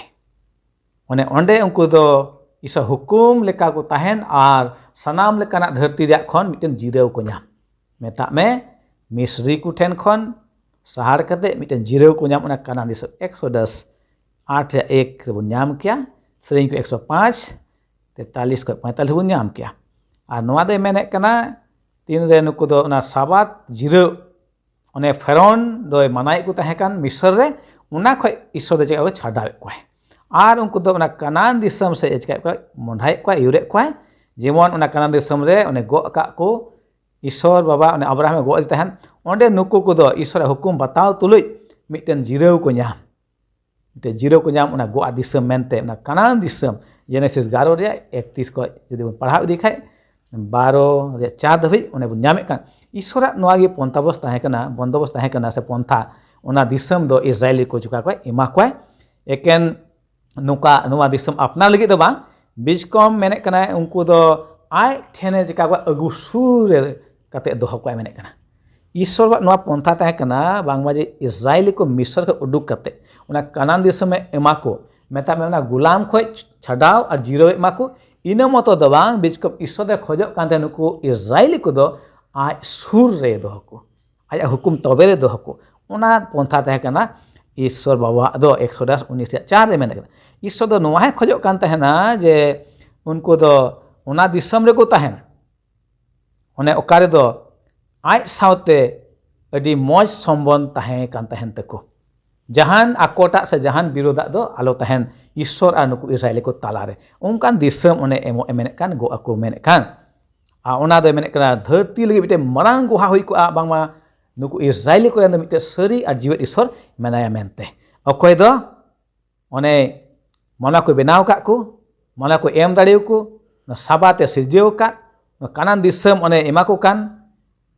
ᱚᱱᱮ ᱚᱸᱰᱮ ᱩᱱᱠᱩ ᱫᱚ ᱤᱥᱚᱨ ᱦᱩᱠᱩᱢ ᱞᱮᱠᱟ ᱠᱚ ᱛᱟᱦᱮᱱ ᱟᱨ ᱥᱟᱱᱟᱢ ᱞᱮᱠᱟᱱᱟᱜ ᱫᱷᱟᱹᱨᱛᱤ ᱨᱮᱭᱟᱜ ᱠᱷᱚᱱ ᱢᱤᱫᱴᱮᱱ ᱡᱤᱨᱟᱹᱣ ᱠᱚ ᱧᱟᱢ᱾ ᱢᱮᱛᱟᱜ ᱢᱮ ᱢᱤᱥᱨᱤ ᱠᱚ ᱴᱷᱮᱱ ᱠᱷᱚᱱ ᱥᱟᱦᱟᱲ ᱠᱟᱛᱮ ᱢᱤᱫᱴᱮᱱ ᱡᱤᱨᱟᱹᱣ ᱠᱚ ᱧᱟᱢ, ᱚᱱᱟ ᱠᱟᱱᱟᱱ ᱫᱤᱥᱚᱢ᱾ ᱮᱠᱥᱚᱰᱟᱥ ᱟᱴ ᱨᱮᱭᱟᱜ ᱮᱠ ᱨᱮᱵᱚᱱ ᱧᱟᱢ ᱠᱮᱭᱟ, ᱥᱮᱨᱮᱧ ᱠᱚ ᱮᱠᱥᱚ ᱯᱟᱸᱪ, ᱛᱮᱛᱟᱞᱤᱥ ᱠᱷᱚᱱ ᱯᱚᱸᱭᱛᱟᱞᱤᱥ ᱵᱚᱱ ᱧᱟᱢ ᱠᱮᱭᱟ᱾ ᱟᱨ ᱱᱚᱣᱟ ᱫᱚᱭ ᱢᱮᱱᱮᱫ ᱠᱟᱱᱟ, ᱛᱤᱱᱨᱮ ᱱᱩᱠᱩ ᱫᱚ ᱚᱱᱟ ᱥᱟᱵᱟᱛ ᱡᱤᱨᱟᱹᱣ, ᱚᱱᱮ ᱯᱷᱮᱨᱚᱱ ᱫᱚᱭ ᱢᱟᱱᱟᱭᱮᱫ ᱠᱚ ᱛᱟᱦᱮᱸ ᱠᱟᱱ ᱢᱤᱥᱚᱨ ᱨᱮ, ᱚᱱᱟ ᱠᱷᱚᱱ ᱤᱥᱚᱨ ᱫᱚ ᱪᱮᱫ ᱠᱚ ᱪᱷᱟᱰᱟᱣᱮᱫ ᱠᱚᱣᱟᱭ᱾ ᱟᱨ ᱩᱱᱠᱩ ᱫᱚ ᱚᱱᱟ ᱠᱟᱱᱟᱱ ᱫᱤᱥᱚᱢ ᱥᱮᱫ ᱮ ᱪᱤᱠᱟᱹᱭᱮᱫ ᱠᱚᱣᱟ? ᱢᱚᱸᱰᱷᱟᱭᱮᱫ ᱠᱚᱣᱟᱭ, ᱟᱹᱭᱩᱨᱮᱫ ᱠᱚᱣᱟᱭ᱾ ᱡᱮᱢᱚᱱ ᱚᱱᱟ ᱠᱟᱱᱟᱱ ᱫᱤᱥᱚᱢ ᱨᱮ ᱚᱱᱮ ᱜᱚᱜ ᱟᱠᱟᱫ ᱠᱚ ᱤᱥᱚᱨ ᱵᱟᱵᱟ, ᱚᱱᱮ ᱟᱵᱨᱟᱦᱟᱢᱮ ᱜᱚᱜ ᱟᱫᱮ ᱛᱟᱦᱮᱱ, ᱚᱸᱰᱮ ᱱᱩᱠᱩ ᱠᱚᱫᱚ ᱤᱥᱚᱨᱟᱜ ᱦᱩᱠᱩᱢ ᱵᱟᱛᱟᱣ ᱛᱩᱞᱩᱡ ᱢᱤᱫᱴᱮᱱ ᱡᱤᱨᱟᱹᱣ ᱠᱚ ᱧᱟᱢ᱾ ᱢᱤᱫᱴᱮᱱ ᱡᱤᱨᱟᱹᱣ ᱠᱚ ᱧᱟᱢ, ᱚᱱᱟ ᱜᱚᱜ ᱫᱤᱥᱚᱢ ᱢᱮᱱᱛᱮ, ᱚᱱᱟ ᱠᱟᱱᱟᱱ ᱫᱤᱥᱚᱢ, ᱡᱮᱱᱮᱥᱤᱥ ᱮᱜᱟᱨᱚ ᱨᱮᱭᱟᱜ ᱮᱠᱛᱤᱥ ᱠᱷᱚᱱ ᱡᱩᱫᱤ ᱵᱚᱱ ᱯᱟᱲᱦᱟᱣ ᱤᱫᱤ ᱠᱷᱟᱡ, ᱵᱟᱨᱚ ᱨᱮᱭᱟᱜ ᱪᱟᱨ ᱫᱷᱟᱹᱵᱤᱡ ᱚᱸᱰᱮ ᱵᱚᱱ ᱧᱟᱢᱮᱫ ᱠᱟᱱ᱾ ᱤᱥᱚᱨᱟᱜ ᱱᱚᱣᱟ ᱜᱮ ᱯᱚᱱᱛᱟᱵᱚᱥ ᱛᱟᱦᱮᱸ ᱠᱟᱱᱟ, ᱵᱚᱱᱫᱚᱵᱚᱥ ᱛᱟᱦᱮᱸ ᱠᱟᱱᱟ ᱥᱮ ᱯᱚᱱᱛᱷᱟ, ᱚᱱᱟ ᱫᱤᱥᱚᱢ ᱫᱚ ᱤᱥᱨᱟᱭᱮᱞᱤ ᱠᱚ ᱪᱤᱠᱟ ᱠᱚᱣᱟ? ᱮᱢᱟ ᱠᱚᱣᱟᱭ᱾ ᱮᱠᱮᱱ ᱱᱚᱝᱠᱟ ᱱᱚᱣᱟ ᱫᱤᱥᱚᱢ ᱟᱯᱱᱟᱨ ᱞᱟᱹᱜᱤᱫ ᱫᱚ ᱵᱟᱝ, ᱵᱤᱪᱠᱚᱢ ᱢᱮᱱᱮᱫ ᱠᱟᱱᱟᱭ ᱩᱱᱠᱩ ᱫᱚ ᱟᱡ ᱴᱷᱮᱱᱮ ᱪᱤᱠᱟ ᱠᱚᱣᱟ? ᱟᱹᱜᱩ ᱥᱩᱨ ᱨᱮ ᱠᱟᱛᱮ ᱫᱚᱦᱚ ᱠᱚᱣᱟᱭ ᱢᱮᱱᱮᱫ ᱠᱟᱱᱟ᱾ ᱤᱥᱚᱨᱟᱜ ᱱᱚᱣᱟ ᱯᱚᱱᱛᱷᱟ ᱛᱟᱦᱮᱸ ᱠᱟᱱᱟ ᱵᱟᱝᱢᱟ ᱡᱮ ᱤᱥᱨᱟᱭᱮᱞᱤ ᱠᱚ ᱢᱤᱥᱚᱨ ᱠᱷᱚᱱ ᱩᱰᱩᱠ ᱠᱟᱛᱮ ᱚᱱᱟ ᱠᱟᱱᱟᱱ ᱫᱤᱥᱚᱢᱮ ᱮᱢᱟ ᱠᱚ, ᱢᱮᱛᱟᱜ ᱢᱮ ᱚᱱᱟ ᱜᱩᱞᱟᱢ ᱠᱷᱚᱱ ᱪᱷᱟᱰᱟᱣ ᱟᱨ ᱡᱤᱨᱟᱹᱣ ᱮ ᱮᱢᱟ ᱠᱚ᱾ ᱤᱱᱟᱹ ᱢᱚᱛᱚ ᱫᱚ ᱵᱟᱝ, ᱵᱤᱪᱠᱚᱢ ᱤᱥᱚᱨ ᱫᱚᱭ ᱠᱷᱚᱡᱚᱜ ᱠᱟᱱ ᱛᱟᱦᱮᱸ ᱱᱩᱠᱩ ᱤᱥᱨᱟᱭᱮᱞᱤ ᱠᱚᱫᱚ ᱟᱡ ᱥᱩᱨ ᱨᱮ ᱫᱚᱦᱚ ᱠᱚ, ᱟᱭᱟᱜ ᱦᱩᱠᱩᱢ ᱛᱚᱵᱮ ᱨᱮ ᱫᱚᱦᱚ ᱠᱚ᱾ ᱚᱱᱟ ᱯᱚᱱᱛᱷᱟ ᱛᱟᱦᱮᱸ ᱠᱟᱱᱟ ᱤᱥᱚᱨ ᱵᱟᱵᱟᱣᱟᱜ ᱫᱚ᱾ ᱮᱠᱥᱚᱰᱟᱥ ᱩᱱᱤᱥ ᱨᱮᱭᱟᱜ ᱪᱟᱨ ᱨᱮ ᱢᱮᱱ ᱠᱟᱱᱟ, ᱤᱥᱚᱨ ᱫᱚ ᱱᱚᱣᱟ ᱦᱚᱸᱭ ᱠᱷᱚᱡᱚᱜ ᱠᱟᱱ ᱛᱟᱦᱮᱱᱟ ᱡᱮ ᱩᱱᱠᱩ ᱫᱚ ᱚᱱᱟ ᱫᱤᱥᱚᱢ ᱨᱮᱠᱚ ᱛᱟᱦᱮᱱ, ᱚᱱᱮ ᱚᱠᱟ ᱨᱮᱫᱚ ᱟᱡ ᱥᱟᱶᱛᱮ ᱟᱹᱰᱤ ᱢᱚᱡᱽ ᱥᱚᱢᱵᱚᱱᱫᱷ ᱛᱟᱦᱮᱸ ᱠᱟᱱ ᱛᱟᱦᱮᱱ ᱛᱟᱠᱚ᱾ ᱡᱟᱦᱟᱱ ᱟᱠᱚᱴᱟᱜ ᱥᱮ ᱡᱟᱦᱟᱱ ᱵᱤᱨᱳᱫᱷᱟᱜ ᱫᱚ ᱟᱞᱚ ᱛᱟᱦᱮᱱ ᱤᱥᱚᱨ ᱟᱨ ᱱᱩᱠᱩ ᱤᱥᱨᱟᱭᱮᱞᱤ ᱠᱚ ᱛᱟᱞᱟᱨᱮ᱾ ᱚᱱᱠᱟᱱ ᱫᱤᱥᱚᱢ ᱚᱱᱮ ᱮᱢᱚᱜ ᱮ ᱢᱮᱱᱮᱫ ᱠᱟᱱ, ᱜᱚᱜ ᱟᱠᱚ ᱢᱮᱱᱮᱫ ᱠᱟᱱ᱾ ᱟᱨ ᱚᱱᱟ ᱫᱚᱭ ᱢᱮᱱᱮᱫ ᱠᱟᱱᱟ ᱫᱷᱟᱹᱨᱛᱤ ᱞᱟᱹᱜᱤᱫ ᱢᱤᱫᱴᱮᱱ ᱢᱟᱨᱟᱝ ᱜᱚᱦᱟ ᱦᱩᱭ ᱠᱚᱜᱼᱟ, ᱵᱟᱝᱢᱟ ᱱᱩᱠᱩ ᱤᱥᱨᱟᱭᱮᱞᱤ ᱠᱚᱨᱮᱱ ᱫᱚ ᱢᱤᱫᱴᱮᱱ ᱥᱟᱹᱨᱤ ᱟᱨ ᱡᱤᱣᱮᱫ ᱤᱥᱚᱨ ᱢᱮᱱᱟᱭᱟ ᱢᱮᱱᱛᱮ᱾ ᱚᱠᱚᱭ ᱫᱚ? ᱚᱱᱮ ᱢᱟᱱᱣᱟ ᱠᱚ ᱵᱮᱱᱟᱣ ᱟᱠᱟᱫ ᱠᱚ, ᱢᱟᱱᱣᱟ ᱠᱚ ᱮᱢ ᱫᱟᱲᱮᱭᱟᱠᱚ, ᱚᱱᱟ ᱥᱟᱵᱟᱛ ᱮ ᱥᱤᱨᱡᱟᱹᱣ ᱟᱠᱟᱫ, ᱚᱱᱟ ᱠᱟᱱᱟᱱ ᱫᱤᱥᱚᱢ ᱚᱱᱮ ᱮᱢᱟ ᱠᱚ ᱠᱟᱱ,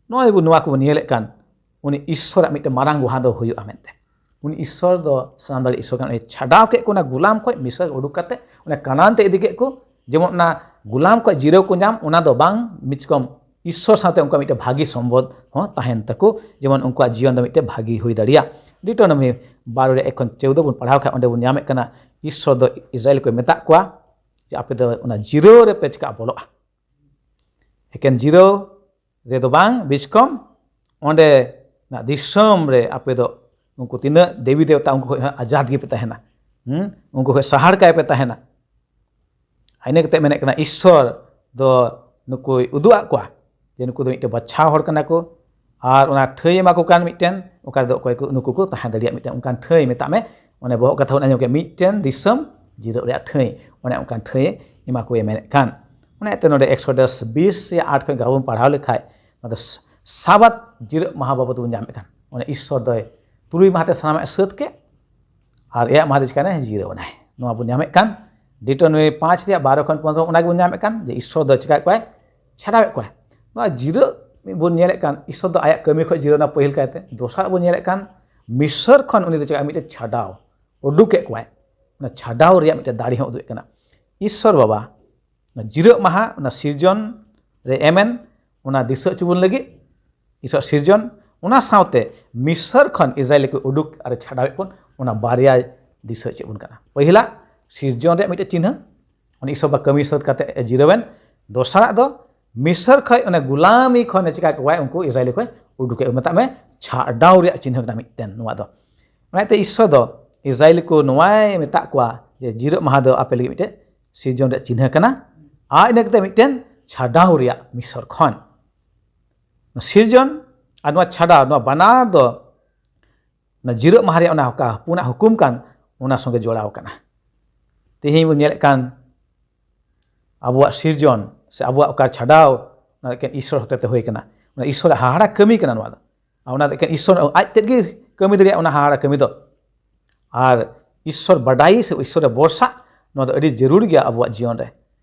ᱱᱚᱜᱼᱚᱭ ᱵᱚ, ᱱᱚᱣᱟ ᱠᱚᱵᱚᱱ ᱧᱮᱞᱮᱫ ᱠᱟᱱ, ᱩᱱᱤ ᱤᱥᱥᱚᱨᱟᱜ ᱢᱤᱫᱴᱮᱱ ᱢᱟᱨᱟᱝ ᱜᱚᱦᱟ ᱫᱚ ᱦᱩᱭᱩᱜᱼᱟ ᱢᱮᱱᱛᱮ᱾ ᱩᱱᱤ ᱤᱥᱥᱚᱨ ᱫᱚ ᱥᱟᱱᱟᱢ ᱫᱟᱲᱮ ᱤᱥᱥᱚᱨ ᱠᱟᱱᱟ᱾ ᱩᱱᱤ ᱪᱷᱟᱰᱟᱣ ᱠᱮᱫ ᱠᱚ ᱚᱱᱟ ᱜᱩᱞᱟᱢ ᱠᱷᱚᱱ, ᱢᱤᱥᱨ ᱩᱰᱩᱠ ᱠᱟᱛᱮ ᱚᱱᱟ ᱠᱟᱱᱟᱱ ᱛᱮ ᱤᱫᱤ ᱠᱮᱫ ᱠᱚ᱾ ᱡᱮᱢᱚᱱ ᱚᱱᱟ ᱜᱩᱞᱟᱢ ᱠᱷᱚᱱ ᱡᱤᱨᱟᱹᱣ ᱠᱚ ᱧᱟᱢ, ᱚᱱᱟ ᱫᱚ ᱵᱟᱝ, ᱢᱤᱪᱠᱚᱢ ᱤᱥᱥᱚᱨ ᱥᱟᱶᱛᱮ ᱩᱱᱠᱩᱣᱟᱜ ᱢᱤᱫᱴᱮᱱ ᱵᱷᱟᱹᱜᱤ ᱥᱚᱢᱵᱚᱫ ᱦᱚᱸ ᱛᱟᱦᱮᱱ ᱛᱟᱠᱚ, ᱡᱮᱢᱚᱱ ᱩᱱᱠᱩᱣᱟᱜ ᱡᱤᱭᱚᱱ ᱫᱚ ᱢᱤᱫᱴᱮᱱ ᱵᱷᱟᱹᱜᱤ ᱦᱩᱭ ᱫᱟᱲᱮᱭᱟᱜ᱾ ᱰᱤᱴᱚᱱᱚᱢᱤ ᱵᱟᱨᱚ ᱨᱮ ᱮᱠᱷᱚᱱ ᱪᱳᱣᱫᱚ ᱵᱚᱱ ᱯᱟᱲᱦᱟᱣ ᱠᱷᱟᱱ, ᱚᱸᱰᱮ ᱵᱚᱱ ᱧᱟᱢᱮᱫ ᱠᱟᱱᱟ, ᱤᱥᱥᱚᱨ ᱫᱚ ᱤᱥᱨᱟᱭᱮᱞ ᱠᱚᱭ ᱢᱮᱛᱟᱜ ᱠᱚᱣᱟ ᱡᱮ ᱟᱯᱮ ᱫᱚ ᱚᱱᱟ ᱡᱤᱨᱟᱹᱣ ᱨᱮᱯᱮ ᱪᱮᱠᱟ ᱵᱚᱞᱚᱜᱼᱟ᱾ ᱮᱠᱮᱱ ᱡᱤᱨᱟᱹᱣ ᱨᱮᱫᱚ ᱵᱟᱝ, ᱵᱤᱪᱠᱚᱢ ᱚᱸᱰᱮ ᱱᱟᱜ ᱫᱤᱥᱚᱢ ᱨᱮ ᱟᱯᱮ ᱫᱚ ᱩᱱᱠᱩ ᱛᱤᱱᱟᱹᱜ ᱫᱮᱵᱤ ᱫᱮᱣᱛᱟ, ᱩᱱᱠᱩ ᱠᱷᱚᱱ ᱦᱚᱸ ᱟᱡᱟᱫ ᱜᱮᱯᱮ ᱛᱟᱦᱮᱱᱟ᱾ ᱦᱩᱸ? ᱩᱱᱠᱩ ᱠᱷᱚᱱ ᱥᱟᱦᱟᱲ ᱠᱟᱭ ᱯᱮ ᱛᱟᱦᱮᱱᱟ᱾ ᱤᱱᱟᱹ ᱠᱟᱛᱮ ᱢᱮᱱᱮᱫ ᱠᱟᱱᱟ, ᱤᱥᱥᱚᱨ ᱫᱚ ᱱᱩᱠᱩᱭ ᱩᱫᱩᱜ ᱟᱫ ᱠᱚᱣᱟ ᱡᱮ ᱱᱩᱠᱩ ᱫᱚ ᱢᱤᱫᱴᱮᱱ ᱵᱟᱪᱷᱟᱣ ᱦᱚᱲ ᱠᱟᱱᱟ ᱠᱚ, ᱟᱨ ᱚᱱᱟ ᱴᱷᱟᱹᱭ ᱮᱢᱟ ᱠᱚ ᱠᱟᱱ ᱢᱤᱫᱴᱮᱱ, ᱚᱠᱟ ᱨᱮᱫᱚ ᱚᱠᱚᱭ ᱠᱚ, ᱱᱩᱠᱩ ᱠᱚ ᱛᱟᱦᱮᱸ ᱫᱟᱲᱮᱭᱟᱜ ᱢᱤᱫᱴᱮᱱ ᱚᱱᱠᱟᱱ ᱴᱷᱟᱹᱭ, ᱢᱮᱛᱟᱜ ᱢᱮ, ᱚᱱᱮ ᱵᱚᱦᱚᱜ ᱠᱟᱛᱷᱟ ᱵᱚᱱ ᱟᱸᱡᱚᱢ ᱠᱮᱫ, ᱢᱤᱫᱴᱮᱱ ᱫᱤᱥᱚᱢ ᱡᱤᱨᱟᱹᱜ ᱨᱮᱭᱟᱜ ᱴᱷᱟᱹᱭ, ᱚᱱᱮ ᱚᱱᱠᱟᱱ ᱴᱷᱟᱹᱭ ᱮᱢᱟ ᱠᱚᱭ ᱢᱮᱱᱮᱫ ᱠᱟᱱ᱾ ᱚᱱᱟ ᱤᱭᱟᱹᱛᱮ ᱱᱚᱰᱮ ᱮᱠᱥᱚᱰᱟᱥ ᱵᱤᱥ ᱨᱮᱭᱟᱜ ᱟᱴ ᱠᱷᱚᱱ ᱜᱟᱵᱚᱱ ᱯᱟᱲᱦᱟᱣ ᱞᱮᱠᱷᱟᱡ, ᱱᱚᱣᱟ ᱫᱚ ᱥᱟᱵᱟᱛ ᱡᱤᱨᱟᱹᱜ ᱢᱟᱦᱟ ᱵᱟᱵᱚᱫ ᱵᱚᱱ ᱧᱟᱢᱮᱫ ᱠᱟᱱ᱾ ᱚᱱᱮ ᱤᱥᱥᱚᱨ ᱫᱚᱭ ᱛᱩᱨᱩᱭ ᱢᱟᱦᱟ ᱛᱮ ᱥᱟᱱᱟᱢᱟᱜ ᱮ ᱥᱟᱹᱛ ᱠᱮᱫ, ᱟᱨ ᱮᱭᱟᱜ ᱢᱟᱦᱟ ᱫᱚ ᱪᱤᱠᱟᱹᱭᱱᱟᱭ? ᱡᱤᱨᱟᱹᱣ ᱮᱱᱟᱭ᱾ ᱱᱚᱣᱟ ᱵᱚᱱ ᱧᱟᱢᱮᱫ ᱠᱟᱱ, ᱰᱤᱴᱚᱱᱚᱢᱤ ᱯᱟᱸᱪ ᱨᱮᱭᱟᱜ ᱵᱟᱨᱚ ᱠᱷᱚᱱ ᱯᱚᱱᱨᱚ, ᱚᱱᱟ ᱜᱮᱵᱚᱱ ᱧᱟᱢᱮᱫ ᱠᱟᱱ ᱡᱮ ᱤᱥᱥᱚᱨ ᱫᱚ ᱪᱤᱠᱟᱹᱭᱮᱫ ᱠᱚᱣᱟᱭ? ᱪᱷᱟᱰᱟᱣᱮᱫ ᱠᱚᱣᱟᱭ᱾ ᱱᱚᱣᱟ ᱡᱤᱨᱟᱹᱜ ᱵᱚᱱ ᱧᱮᱞᱮᱫ ᱠᱟᱱ, ᱤᱥᱥᱚᱨ ᱫᱚ ᱟᱭᱟᱜ ᱠᱟᱹᱢᱤ ᱠᱷᱚᱱ ᱡᱤᱨᱟᱹᱣ ᱮᱱᱟ ᱯᱟᱹᱦᱤᱞ ᱠᱟᱭᱛᱮ᱾ ᱫᱚᱥᱟᱨ ᱵᱚᱱ ᱧᱮᱞᱮᱫ ᱠᱟᱱ, ᱢᱤᱥᱚᱨ ᱠᱷᱚᱱ ᱩᱱᱤ ᱫᱚ ᱪᱤᱠᱟᱹ ᱢᱤᱫᱴᱮᱱ ᱪᱷᱟᱰᱟᱣ ᱩᱰᱩᱠᱮᱫ ᱠᱚᱣᱟᱭ᱾ ᱚᱱᱟ ᱪᱷᱟᱰᱟᱣ ᱨᱮᱭᱟᱜ ᱢᱤᱫᱴᱮᱱ ᱫᱟᱲᱮ ᱦᱚᱸ ᱩᱫᱩᱜ ᱮᱫ ᱠᱟᱱᱟ᱾ ᱤᱥᱥᱚᱨ ᱵᱟᱵᱟ ᱚᱱᱟ ᱡᱤᱨᱟᱹᱜ ᱢᱟᱦᱟ, ᱚᱱᱟ ᱥᱤᱨᱡᱚᱱ ᱨᱮ ᱮᱢᱮᱱ, ᱚᱱᱟ ᱫᱤᱥᱟᱹ ᱦᱚᱪᱚ ᱵᱚᱱ ᱞᱟᱹᱜᱤᱫ ᱤᱥᱥᱚᱨ ᱥᱤᱨᱡᱚᱱ, ᱚᱱᱟ ᱥᱟᱶᱛᱮ ᱢᱤᱥᱚᱨ ᱠᱷᱚᱱ ᱤᱥᱨᱟᱭᱮᱞ ᱠᱚ ᱩᱰᱩᱠ ᱟᱨ ᱪᱷᱟᱰᱟᱣᱮᱫ ᱵᱚᱱ, ᱚᱱᱟ ᱵᱟᱨᱭᱟ ᱫᱤᱥᱟᱹ ᱦᱚᱪᱚᱭᱮᱫ ᱵᱚᱱ ᱠᱟᱱᱟ᱾ ᱯᱟᱹᱦᱤᱞᱟ ᱥᱤᱨᱡᱚᱱ ᱨᱮᱭᱟᱜ ᱢᱤᱫᱴᱮᱱ ᱪᱤᱱᱦᱟᱹ, ᱚᱱᱟ ᱤᱥᱥᱚᱨ ᱵᱟᱵᱟ ᱠᱟᱹᱢᱤ ᱥᱟᱹᱛ ᱠᱟᱛᱮ ᱮ ᱡᱤᱨᱟᱹᱣᱮᱱ᱾ ᱫᱚᱥᱟᱨᱟᱜ ᱫᱚ ᱢᱤᱥᱚᱨ ᱠᱷᱚᱱ, ᱚᱱᱟ ᱜᱩᱞᱟᱢᱤ ᱠᱷᱚᱱ ᱮ ᱪᱤᱠᱟ ᱠᱚᱣᱟᱭ, ᱩᱱᱠᱩ ᱤᱥᱨᱟᱭᱮᱞ ᱠᱚᱭ ᱩᱰᱩᱠᱮᱫ, ᱢᱮᱛᱟᱜ ᱢᱮ, ᱪᱷᱟᱰᱟᱣ ᱨᱮᱭᱟᱜ ᱪᱤᱱᱦᱟᱹ ᱠᱟᱱᱟ ᱢᱤᱫᱴᱮᱱ ᱱᱚᱣᱟ ᱫᱚ᱾ ᱚᱱᱟᱛᱮ ᱤᱥᱥᱚᱨ ᱫᱚ ᱤᱥᱨᱟᱭᱮᱞ ᱠᱚ ᱱᱚᱣᱟᱭ ᱢᱮᱛᱟᱜ ᱠᱚᱣᱟ ᱡᱮ ᱡᱤᱨᱟᱹᱜ ᱢᱟᱦᱟ ᱫᱚ ᱟᱯᱮ ᱞᱟᱹᱜᱤᱫ ᱢᱤᱫᱴᱮᱱ ᱥᱤᱨᱡᱚᱱ ᱨᱮᱭᱟᱜ ᱪᱤᱱᱦᱟᱹ ᱠᱟᱱᱟ, ᱟᱨ ᱤᱱᱟᱹ ᱠᱟᱛᱮ ᱢᱤᱫᱴᱮᱱ ᱪᱷᱟᱰᱟᱣ ᱨᱮᱭᱟᱜ ᱢᱤᱥᱚᱨ ᱠᱷᱚᱱ᱾ ᱥᱤᱨᱡᱚᱱ ᱟᱨ ᱱᱚᱣᱟ ᱪᱷᱟᱰᱟᱣ, ᱱᱚᱣᱟ ᱵᱟᱱᱟᱨ ᱫᱚ ᱚᱱᱟ ᱡᱤᱨᱟᱹᱜ ᱢᱟᱦᱟ ᱨᱮᱭᱟᱜ ᱚᱱᱟ ᱦᱚᱠᱟ ᱦᱚᱯᱚᱱᱟᱜ ᱦᱩᱠᱩᱢ ᱠᱟᱱ, ᱚᱱᱟ ᱥᱚᱸᱜᱮ ᱡᱚᱲᱟᱣ ᱠᱟᱱᱟ᱾ ᱛᱮᱦᱮᱧ ᱵᱚᱱ ᱧᱮᱞᱮᱫ ᱠᱟᱱ ᱟᱵᱚᱣᱟᱜ ᱥᱤᱨᱡᱚᱱ ᱥᱮ ᱟᱵᱚᱣᱟᱜ ᱚᱠᱟ ᱪᱷᱟᱰᱟᱣ, ᱚᱱᱟ ᱫᱚ ᱮᱠᱮᱱ ᱤᱥᱥᱚᱨ ᱦᱚᱛᱮᱛᱮ ᱦᱩᱭ ᱠᱟᱱᱟ᱾ ᱚᱱᱟ ᱤᱥᱥᱚᱨᱟᱜ ᱦᱟᱦᱟᱲᱟ ᱠᱟᱹᱢᱤ ᱠᱟᱱᱟ ᱱᱚᱣᱟ ᱫᱚ᱾ ᱟᱨ ᱚᱱᱟ ᱫᱚ ᱮᱠᱮᱱ ᱤᱥᱥᱚᱨ ᱟᱡ ᱛᱮᱫ ᱜᱮ ᱠᱟᱹᱢᱤ ᱫᱟᱲᱮᱭᱟᱜᱼᱟ ᱚᱱᱟ ᱦᱟᱦᱟᱲᱟ ᱠᱟᱹᱢᱤ ᱫᱚ᱾ ᱟᱨ ᱤᱥᱥᱚᱨ ᱵᱟᱰᱟᱭ ᱥᱮ ᱤᱥᱥᱚᱨ ᱨᱮ ᱵᱷᱚᱨᱥᱟ, ᱱᱚᱣᱟ ᱫᱚ ᱟᱹᱰᱤ ᱡᱟᱹᱨᱩᱲ ᱜᱮᱭᱟ ᱟᱵᱚᱣᱟᱜ ᱡᱤᱭᱚᱱ ᱨᱮ᱾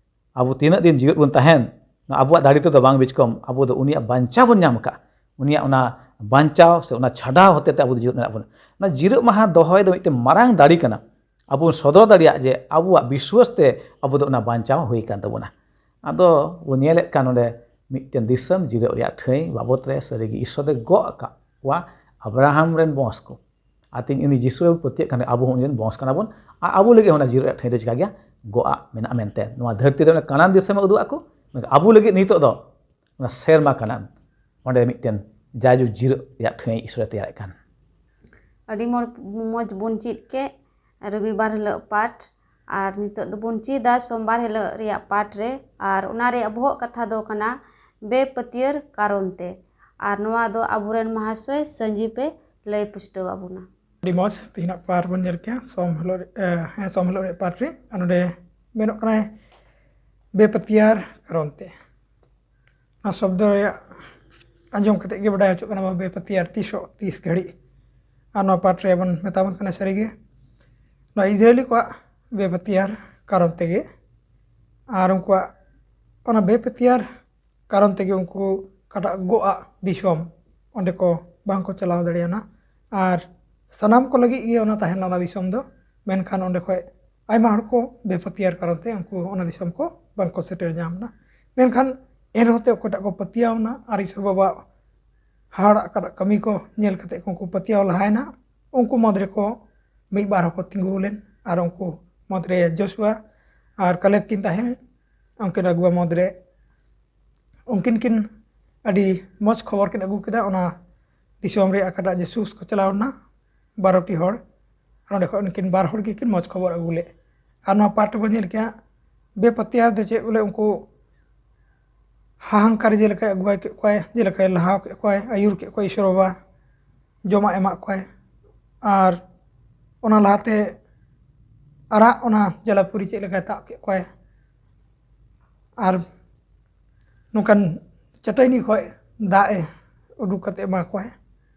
ᱟᱵᱚ ᱛᱤᱱᱟᱹᱜ ᱫᱤᱱ ᱡᱤᱣᱮᱫ ᱵᱚᱱ ᱛᱟᱦᱮᱱ, ᱟᱵᱚᱣᱟᱜ ᱫᱟᱲᱮ ᱛᱮᱫᱚ ᱵᱟᱝ, ᱵᱤᱪᱠᱚᱢ ᱟᱵᱚ ᱫᱚ ᱩᱱᱤᱭᱟᱜ ᱵᱟᱧᱪᱟᱣ ᱵᱚᱱ ᱧᱟᱢ ᱟᱠᱟᱫ, ᱩᱱᱤᱭᱟᱜ ᱚᱱᱟ ᱵᱟᱧᱪᱟᱣ ᱥᱮ ᱚᱱᱟ ᱪᱷᱟᱰᱟᱣ ᱦᱚᱛᱮ ᱛᱮ ᱟᱵᱚ ᱫᱚ ᱡᱤᱣᱮᱫ ᱢᱮᱱᱟᱜ ᱵᱚᱱᱟ᱾ ᱚᱱᱟ ᱡᱤᱨᱟᱹᱜ ᱢᱟᱦᱟ ᱫᱚᱦᱚᱭ ᱫᱚ ᱢᱤᱫᱴᱮᱱ ᱢᱟᱨᱟᱝ ᱫᱟᱲᱮ ᱠᱟᱱᱟ᱾ ᱟᱵᱚ ᱵᱚᱱ ᱥᱚᱫᱚᱨ ᱫᱟᱲᱮᱭᱟᱜ ᱡᱮ ᱟᱵᱚᱣᱟᱜ ᱵᱤᱥᱣᱟᱥ ᱛᱮ ᱟᱵᱚ ᱫᱚ ᱚᱱᱟ ᱵᱟᱧᱪᱟᱣ ᱦᱩᱭ ᱟᱠᱟᱱ ᱛᱟᱵᱚᱱᱟ᱾ ᱟᱫᱚ ᱵᱚᱱ ᱧᱮᱞᱮᱫ ᱠᱟᱱ ᱱᱚᱰᱮ ᱢᱤᱫᱴᱮᱱ ᱫᱤᱥᱚᱢ ᱡᱤᱨᱟᱹᱜ ᱨᱮᱭᱟᱜ ᱴᱷᱟᱹᱭ ᱵᱟᱵᱚᱛ ᱨᱮ ᱥᱟᱹᱨᱤᱜᱮ ᱤᱥᱥᱚᱨ ᱫᱚᱭ ᱜᱚᱜ ᱟᱠᱟᱫ ᱠᱚᱣᱟ ᱟᱵᱨᱟᱦᱟᱢ ᱨᱮᱱ ᱵᱚᱝᱥ ᱠᱚ᱾ ᱟᱨ ᱛᱮᱦᱮᱧ ᱩᱱᱤ ᱡᱤᱥᱩ ᱨᱮᱵᱚᱱ ᱯᱟᱹᱛᱭᱟᱹᱜ ᱠᱷᱟᱱ ᱟᱵᱚ ᱦᱚᱸ ᱩᱱᱤ ᱨᱮᱱ ᱵᱚᱝᱥ ᱠᱟᱱᱟ ᱵᱚᱱ᱾ ᱟᱨ ᱟᱵᱚ ᱞᱟᱹᱜᱤᱫ ᱚᱱᱟ ᱡᱤᱨᱟᱹᱜ ᱨᱮᱭᱟᱜ ᱴᱷᱟᱹᱭ ᱫᱚ ᱪᱤᱠᱟ ᱜᱮᱭᱟ? ᱜᱚᱜ ᱟᱜ ᱢᱮᱱᱟᱜᱼᱟ ᱢᱮᱱᱛᱮ ᱱᱚᱣᱟ ᱫᱷᱟᱹᱨᱛᱤ ᱨᱮ ᱚᱱᱟ ᱠᱟᱱᱟᱱ ᱫᱤᱥᱚᱢᱮ ᱩᱫᱩᱜ ᱟᱠᱚ, ᱢᱮᱱᱠᱷᱟᱱ ᱟᱵᱚ ᱞᱟᱹᱜᱤᱫ ᱱᱤᱛᱚᱜ ᱫᱚ ᱚᱱᱟ ᱥᱮᱨᱢᱟ ᱠᱟᱱᱟᱱ, ᱚᱸᱰᱮ ᱢᱤᱫᱴᱮᱱ ᱡᱟᱭᱡᱩᱜᱽ ᱡᱤᱨᱟᱹᱜ ᱨᱮᱭᱟᱜ ᱴᱷᱟᱹᱭ ᱤᱥᱥᱚᱨᱮ ᱛᱮᱭᱟᱨᱮᱫ ᱠᱟᱱ᱾ ᱟᱹᱰᱤ ᱢᱚᱡᱽ ᱢᱚᱡᱽ ᱵᱚᱱ ᱪᱮᱫ ᱠᱮᱫ ᱨᱚᱵᱤᱵᱟᱨ ᱦᱤᱞᱳᱜ ᱯᱟᱴ᱾ ᱟᱨ ᱱᱤᱛᱚᱜ ᱫᱚᱵᱚᱱ ᱪᱮᱫᱟ ᱥᱳᱢᱵᱟᱨ ᱦᱤᱞᱳᱜ ᱨᱮᱭᱟᱜ ᱯᱟᱴ ᱨᱮ᱾ ᱟᱨ ᱚᱱᱟ ᱨᱮᱭᱟᱜ ᱵᱚᱦᱚᱜ ᱠᱟᱛᱷᱟ ᱫᱚ ᱠᱟᱱᱟ ᱵᱮᱯᱟᱹᱛᱭᱟᱹᱨ ᱠᱟᱨᱚᱱ ᱛᱮ᱾ ᱟᱨ ᱱᱚᱣᱟ ᱫᱚ ᱟᱵᱚᱨᱮᱱ ᱢᱟᱦᱟᱥᱚᱭ ᱥᱟᱹᱧᱡᱤᱯ ᱮ ᱞᱟᱹᱭ ᱯᱩᱥᱴᱟᱹᱣ ᱟᱵᱚᱱᱟ᱾ ᱟᱹᱰᱤ ᱢᱚᱡᱽ, ᱛᱮᱦᱮᱧᱟᱜ ᱯᱟᱴ ᱵᱚᱱ ᱧᱮᱞ ᱠᱮᱜᱼᱟ ᱥᱚᱢ ᱦᱤᱞᱳᱜ ᱨᱮ-, ᱮ, ᱦᱮᱸ, ᱥᱚᱢ ᱦᱤᱞᱳᱜ ᱨᱮᱭᱟᱜ ᱯᱟᱴ ᱨᱮ᱾ ᱟᱨ ᱱᱚᱰᱮ ᱢᱮᱱᱚᱜ ᱠᱟᱱᱟᱭ ᱵᱮᱯᱟᱹᱛᱭᱟᱹᱨ ᱠᱟᱨᱚᱱ ᱛᱮ᱾ ᱱᱚᱣᱟ ᱥᱚᱵᱫᱚ ᱨᱮᱭᱟᱜ ᱟᱸᱡᱚᱢ ᱠᱟᱛᱮ ᱜᱮ ᱵᱟᱰᱟᱭ ᱦᱚᱪᱚᱜ ᱠᱟᱱᱟ ᱵᱚ ᱵᱮᱯᱟᱹᱛᱭᱟᱹᱨ ᱛᱤᱥᱚᱜ ᱛᱤᱥ ᱜᱷᱟᱹᱲᱤᱡ᱾ ᱟᱨ ᱱᱚᱣᱟ ᱯᱟᱴ ᱨᱮ ᱵᱚᱱ ᱢᱮᱛᱟ ᱵᱚᱱ ᱠᱟᱱᱟ ᱥᱟᱹᱨᱤᱜᱮ ᱱᱚᱣᱟ ᱤᱥᱨᱟᱹᱭᱞᱤ ᱠᱚᱣᱟᱜ ᱵᱮᱯᱟᱹᱛᱭᱟᱹᱨ ᱠᱟᱨᱚᱱ ᱛᱮᱜᱮ᱾ ᱟᱨ ᱩᱱᱠᱩᱣᱟᱜ ᱚᱱᱟ ᱵᱮᱯᱟᱹᱛᱭᱟᱹᱨ ᱠᱟᱨᱚᱱ ᱛᱮᱜᱮ ᱩᱱᱠᱩ ᱚᱠᱟᱴᱟᱜ ᱜᱚᱜ ᱟᱜ ᱫᱤᱥᱚᱢ, ᱚᱸᱰᱮ ᱠᱚ ᱵᱟᱝ ᱠᱚ ᱪᱟᱞᱟᱣ ᱫᱟᱲᱮᱭᱟᱜᱼᱟ᱾ ᱟᱨ ᱥᱟᱱᱟᱢ ᱠᱚ ᱞᱟᱹᱜᱤᱫ ᱜᱮ ᱚᱱᱟ ᱛᱟᱦᱮᱸ ᱞᱮᱱᱟ ᱚᱱᱟ ᱫᱤᱥᱚᱢ ᱫᱚ᱾ ᱢᱮᱱᱠᱷᱟᱱ ᱚᱸᱰᱮ ᱠᱷᱚᱱ ᱟᱭᱢᱟ ᱦᱚᱲ ᱠᱚ ᱵᱮᱯᱟᱹᱛᱭᱟᱹᱨ ᱠᱟᱨᱚᱱ ᱛᱮ ᱩᱱᱠᱩ ᱚᱱᱟ ᱫᱤᱥᱚᱢ ᱠᱚ ᱵᱟᱝ ᱠᱚ ᱥᱮᱴᱮᱨ ᱧᱟᱢ ᱮᱱᱟ᱾ ᱢᱮᱱᱠᱷᱟᱱ ᱮᱱ ᱨᱮᱦᱚᱸ ᱛᱮ ᱚᱠᱚᱭᱴᱟᱜ ᱠᱚ ᱯᱟᱹᱛᱭᱟᱹᱣ ᱮᱱᱟ ᱟᱨ ᱤᱥᱚᱨ ᱵᱟᱵᱟ ᱦᱚᱲᱟᱜ ᱚᱠᱟᱴᱟᱜ ᱠᱟᱹᱢᱤ ᱠᱚ ᱧᱮᱞ ᱠᱟᱛᱮ ᱠᱚ ᱩᱱᱠᱩ ᱯᱟᱹᱛᱭᱟᱹᱣ ᱞᱟᱦᱟᱭᱮᱱᱟ, ᱩᱱᱠᱩ ᱢᱩᱫᱽ ᱨᱮᱠᱚ ᱢᱤᱫ ᱵᱟᱨ ᱦᱚᱸᱠᱚ ᱛᱤᱸᱜᱩ ᱞᱮᱱ᱾ ᱟᱨ ᱩᱱᱠᱩ ᱢᱩᱫᱽ ᱨᱮ ᱡᱳᱥᱩᱣᱟ ᱟᱨ ᱠᱟᱞᱮᱵ ᱠᱤᱱ ᱛᱟᱦᱮᱸ ᱞᱮᱱ᱾ ᱩᱱᱠᱤᱱ ᱟᱹᱜᱩᱣᱟᱹ ᱢᱩᱫᱽ ᱨᱮ ᱩᱱᱠᱤᱱ ᱠᱤᱱ ᱟᱹᱰᱤ ᱢᱚᱡᱽ ᱠᱷᱚᱵᱚᱨ ᱠᱤᱱ ᱟᱹᱜᱩ ᱠᱮᱫᱟ᱾ ᱚᱱᱟ ᱫᱤᱥᱚᱢ ᱨᱮ ᱚᱠᱟᱴᱟᱜ ᱡᱤᱥᱩ ᱠᱚ ᱪᱟᱞᱟᱣ ᱞᱮᱱᱟ ᱵᱟᱨᱚᱴᱤ ᱦᱚᱲ, ᱟᱨ ᱚᱸᱰᱮ ᱠᱷᱚᱱ ᱩᱱᱠᱤᱱ ᱵᱟᱨ ᱦᱚᱲ ᱜᱮᱠᱤᱱ ᱢᱚᱡᱽ ᱠᱷᱚᱵᱚᱨ ᱟᱹᱜᱩ ᱞᱮᱫ᱾ ᱟᱨ ᱱᱚᱣᱟ ᱯᱟᱴ ᱨᱮᱵᱚᱱ ᱧᱮᱞ ᱠᱮᱜᱼᱟ ᱵᱮᱯᱟᱹᱛᱭᱟᱹᱨ ᱫᱚ ᱪᱮᱫ ᱵᱚᱞᱮ ᱩᱱᱠᱩ ᱦᱟᱦᱟᱝᱠᱟᱨ ᱡᱮᱞᱮᱠᱟᱭ ᱟᱹᱜᱩᱣᱟᱭ ᱠᱮᱫ ᱠᱚᱣᱟᱭ, ᱡᱮᱞᱮᱠᱟᱭ ᱞᱟᱦᱟ ᱠᱮᱫ ᱠᱚᱣᱟᱭ, ᱟᱹᱭᱩᱨ ᱠᱮᱫ ᱠᱚᱣᱟᱭ ᱤᱥᱚᱨ ᱵᱟᱵᱟ, ᱡᱚᱢᱟᱜ ᱮᱢᱟᱜ ᱠᱚᱣᱟᱭ᱾ ᱟᱨ ᱚᱱᱟ ᱞᱟᱦᱟᱛᱮ ᱟᱨᱟᱜ ᱚᱱᱟ ᱡᱟᱞᱟᱯᱩᱨᱤ ᱪᱮᱫ ᱞᱮᱠᱟᱭ ᱛᱟᱵ ᱠᱮᱫ ᱠᱚᱣᱟᱭ᱾ ᱟᱨ ᱱᱚᱝᱠᱟᱱ ᱪᱟᱹᱴᱟᱹᱱᱤ ᱠᱷᱚᱱ ᱫᱟᱜ ᱮ ᱩᱰᱩᱠ ᱠᱟᱛᱮ ᱮᱢᱟ ᱠᱚᱣᱟᱭ᱾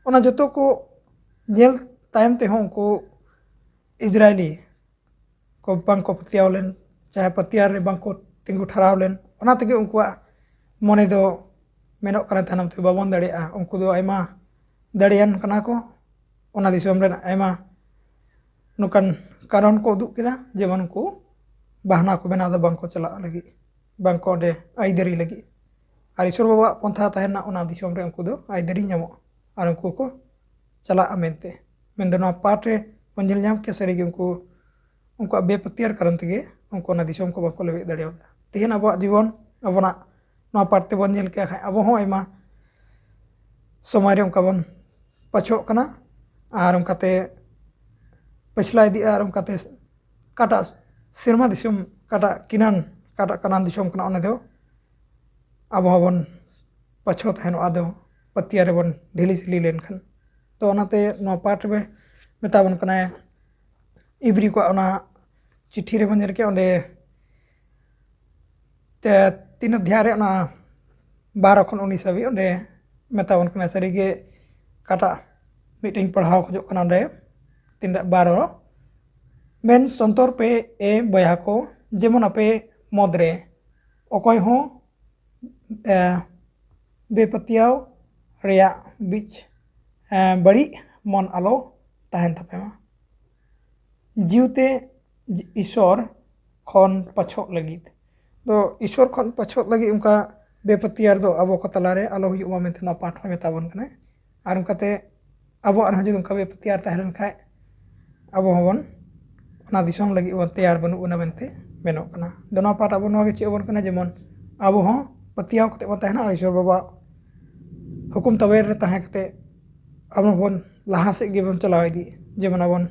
ᱚᱱᱟ ᱡᱚᱛᱚ ᱠᱚ ᱧᱮᱞ ᱛᱟᱭᱚᱢ ᱛᱮᱦᱚᱸ ᱩᱱᱠᱩ ᱤᱥᱨᱟᱭᱮᱞᱤ ᱠᱚ ᱵᱟᱝ ᱠᱚ ᱯᱟᱹᱛᱭᱟᱹᱣ ᱞᱮᱱ, ᱪᱟᱦᱮ ᱯᱟᱹᱛᱭᱟᱹᱣ ᱨᱮ ᱵᱟᱝ ᱠᱚ ᱛᱤᱸᱜᱩ ᱴᱷᱟᱨᱟᱣ ᱞᱮᱱ, ᱚᱱᱟ ᱛᱮᱜᱮ ᱩᱱᱠᱩᱣᱟᱜ ᱢᱚᱱᱮ ᱫᱚ ᱢᱮᱱᱚᱜ ᱠᱟᱱᱟ ᱛᱟᱭᱱᱚᱢ ᱛᱮ ᱵᱟᱵᱚᱱ ᱫᱟᱲᱮᱭᱟᱜᱼᱟ᱾ ᱩᱱᱠᱩ ᱫᱚ ᱟᱭᱢᱟ ᱫᱟᱲᱮᱭᱟᱱ ᱠᱟᱱᱟ ᱠᱚ, ᱚᱱᱟ ᱫᱤᱥᱚᱢ ᱨᱮᱱ ᱟᱭᱢᱟ ᱱᱚᱝᱠᱟᱱ ᱠᱟᱨᱚᱱ ᱠᱚ ᱩᱫᱩᱜ ᱠᱮᱫᱟ, ᱡᱮᱢᱚᱱ ᱩᱱᱠᱩ ᱵᱟᱦᱱᱟ ᱠᱚ ᱵᱮᱱᱟᱣ ᱮᱫᱟ ᱵᱟᱝ ᱠᱚ ᱪᱟᱞᱟᱜ ᱞᱟᱹᱜᱤᱫ, ᱵᱟᱝ ᱠᱚ ᱚᱸᱰᱮ ᱟᱹᱭᱫᱟᱹᱨᱤ ᱞᱟᱹᱜᱤᱫ᱾ ᱟᱨ ᱤᱥᱚᱨ ᱵᱟᱵᱟᱣᱟᱜ ᱯᱚᱱᱛᱷᱟ ᱛᱟᱦᱮᱱᱟ ᱚᱱᱟ ᱫᱤᱥᱚᱢ ᱨᱮ ᱩᱱᱠᱩ ᱫᱚ ᱟᱹᱭᱫᱟᱹᱨᱤ ᱧᱟᱢᱚᱜᱼᱟ ᱟᱨ ᱩᱱᱠᱩ ᱠᱚ ᱪᱟᱞᱟᱜᱼᱟ ᱢᱮᱱᱛᱮ᱾ ᱢᱮᱱᱫᱚ ᱱᱚᱣᱟ ᱯᱟᱴ ᱨᱮ ᱵᱚᱱ ᱧᱮᱞ ᱧᱟᱢ ᱠᱮᱭᱟ ᱥᱟᱹᱨᱤᱜᱮ ᱩᱱᱠᱩ, ᱩᱱᱠᱩᱣᱟᱜ ᱵᱮᱯᱟᱹᱛᱭᱟᱹᱨ ᱠᱟᱨᱚᱱ ᱛᱮᱜᱮ ᱩᱱᱠᱩ ᱚᱱᱟ ᱫᱤᱥᱚᱢ ᱠᱚ ᱵᱟᱠᱚ ᱞᱮᱵᱮᱫ ᱫᱟᱲᱮᱭᱟᱫᱟ᱾ ᱛᱮᱦᱮᱧ ᱟᱵᱚᱣᱟᱜ ᱡᱤᱵᱚᱱ, ᱟᱵᱚᱱᱟᱜ ᱱᱚᱣᱟ ᱯᱟᱴ ᱛᱮᱵᱚᱱ ᱧᱮᱞ ᱠᱮᱭᱟ ᱠᱷᱟᱡ, ᱟᱵᱚ ᱦᱚᱸ ᱟᱭᱢᱟ ᱥᱚᱢᱚᱭ ᱨᱮ ᱚᱱᱠᱟ ᱵᱚᱱ ᱯᱟᱹᱪᱷᱚᱜ ᱠᱟᱱᱟ ᱟᱨ ᱚᱱᱠᱟᱛᱮ ᱯᱟᱹᱪᱷᱞᱟ ᱤᱫᱤᱜᱼᱟ ᱟᱨ ᱚᱱᱠᱟᱛᱮ ᱚᱠᱟᱴᱟᱜ ᱥᱮᱨᱢᱟ ᱫᱤᱥᱚᱢ, ᱚᱠᱟᱴᱟᱜ ᱠᱤᱱᱟᱱ, ᱚᱠᱟᱴᱟᱜ ᱠᱟᱱᱟᱱ ᱫᱤᱥᱚᱢ ᱠᱟᱱᱟ, ᱚᱱᱟ ᱫᱚ ᱟᱵᱚ ᱦᱚᱸᱵᱚᱱ ᱯᱟᱹᱪᱷᱚ ᱛᱟᱦᱮᱱᱚᱜᱼᱟ, ᱟᱫᱚ ᱯᱟᱹᱛᱭᱟᱹᱨ ᱨᱮᱵᱚᱱ ᱰᱷᱤᱞᱤ ᱥᱤᱞᱤ ᱞᱮᱱᱠᱷᱟᱱ᱾ ᱛᱚ ᱚᱱᱟᱛᱮ ᱱᱚᱣᱟ ᱯᱟᱴ ᱨᱮ ᱢᱮᱛᱟ ᱵᱚᱱ ᱠᱟᱱᱟᱭ, ᱤᱵᱨᱤ ᱠᱚᱣᱟᱜ ᱚᱱᱟ ᱪᱤᱴᱷᱤ ᱨᱮᱵᱚᱱ ᱧᱮᱞ ᱠᱮᱜᱼᱟ, ᱚᱸᱰᱮ ᱛᱮ ᱛᱤᱱ ᱚᱫᱷᱭᱟᱭ ᱨᱮ ᱚᱱᱟ ᱵᱟᱨᱚ ᱠᱷᱚᱱ ᱩᱱᱤᱥ ᱦᱟᱹᱵᱤᱡ ᱚᱸᱰᱮ ᱢᱮᱛᱟ ᱵᱚᱱ ᱠᱟᱱᱟ᱾ ᱥᱟᱹᱨᱤᱜᱮ ᱚᱠᱟᱴᱟᱜ ᱢᱤᱫᱴᱮᱱ ᱯᱟᱲᱦᱟᱣ ᱠᱷᱚᱡᱚᱜ ᱠᱟᱱᱟ ᱚᱸᱰᱮ, ᱛᱤᱱᱟᱹᱜ ᱵᱟᱨᱚ, ᱢᱮᱱ ᱥᱚᱱᱛᱚᱨ ᱯᱮ ᱮ ᱵᱚᱭᱦᱟ ᱠᱚ, ᱡᱮᱢᱚᱱ ᱟᱯᱮ ᱢᱩᱫᱽᱨᱮ ᱚᱠᱚᱭ ᱦᱚᱸ ᱮ, ᱵᱮᱯᱟᱹᱛᱭᱟᱹᱣ ᱨᱮᱭᱟᱜ ᱵᱤᱪ, ᱮ, ᱵᱟᱹᱲᱤᱡ ᱢᱚᱱ ᱟᱞᱚ ᱛᱟᱦᱮᱱ ᱛᱟᱯᱮ ᱢᱟ᱾ ᱡᱤᱣᱤᱛᱮ ᱡᱤ-, ᱤᱥᱚᱨ ᱠᱷᱚᱱ ᱯᱟᱪᱷᱚᱜ ᱞᱟᱹᱜᱤᱫ᱾ ᱫᱚ ᱤᱥᱚᱨ ᱠᱷᱚᱱ ᱯᱟᱪᱷᱚᱜ ᱞᱟᱹᱜᱤᱫ ᱚᱱᱠᱟ ᱵᱮᱯᱟᱹᱛᱭᱟᱹᱨ ᱫᱚ ᱟᱵᱚ ᱠᱚ ᱛᱟᱞᱟᱨᱮ ᱟᱞᱚ ᱦᱩᱭᱩᱜ ᱢᱟ ᱢᱮᱱᱛᱮ ᱱᱚᱣᱟ ᱯᱟᱴ ᱦᱚᱸᱭ ᱢᱮᱛᱟ ᱵᱚᱱ ᱠᱟᱱᱟᱭ᱾ ᱟᱨ ᱚᱱᱠᱟᱛᱮ ᱟᱵᱚᱣᱟᱜ ᱨᱮᱦᱚᱸ ᱡᱩᱫᱤ ᱚᱱᱠᱟ ᱵᱮᱯᱟᱹᱛᱭᱟᱹᱨ ᱛᱟᱦᱮᱸ ᱞᱮᱱ ᱠᱷᱟᱡ, ᱟᱵᱚ ᱦᱚᱸᱵᱚᱱ ᱚᱱᱟ ᱫᱤᱥᱚᱢ ᱞᱟᱹᱜᱤᱫ ᱵᱚᱱ ᱛᱮᱭᱟᱨ ᱵᱟᱹᱱᱩᱜ ᱵᱚᱱᱟ ᱢᱮᱱᱛᱮ ᱢᱮᱱᱚᱜ ᱠᱟᱱᱟ᱾ ᱫᱚ ᱱᱚᱣᱟ ᱯᱟᱴ ᱟᱵᱚ ᱱᱚᱣᱟ ᱜᱮ ᱪᱮᱫ ᱟᱵᱚᱱ ᱠᱟᱱᱟ, ᱡᱮᱢᱚᱱ ᱟᱵᱚ ᱦᱚᱸ ᱯᱟᱹᱛᱭᱟᱹᱣ ᱠᱟᱛᱮ ᱵᱚᱱ ᱛᱟᱦᱮᱱᱟ ᱟᱨ ᱤᱥᱚᱨ ᱵᱟᱵᱟᱣᱟᱜ ᱦᱩᱠᱩᱢ ᱛᱟᱵᱮᱨ ᱨᱮ ᱛᱟᱦᱮᱸ ᱠᱟᱛᱮ ᱟᱵᱚ ᱵᱚᱱ ᱞᱟᱦᱟ ᱥᱮᱫ ᱜᱮᱵᱚᱱ ᱪᱟᱞᱟᱣ ᱤᱫᱤᱜ, ᱡᱮᱢᱚᱱ ᱟᱵᱚᱱ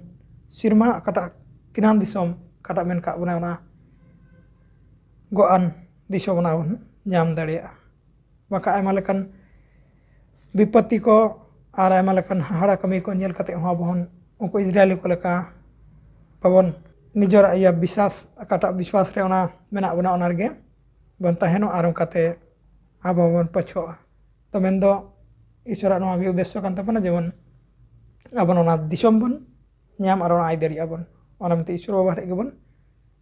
ᱥᱮᱨᱢᱟ ᱚᱠᱟᱴᱟᱜ ᱠᱤᱱᱟᱱ ᱫᱤᱥᱚᱢ, ᱚᱠᱟᱴᱟᱜ ᱢᱮᱱ ᱠᱟᱜ ᱵᱚᱱᱟ, ᱚᱱᱟ ᱜᱚᱜᱼᱟᱱ ᱫᱤᱥᱚᱢ ᱚᱱᱟ ᱵᱚᱱ ᱧᱟᱢ ᱫᱟᱲᱮᱭᱟᱜᱼᱟ᱾ ᱵᱟᱠᱷᱟᱡ ᱟᱭᱢᱟ ᱞᱮᱠᱟᱱ ᱵᱤᱯᱚᱛᱛᱤ ᱠᱚ ᱟᱨ ᱟᱭᱢᱟ ᱞᱮᱠᱟᱱ ᱦᱟᱦᱟᱲᱟ ᱠᱟᱹᱢᱤ ᱠᱚ ᱧᱮᱞ ᱠᱟᱛᱮ ᱦᱚᱸ ᱟᱵᱚ ᱦᱚᱸ ᱩᱱᱠᱩ ᱤᱥᱨᱟᱭᱮᱞᱤ ᱠᱚ ᱞᱮᱠᱟ ᱵᱟᱵᱚᱱ ᱱᱤᱡᱮᱨᱟᱜ ᱤᱭᱟᱹ ᱵᱤᱥᱣᱟᱥ, ᱚᱠᱟᱴᱟᱜ ᱵᱤᱥᱣᱟᱥ ᱨᱮ ᱚᱱᱟ ᱢᱮᱱᱟᱜ ᱵᱚᱱᱟ, ᱚᱱᱟ ᱨᱮᱜᱮ ᱵᱚᱱ ᱛᱟᱦᱮᱱᱚᱜ ᱟᱨ ᱚᱱᱠᱟᱛᱮ ᱟᱵᱚ ᱵᱚᱱ ᱯᱟᱹᱪᱷᱚᱜᱼᱟ᱾ ᱛᱚ ᱢᱮᱱᱫᱚ ᱤᱥᱚᱨᱟᱜ ᱱᱚᱣᱟ ᱜᱮ ᱩᱫᱽᱫᱮᱥᱥᱚ ᱠᱟᱱ ᱛᱟᱵᱚᱱᱟ, ᱡᱮᱢᱚᱱ ᱟᱵᱚ ᱚᱱᱟ ᱫᱤᱥᱚᱢ ᱵᱚᱱ ᱧᱟᱢ ᱟᱨ ᱚᱱᱟ ᱟᱭ ᱫᱟᱲᱮᱭᱟᱜᱼᱟ ᱵᱚᱱ᱾ ᱚᱱᱟ ᱢᱮᱱᱛᱮ ᱤᱥᱚᱨ ᱵᱟᱵᱟ ᱴᱷᱮᱱ ᱜᱮᱵᱚᱱ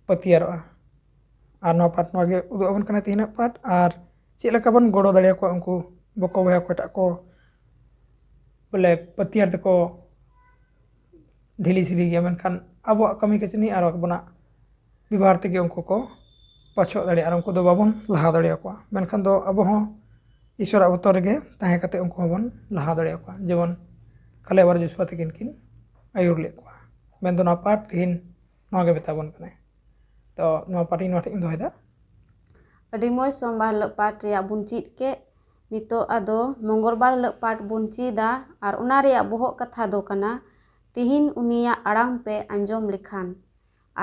ᱯᱟᱹᱛᱭᱟᱹᱨᱚᱜᱼᱟ᱾ ᱟᱨ ᱱᱚᱣᱟ ᱯᱟᱴ ᱱᱚᱣᱟ ᱜᱮ ᱩᱫᱩᱜ ᱟᱵᱚᱱ ᱠᱟᱱᱟ ᱛᱮᱦᱮᱧᱟᱜ ᱯᱟᱴ, ᱟᱨ ᱪᱮᱫ ᱞᱮᱠᱟ ᱵᱚᱱ ᱜᱚᱲᱚ ᱫᱟᱲᱮᱭᱟᱠᱚᱣᱟ ᱩᱱᱠᱩ ᱵᱚᱠᱚ ᱵᱚᱭᱦᱟ ᱚᱠᱚᱭᱴᱟᱜ ᱠᱚ ᱵᱚᱞᱮ ᱯᱟᱹᱛᱭᱟᱹᱨ ᱛᱮᱠᱚ ᱰᱷᱤᱞᱤ ᱥᱤᱞᱤ ᱜᱮᱭᱟ, ᱢᱮᱱᱠᱷᱟᱱ ᱟᱵᱚᱣᱟᱜ ᱠᱟᱹᱢᱤ ᱠᱟᱹᱥᱱᱤ ᱟᱨ ᱟᱵᱚᱱᱟᱜ ᱵᱮᱵᱚᱦᱟᱨ ᱛᱮᱜᱮ ᱩᱱᱠᱩ ᱠᱚ ᱯᱟᱹᱪᱷᱚᱜ ᱫᱟᱲᱮᱭᱟᱜᱼᱟ ᱟᱨ ᱩᱱᱠᱩ ᱫᱚ ᱵᱟᱵᱚᱱ ᱞᱟᱦᱟ ᱫᱟᱲᱮᱭᱟᱠᱚᱣᱟ᱾ ᱢᱮᱱᱠᱷᱟᱱ ᱫᱚ ᱟᱵᱚ ᱦᱚᱸ ᱤᱥᱚᱨᱟᱜ ᱵᱚᱛᱚᱨ ᱨᱮᱜᱮ ᱛᱟᱦᱮᱸ ᱠᱟᱛᱮ ᱩᱱᱠᱩ ᱦᱚᱸᱵᱚᱱ ᱞᱟᱦᱟ ᱫᱟᱲᱮᱭᱟᱠᱚᱣᱟ, ᱡᱮᱢᱚᱱ ᱠᱟᱞᱮᱵ ᱟᱨ ᱡᱚᱥᱩᱣᱟ ᱛᱟᱹᱠᱤᱱ ᱠᱤᱱ ᱟᱹᱭᱩᱨ ᱞᱮᱫ ᱠᱚᱣᱟ᱾ ᱢᱮᱱᱫᱚ ᱱᱚᱣᱟ ᱯᱟᱴ ᱛᱮᱦᱮᱧ ᱱᱚᱣᱟ ᱜᱮ ᱢᱮᱛᱟ ᱵᱚᱱ ᱠᱟᱱᱟᱭ᱾ ᱛᱚ ᱱᱚᱣᱟ ᱯᱟᱴ ᱤᱧ ᱱᱚᱣᱟ ᱴᱷᱮᱱ ᱤᱧ ᱫᱚᱦᱚᱭᱮᱫᱟ᱾ ᱟᱹᱰᱤ ᱢᱚᱡᱽ ᱥᱳᱢᱵᱟᱨ ᱦᱤᱞᱳᱜ ᱯᱟᱴ ᱨᱮᱭᱟᱜ ᱵᱚᱱ ᱪᱮᱫ ᱠᱮᱫ᱾ ᱱᱤᱛᱚᱜ ᱟᱫᱚ ᱢᱚᱝᱜᱚᱞ ᱵᱟᱨ ᱦᱤᱞᱳᱜ ᱯᱟᱴ ᱵᱚᱱ ᱪᱮᱫᱟ, ᱟᱨ ᱚᱱᱟ ᱨᱮᱭᱟᱜ ᱵᱚᱦᱚᱜ ᱠᱟᱛᱷᱟ ᱫᱚ ᱠᱟᱱᱟ, ᱛᱤᱦᱤᱧ ᱩᱱᱤᱭᱟᱜ ᱟᱲᱟᱝ ᱯᱮ ᱟᱸᱡᱚᱢ ᱞᱮᱠᱷᱟᱱ᱾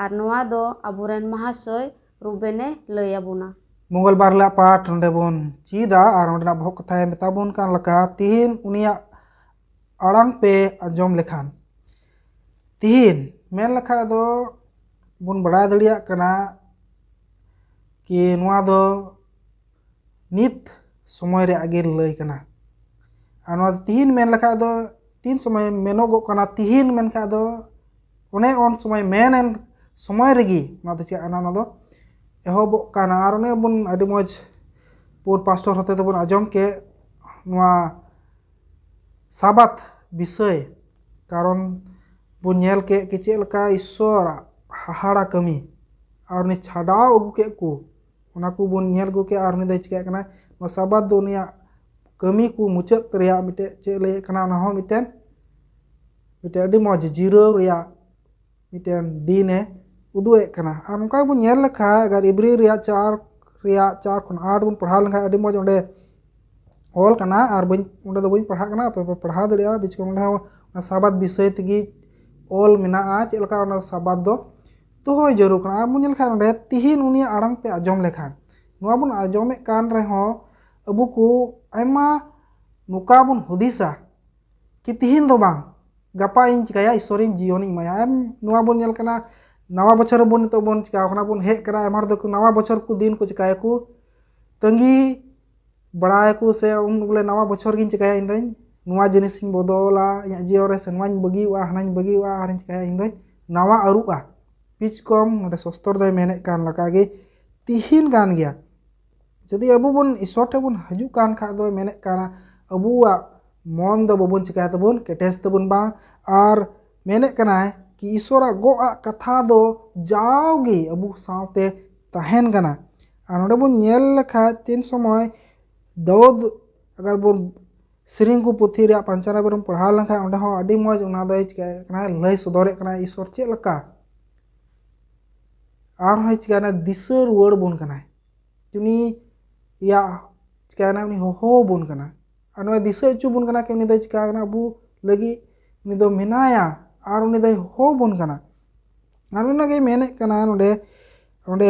ᱟᱨ ᱱᱚᱣᱟ ᱫᱚ ᱟᱵᱚᱨᱮᱱ ᱢᱟᱦᱟᱥᱚᱭ ᱨᱩᱵᱮᱱᱮ ᱞᱟᱹᱭ ᱟᱵᱚᱱᱟ᱾ ᱢᱚᱝᱜᱚᱞ ᱵᱟᱨ ᱦᱤᱞᱳᱜ ᱯᱟᱴ ᱱᱚᱰᱮ ᱵᱚᱱ ᱪᱮᱫᱟ, ᱟᱨ ᱚᱸᱰᱮᱱᱟᱜ ᱵᱚᱦᱚᱜ ᱠᱟᱛᱷᱟᱭ ᱢᱮᱛᱟ ᱵᱚᱱ ᱠᱟᱱ ᱞᱮᱠᱟ, ᱛᱤᱦᱤᱧ ᱩᱱᱤᱭᱟᱜ ᱟᱲᱟᱝ ᱯᱮ ᱟᱸᱡᱚᱢ ᱞᱮᱠᱷᱟᱱ᱾ ᱛᱤᱦᱤᱧ ᱢᱮᱱ ᱞᱮᱠᱷᱟᱡ ᱫᱚ ᱵᱚᱱ ᱵᱟᱲᱟᱭ ᱫᱟᱲᱮᱭᱟᱜ ᱠᱟᱱᱟ ᱠᱤ ᱱᱚᱣᱟ ᱫᱚ ᱱᱤᱛ ᱥᱚᱢᱚᱭ ᱨᱮᱭᱟᱜ ᱜᱮ ᱞᱟᱹᱭ ᱠᱟᱱᱟ᱾ ᱟᱨ ᱱᱚᱣᱟ ᱫᱚ ᱛᱤᱦᱤᱧ ᱢᱮᱱ ᱞᱮᱠᱷᱟᱡ ᱫᱚ ᱛᱤᱱ ᱥᱚᱢᱚᱭ ᱢᱮᱱᱚᱜᱚᱜ ᱠᱟᱱᱟ, ᱛᱤᱦᱤᱧ ᱢᱮᱱᱠᱷᱟᱡ ᱫᱚ ᱚᱱᱮ ᱩᱱ ᱥᱚᱢᱚᱭ ᱢᱮᱱ ᱮᱱ ᱥᱚᱢᱚᱭ ᱨᱮᱜᱮ ᱱᱚᱣᱟ ᱫᱚ ᱪᱮᱫ ᱠᱟᱱᱟ, ᱚᱱᱟ ᱫᱚ ᱮᱦᱚᱵᱚᱜ ᱠᱟᱱᱟ᱾ ᱟᱨ ᱚᱱᱮ ᱵᱚᱱ ᱟᱹᱰᱤ ᱢᱚᱡᱽ ᱯᱩᱨ ᱯᱟᱥᱴᱚᱨ ᱦᱚᱛᱮ ᱛᱮᱵᱚᱱ ᱟᱸᱡᱚᱢ ᱠᱮᱫ ᱱᱚᱣᱟ ᱥᱟᱵᱟᱛ ᱵᱤᱥᱚᱭ, ᱠᱟᱨᱚᱱ ᱵᱚᱱ ᱧᱮᱞ ᱠᱮᱫ ᱠᱤ ᱪᱮᱫ ᱞᱮᱠᱟ ᱤᱥᱥᱚᱨᱟᱜ ᱦᱟᱦᱟᱲᱟ ᱠᱟᱹᱢᱤ ᱟᱨ ᱩᱱᱤ ᱪᱷᱟᱰᱟᱣ ᱟᱹᱜᱩ ᱠᱮᱫ ᱠᱚ, ᱚᱱᱟ ᱠᱚᱵᱚᱱ ᱧᱮᱞ ᱟᱹᱜᱩ ᱠᱮᱫ᱾ ᱟᱨ ᱩᱱᱤ ᱫᱚᱭ ᱪᱤᱠᱟᱹᱭᱮᱫ ᱠᱟᱱᱟ, ᱱᱚᱣᱟ ᱥᱟᱵᱟᱛ ᱫᱚ ᱩᱱᱤᱭᱟᱜ ᱠᱟᱹᱢᱤ ᱠᱚ ᱢᱩᱪᱟᱹᱫ ᱨᱮᱭᱟᱜ ᱢᱤᱫᱴᱮᱡ ᱪᱮᱫ ᱞᱟᱹᱭᱮᱫ ᱠᱟᱱᱟ, ᱚᱱᱟ ᱦᱚᱸ ᱢᱤᱫᱴᱮᱱ ᱢᱤᱫᱴᱮᱱ ᱟᱹᱰᱤ ᱢᱚᱡᱽ ᱡᱤᱨᱟᱹᱣ ᱨᱮᱭᱟᱜ ᱢᱤᱫᱴᱮᱱ ᱫᱤᱱᱮ ᱩᱫᱩᱜ ᱮᱫ ᱠᱟᱱᱟ᱾ ᱟᱨ ᱱᱚᱝᱠᱟ ᱵᱚᱱ ᱧᱮᱞ ᱞᱮᱠᱷᱟᱡ ᱟᱜᱟᱨ ᱤᱵᱨᱤ ᱨᱮᱭᱟᱜ ᱪᱟᱨ ᱨᱮᱭᱟᱜ ᱪᱟᱨ ᱠᱷᱚᱱ ᱟᱴ ᱵᱚᱱ ᱯᱟᱲᱦᱟᱣ ᱞᱮᱱᱠᱷᱟᱱ ᱟᱹᱰᱤ ᱢᱚᱡᱽ ᱚᱸᱰᱮ ᱚᱞ ᱠᱟᱱᱟ᱾ ᱟᱨ ᱵᱟᱹᱧ ᱚᱸᱰᱮ ᱫᱚ ᱵᱟᱹᱧ ᱯᱟᱲᱦᱟᱜ ᱠᱟᱱᱟ, ᱟᱯᱮ ᱯᱮ ᱯᱟᱲᱦᱟᱣ ᱫᱟᱲᱮᱭᱟᱜᱼᱟ᱾ ᱵᱤᱪᱠᱚᱢ ᱚᱸᱰᱮ ᱦᱚᱸ ᱚᱱᱟ ᱥᱟᱵᱟᱛ ᱵᱤᱥᱚᱭ ᱛᱮᱜᱮ ᱚᱞ ᱢᱮᱱᱟᱜᱼᱟ, ᱪᱮᱫ ᱞᱮᱠᱟ ᱚᱱᱟ ᱥᱟᱵᱟᱛ ᱫᱚ ᱫᱚᱦᱚᱭ ᱡᱟᱹᱨᱩᱲ ᱠᱟᱱᱟ᱾ ᱟᱨ ᱵᱚᱱ ᱧᱮᱞ ᱠᱷᱟᱱ ᱚᱸᱰᱮ ᱛᱤᱦᱤᱧ ᱩᱱᱤᱭᱟᱜ ᱟᱲᱟᱝ ᱯᱮ ᱟᱸᱡᱚᱢ ᱞᱮᱠᱷᱟᱱ, ᱱᱚᱣᱟ ᱵᱚᱱ ᱟᱸᱡᱚᱢᱮᱫ ᱠᱟᱱ ᱨᱮᱦᱚᱸ ᱟᱵᱚ ᱠᱚ ᱟᱭᱢᱟ ᱱᱚᱝᱠᱟ ᱵᱚᱱ ᱦᱩᱫᱤᱥᱟ ᱠᱤ ᱛᱤᱦᱤᱧ ᱫᱚ ᱵᱟᱝ, ᱜᱟᱯᱟ ᱤᱧ ᱪᱤᱠᱟᱹᱭᱟ, ᱤᱥᱥᱚᱨᱤᱧ ᱡᱤᱭᱚᱱᱤᱧ ᱮᱢᱟᱭᱟ᱾ ᱮᱢ ᱱᱚᱣᱟ ᱵᱚᱱ ᱧᱮᱞ ᱠᱟᱱᱟ, ᱱᱟᱣᱟ ᱵᱚᱪᱷᱚᱨ ᱨᱮᱵᱚᱱ ᱱᱤᱛᱚᱜ ᱵᱚᱱ ᱪᱤᱠᱟᱹᱣ ᱠᱟᱱᱟ, ᱵᱚᱱ ᱦᱮᱡ ᱠᱟᱱᱟ, ᱟᱭᱢᱟ ᱦᱚᱲ ᱫᱚᱠᱚ ᱱᱟᱣᱟ ᱵᱚᱪᱷᱚᱨ ᱠᱚ ᱫᱤᱱ ᱠᱚ ᱪᱤᱠᱟᱹᱭᱟᱠᱚ, ᱛᱟᱺᱜᱤ ᱵᱟᱲᱟᱭᱟᱠᱚ ᱥᱮ ᱩᱱ ᱵᱚᱞᱮ ᱱᱟᱣᱟ ᱵᱚᱪᱷᱚᱨ ᱜᱤᱧ ᱪᱤᱠᱟᱹᱭᱟ ᱤᱧ ᱫᱚᱧ ᱱᱚᱣᱟ ᱡᱤᱱᱤᱥᱤᱧ ᱵᱚᱫᱚᱞᱟ ᱤᱧᱟᱹᱜ ᱡᱤᱭᱚᱱ ᱨᱮ, ᱥᱮ ᱱᱚᱣᱟᱧ ᱵᱟᱹᱜᱤᱭᱟᱜᱼᱟ, ᱦᱟᱱᱟᱧ ᱵᱟᱹᱜᱤᱭᱟᱜᱼᱟ, ᱟᱨᱤᱧ ᱪᱤᱠᱟᱹᱭᱟ, ᱤᱧ ᱫᱚᱧ ᱱᱟᱣᱟ ᱟᱹᱨᱩᱜᱼᱟ᱾ ᱵᱤᱪᱠᱚᱢ ᱱᱚᱰᱮ ᱥᱚᱥᱛᱚᱨ ᱫᱚᱭ ᱢᱮᱱᱮᱫ ᱠᱟᱱ ᱞᱮᱠᱟᱜᱮ ᱛᱤᱦᱤᱱ ᱠᱟᱱ ᱜᱮᱭᱟ᱾ ᱡᱩᱫᱤ ᱟᱵᱚ ᱵᱚᱱ ᱤᱥᱚᱨ ᱴᱷᱮᱱ ᱵᱚᱱ ᱦᱤᱡᱩᱜ ᱠᱟᱱ ᱠᱷᱟᱡ ᱫᱚ ᱢᱮᱱᱮᱫ ᱠᱟᱱᱟ ᱟᱵᱚᱣᱟᱜ ᱢᱚᱱ ᱫᱚ ᱵᱟᱵᱚᱱ ᱪᱤᱠᱟᱹᱭ ᱛᱟᱵᱚᱱ, ᱠᱮᱴᱮᱡ ᱛᱟᱵᱚᱱ ᱵᱟᱝ᱾ ᱟᱨ ᱢᱮᱱᱮᱫ ᱠᱟᱱᱟᱭ ᱠᱤ ᱤᱥᱚᱨᱟᱜ ᱜᱚᱜ ᱟᱜ ᱠᱟᱛᱷᱟ ᱫᱚ ᱡᱟᱣᱜᱮ ᱟᱵᱚ ᱥᱟᱶᱛᱮ ᱛᱟᱦᱮᱱ ᱠᱟᱱᱟ᱾ ᱟᱨ ᱱᱚᱰᱮ ᱵᱚᱱ ᱧᱮᱞ ᱞᱮᱠᱷᱟᱡ ᱛᱤᱱ ᱥᱚᱢᱚᱭ ᱫᱟᱣᱩᱫ ᱟᱜᱟᱨ ᱵᱚᱱ ᱥᱮᱨᱮᱧ ᱠᱚ ᱯᱩᱛᱷᱤ ᱨᱮᱭᱟᱜ ᱯᱟᱧᱪᱟᱱᱟ ᱵᱚᱱ ᱯᱟᱲᱦᱟᱣ ᱞᱮᱱᱠᱷᱟᱱ ᱚᱸᱰᱮ ᱦᱚᱸ ᱟᱹᱰᱤ ᱢᱚᱡᱽ ᱚᱱᱟ ᱫᱚᱭ ᱪᱤᱠᱟᱹᱭᱮᱫ ᱠᱟᱱᱟᱭ, ᱞᱟᱹᱭ ᱥᱚᱫᱚᱨᱮᱫ ᱠᱟᱱᱟᱭ ᱤᱥᱚᱨ ᱪᱮᱫ ᱞᱮᱠᱟ᱾ ᱟᱨᱦᱚᱸᱭ ᱪᱤᱠᱟᱹᱭᱮᱱᱟ, ᱫᱤᱥᱟᱹ ᱨᱩᱣᱟᱹᱲ ᱵᱚᱱ ᱠᱟᱱᱟᱭ᱾ ᱩᱱᱤᱭᱟᱜ ᱪᱤᱠᱟᱹᱭᱮᱱᱟ, ᱩᱱᱤ ᱦᱚᱦᱚ ᱵᱚᱱ ᱠᱟᱱᱟ᱾ ᱟᱨ ᱱᱚᱜᱼᱚᱭ ᱫᱤᱥᱟᱹ ᱦᱚᱪᱚ ᱵᱚᱱ ᱠᱟᱱᱟ ᱠᱤ ᱩᱱᱤ ᱫᱚᱭ ᱪᱤᱠᱟ ᱠᱟᱱᱟ, ᱟᱵᱚ ᱞᱟᱹᱜᱤᱫ ᱩᱱᱤ ᱫᱚ ᱢᱮᱱᱟᱭᱟ ᱟᱨ ᱩᱱᱤ ᱫᱚᱭ ᱦᱚᱦᱚ ᱵᱚᱱ ᱠᱟᱱᱟ᱾ ᱟᱨ ᱚᱱᱟᱜᱮ ᱢᱮᱱᱮᱫ ᱠᱟᱱᱟ ᱱᱚᱰᱮ, ᱚᱸᱰᱮ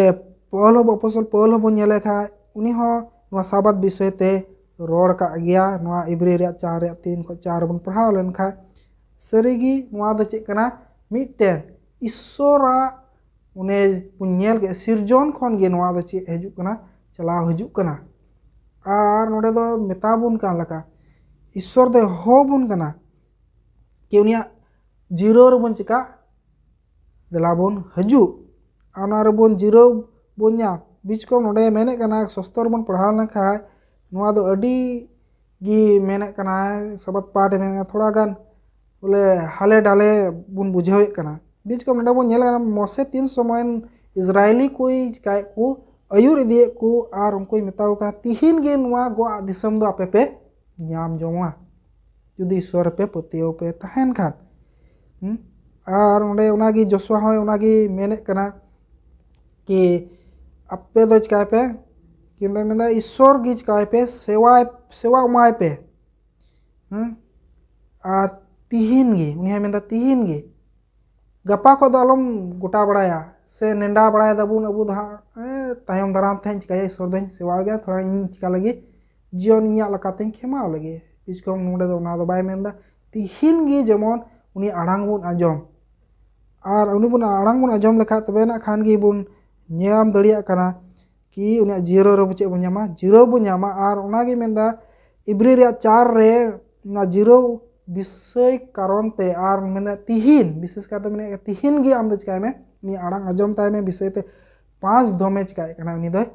ᱯᱟᱹᱣᱞ ᱦᱚᱸ, ᱟᱯᱚᱥᱚᱞ ᱯᱟᱹᱣᱞ ᱦᱚᱸᱵᱚᱱ ᱧᱮᱞᱮ ᱠᱷᱟᱡ ᱩᱱᱤ ᱦᱚᱸ ᱱᱚᱣᱟ ᱥᱟᱵᱟᱛ ᱵᱤᱥᱚᱭ ᱛᱮ ᱨᱚᱲ ᱠᱟᱜ ᱜᱮᱭᱟ᱾ ᱱᱚᱣᱟ ᱤᱵᱨᱤ ᱨᱮᱭᱟᱜ ᱪᱟᱨ ᱨᱮᱭᱟᱜ ᱛᱤᱱ ᱠᱷᱚᱱ ᱪᱟᱨ ᱵᱚᱱ ᱯᱟᱲᱦᱟᱣ ᱞᱮᱱᱠᱷᱟᱡ ᱥᱟᱹᱨᱤᱜᱮ ᱱᱚᱣᱟ ᱫᱚ ᱪᱮᱫ ᱠᱟᱱᱟ, ᱢᱤᱫᱴᱮᱱ ᱤᱥᱚᱨᱟᱜ ᱚᱱᱮ ᱵᱚᱱ ᱧᱮᱞ ᱠᱮᱫ ᱥᱤᱨᱡᱚᱱ ᱠᱷᱚᱱ ᱜᱮ ᱱᱚᱣᱟ ᱫᱚ ᱪᱮᱫ ᱦᱤᱡᱩᱜ ᱠᱟᱱᱟ, ᱪᱟᱞᱟᱣ ᱦᱤᱡᱩᱜ ᱠᱟᱱᱟ᱾ ᱟᱨ ᱱᱚᱰᱮ ᱫᱚ ᱢᱮᱛᱟ ᱵᱚᱱ ᱠᱟᱱ ᱞᱮᱠᱟ ᱤᱥᱚᱨ ᱫᱚᱭ ᱦᱚᱦᱚ ᱵᱚᱱ ᱠᱟᱱᱟ ᱠᱤ ᱩᱱᱤᱭᱟᱜ ᱡᱤᱨᱟᱹᱣ ᱨᱮᱵᱚᱱ ᱪᱮᱠᱟ, ᱫᱮᱞᱟ ᱵᱚᱱ ᱦᱤᱡᱩᱜ᱾ ᱟᱨ ᱚᱱᱟ ᱨᱮᱵᱚᱱ ᱡᱤᱨᱟᱹᱣ ᱵᱚᱱ ᱧᱟᱢ᱾ ᱵᱤᱪᱠᱚᱢ ᱱᱚᱰᱮ ᱢᱮᱱᱮᱫ ᱠᱟᱱᱟ ᱥᱚᱥᱛᱚᱨ ᱵᱚᱱ ᱯᱟᱲᱦᱟᱣ ᱞᱮᱱᱠᱷᱟᱱ ᱱᱚᱣᱟ ᱫᱚ ᱟᱹᱰᱤ ᱜᱮ ᱢᱮᱱᱮᱫ ᱠᱟᱱᱟᱭ ᱥᱟᱵᱟᱛ ᱯᱟᱴ ᱮ ᱢᱮᱱᱮᱫ ᱠᱟᱱᱟ, ᱛᱷᱚᱲᱟ ᱜᱟᱱ ᱵᱚᱞᱮ ᱦᱟᱞᱮ ᱰᱟᱞᱮ ᱵᱚᱱ ᱵᱩᱡᱷᱟᱹᱣᱮᱫ ᱠᱟᱱᱟ᱾ ᱵᱤᱪᱠᱚᱢ ᱱᱚᱰᱮ ᱵᱚᱱ ᱧᱮᱞ ᱠᱟᱱᱟ ᱢᱚᱥᱮ ᱛᱤᱱ ᱥᱚᱢᱚᱭ ᱤᱥᱨᱟᱭᱮᱞᱤ ᱠᱚᱭ ᱪᱤᱠᱟᱭᱮᱫ ᱠᱚ, ᱟᱹᱭᱩᱨ ᱤᱫᱤᱭᱮᱫ ᱠᱚ ᱟᱨ ᱩᱱᱠᱩᱭ ᱢᱮᱛᱟ ᱠᱚ ᱠᱟᱱᱟ, ᱛᱤᱦᱤᱧ ᱜᱮ ᱱᱚᱣᱟ ᱜᱚᱜ ᱫᱤᱥᱚᱢ ᱫᱚ ᱟᱯᱮ ᱯᱮ ᱧᱟᱢ ᱡᱚᱝᱟ, ᱡᱩᱫᱤ ᱤᱥᱚᱨ ᱨᱮᱯᱮ ᱯᱟᱹᱛᱭᱟᱹᱣ ᱯᱮ ᱛᱟᱦᱮᱱ ᱠᱷᱟᱱ᱾ ᱦᱩᱸ? ᱟᱨ ᱚᱸᱰᱮ ᱚᱱᱟᱜᱮ ᱡᱚᱥᱩᱣᱟ ᱦᱚᱸᱭ ᱚᱱᱟᱜᱮ ᱢᱮᱱᱮᱫ ᱠᱟᱱᱟ ᱠᱤ ᱟᱯᱮ ᱫᱚ ᱪᱤᱠᱟᱭ ᱯᱮ, ᱠᱤᱱᱛᱩ ᱢᱮᱱᱫᱟ ᱤᱥᱚᱨ ᱜᱮ ᱪᱤᱠᱟᱭ ᱯᱮ, ᱥᱮᱣᱟᱭ, ᱥᱮᱣᱟ ᱮᱢᱟᱭ ᱯᱮ᱾ ᱦᱮᱸ? ᱟᱨ ᱛᱤᱦᱤᱧ ᱜᱮ, ᱩᱱᱤ ᱦᱚᱸᱭ ᱢᱮᱱᱫᱟ ᱛᱤᱦᱤᱧ ᱜᱮ, ᱜᱟᱯᱟ ᱠᱷᱚᱱ ᱫᱚ ᱟᱞᱚᱢ ᱜᱚᱴᱟ ᱵᱟᱲᱟᱭᱟ ᱥᱮ ᱱᱮᱰᱟ ᱵᱟᱲᱟᱭ ᱫᱟᱵᱚᱱ ᱟᱵᱚ ᱫᱚ ᱦᱟᱸᱜ, ᱮ, ᱛᱟᱭᱚᱢ ᱫᱟᱨᱟᱢ ᱛᱮ ᱦᱟᱸᱜ ᱪᱤᱠᱟᱹᱭᱟ, ᱤᱥᱚᱨ ᱫᱚᱧ ᱥᱮᱣᱟ ᱜᱮᱭᱟ, ᱛᱷᱚᱲᱟ ᱤᱧ ᱪᱤᱠᱟ ᱞᱟᱹᱜᱤᱫ, ᱡᱤᱭᱚᱱ ᱤᱧᱟᱹᱜ ᱞᱮᱠᱟᱛᱮᱧ ᱠᱷᱮᱢᱟᱣ ᱞᱟᱹᱜᱤᱫ᱾ ᱵᱤᱪᱠᱚᱢ ᱱᱚᱰᱮ ᱫᱚ ᱚᱱᱟ ᱫᱚ ᱵᱟᱭ ᱢᱮᱱᱫᱟ, ᱛᱤᱦᱤᱧ ᱜᱮ ᱡᱮᱢᱚᱱ ᱩᱱᱤ ᱟᱲᱟᱝ ᱵᱚᱱ ᱟᱸᱡᱚᱢ᱾ ᱟᱨ ᱩᱱᱤ ᱵᱚᱱ ᱟᱲᱟᱝ ᱵᱚᱱ ᱟᱸᱡᱚᱢ ᱞᱮᱠᱷᱟᱡ ᱛᱚᱵᱮ ᱱᱟᱜ ᱠᱷᱟᱱ ᱜᱮᱵᱚᱱ ᱧᱟᱢ ᱫᱟᱲᱮᱭᱟᱜ ᱠᱟᱱᱟ ᱠᱤ ᱩᱱᱤᱭᱟᱜ ᱡᱤᱨᱟᱹᱣ ᱨᱮ ᱪᱮᱫ ᱵᱚᱱ ᱧᱟᱢᱟ, ᱡᱤᱨᱟᱹᱣ ᱵᱚᱱ ᱧᱟᱢᱟ᱾ ᱟᱨ ᱚᱱᱟᱜᱮ ᱢᱮᱱᱫᱟ ᱤᱵᱨᱤ ᱨᱮᱭᱟᱜ ᱪᱟᱨ ᱨᱮ ᱚᱱᱟ ᱡᱤᱨᱟᱹᱣ ᱵᱤᱥᱚᱭ ᱠᱟᱨᱚᱱ ᱛᱮ, ᱟᱨ ᱢᱮᱱᱟ ᱛᱤᱦᱤᱧ, ᱵᱤᱥᱮᱥ ᱠᱟᱨᱛᱮ ᱢᱮᱱᱟ ᱛᱤᱦᱤᱧ ᱜᱮ ᱟᱢ ᱫᱚ ᱪᱤᱠᱟᱭ ᱢᱮ, ᱩᱱᱤ ᱟᱲᱟᱝ ᱟᱸᱡᱚᱢ ᱛᱟᱭ ᱢᱮ ᱵᱤᱥᱚᱭ ᱛᱮ ᱯᱟᱸᱪ ᱫᱚᱢᱮ ᱪᱤᱠᱟᱭᱮᱫ ᱠᱟᱱᱟ, ᱩᱱᱤ ᱫᱚᱭ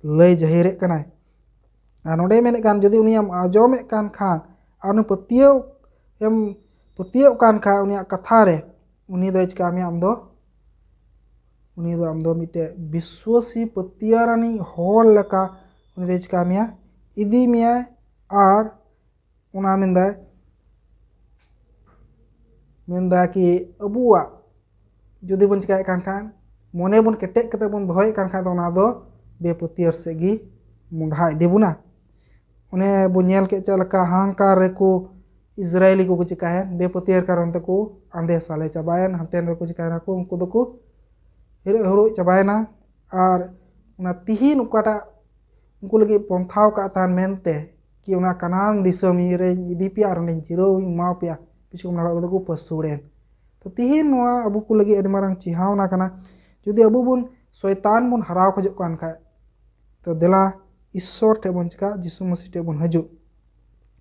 ᱞᱟᱹᱭ ᱡᱟᱹᱦᱤᱨᱮᱫ ᱠᱟᱱᱟᱭ᱾ ᱟᱨ ᱱᱚᱰᱮ ᱢᱮᱱᱮᱫ ᱠᱟᱱ, ᱡᱩᱫᱤ ᱩᱱᱤᱭᱮᱢ ᱟᱸᱡᱚᱢᱮᱫ ᱠᱟᱱ ᱠᱷᱟᱱ ᱟᱨ ᱩᱱᱤ ᱯᱟᱹᱛᱭᱟᱹᱣ ᱮᱢ ᱯᱟᱹᱛᱭᱟᱹᱣ ᱠᱟᱱ ᱠᱷᱟᱱ ᱩᱱᱤᱭᱟᱜ ᱠᱟᱛᱷᱟ ᱨᱮ, ᱩᱱᱤ ᱫᱚᱭ ᱪᱤᱠᱟ ᱢᱮᱭᱟ ᱟᱢ ᱫᱚ, ᱩᱱᱤ ᱫᱚ ᱟᱢ ᱫᱚ ᱢᱤᱫᱴᱮᱡ ᱵᱤᱥᱣᱟᱹᱥᱤ ᱯᱟᱹᱛᱭᱟᱹᱣ ᱟᱱᱤᱡ ᱦᱚᱲ ᱞᱮᱠᱟ ᱩᱱᱤ ᱫᱚᱭ ᱪᱤᱠᱟ ᱢᱮᱭᱟ, ᱤᱫᱤ ᱢᱮᱭᱟᱭ᱾ ᱟᱨ ᱚᱱᱟ ᱢᱮᱱᱫᱟᱭ, ᱢᱮᱱᱫᱟ ᱠᱤ ᱟᱵᱚᱣᱟᱜ ᱡᱩᱫᱤ ᱵᱚᱱ ᱪᱤᱠᱟᱭᱮᱫ ᱠᱟᱱ ᱠᱷᱟᱱ, ᱢᱚᱱᱮ ᱵᱚᱱ ᱠᱮᱴᱮᱡ ᱠᱟᱛᱮ ᱵᱚᱱ ᱫᱚᱦᱚᱭᱮᱫ ᱠᱟᱱ ᱠᱷᱟᱱ ᱫᱚ ᱚᱱᱟ ᱫᱚ ᱵᱮᱯᱟᱹᱛᱭᱟᱹᱨ ᱥᱮᱫ ᱜᱮ ᱢᱚᱸᱰᱷᱟ ᱤᱫᱤ ᱵᱚᱱᱟ᱾ ᱚᱱᱮ ᱵᱚᱱ ᱧᱮᱞ ᱠᱮᱫ ᱪᱮᱫ ᱞᱮᱠᱟ ᱦᱟᱦᱟᱝᱠᱟᱨ ᱨᱮᱠᱚ ᱤᱥᱨᱟᱭᱮᱞᱤ ᱠᱚᱠᱚ ᱪᱤᱠᱟᱭᱮᱱ, ᱵᱮᱯᱟᱹᱛᱭᱟᱹᱨ ᱠᱟᱨᱚᱱ ᱛᱮᱠᱚ ᱟᱸᱫᱮ ᱥᱟᱞᱮ ᱪᱟᱵᱟᱭᱮᱱ, ᱦᱟᱱᱛᱮ ᱱᱟᱛᱮ ᱠᱚ ᱪᱤᱠᱟᱭᱮᱱᱟ ᱠᱚ, ᱩᱱᱠᱩ ᱫᱚᱠᱚ ᱦᱤᱨᱚᱜ ᱦᱩᱨᱩᱜ ᱪᱟᱵᱟᱭᱮᱱᱟ᱾ ᱟᱨ ᱚᱱᱟ ᱛᱤᱦᱤᱧ ᱚᱠᱟᱴᱟᱜ ᱩᱱᱠᱩ ᱞᱟᱹᱜᱤᱫ ᱯᱚᱱᱛᱷᱟᱣ ᱠᱟᱜ ᱛᱟᱦᱮᱱ ᱢᱮᱱᱛᱮ ᱠᱤ ᱚᱱᱟ ᱠᱟᱱᱟᱱ ᱫᱤᱥᱚᱢ ᱤᱭᱟᱹ ᱨᱮᱧ ᱤᱫᱤ ᱯᱮᱭᱟ ᱟᱨ ᱚᱸᱰᱮᱧ ᱡᱤᱨᱟᱹᱣ ᱤᱧ ᱮᱢᱟ ᱯᱮᱭᱟ, ᱯᱤᱪᱷᱩ ᱚᱱᱟ ᱠᱷᱚᱱ ᱫᱚᱠᱚ ᱯᱟᱹᱥᱩᱲᱮᱱ᱾ ᱛᱚ ᱛᱤᱦᱤᱧ ᱱᱚᱣᱟ ᱟᱵᱚ ᱠᱚ ᱞᱟᱹᱜᱤᱫ ᱟᱹᱰᱤ ᱢᱟᱨᱟᱝ ᱪᱮᱦᱟᱣᱱᱟ ᱠᱟᱱᱟ᱾ ᱡᱩᱫᱤ ᱟᱵᱚ ᱵᱚᱱ ᱥᱚᱭᱛᱟᱱ ᱵᱚᱱ ᱦᱟᱨᱟᱣ ᱠᱷᱚᱡᱚᱜ ᱠᱟᱱ ᱠᱷᱟᱡ, ᱛᱚ ᱫᱮᱞᱟ ᱤᱥᱥᱚᱨ ᱴᱷᱮᱡ ᱵᱚᱱ ᱪᱤᱠᱟ, ᱡᱤᱥᱩ ᱢᱟᱹᱥᱤ ᱴᱷᱮᱡ ᱵᱚᱱ ᱦᱤᱡᱩᱜ᱾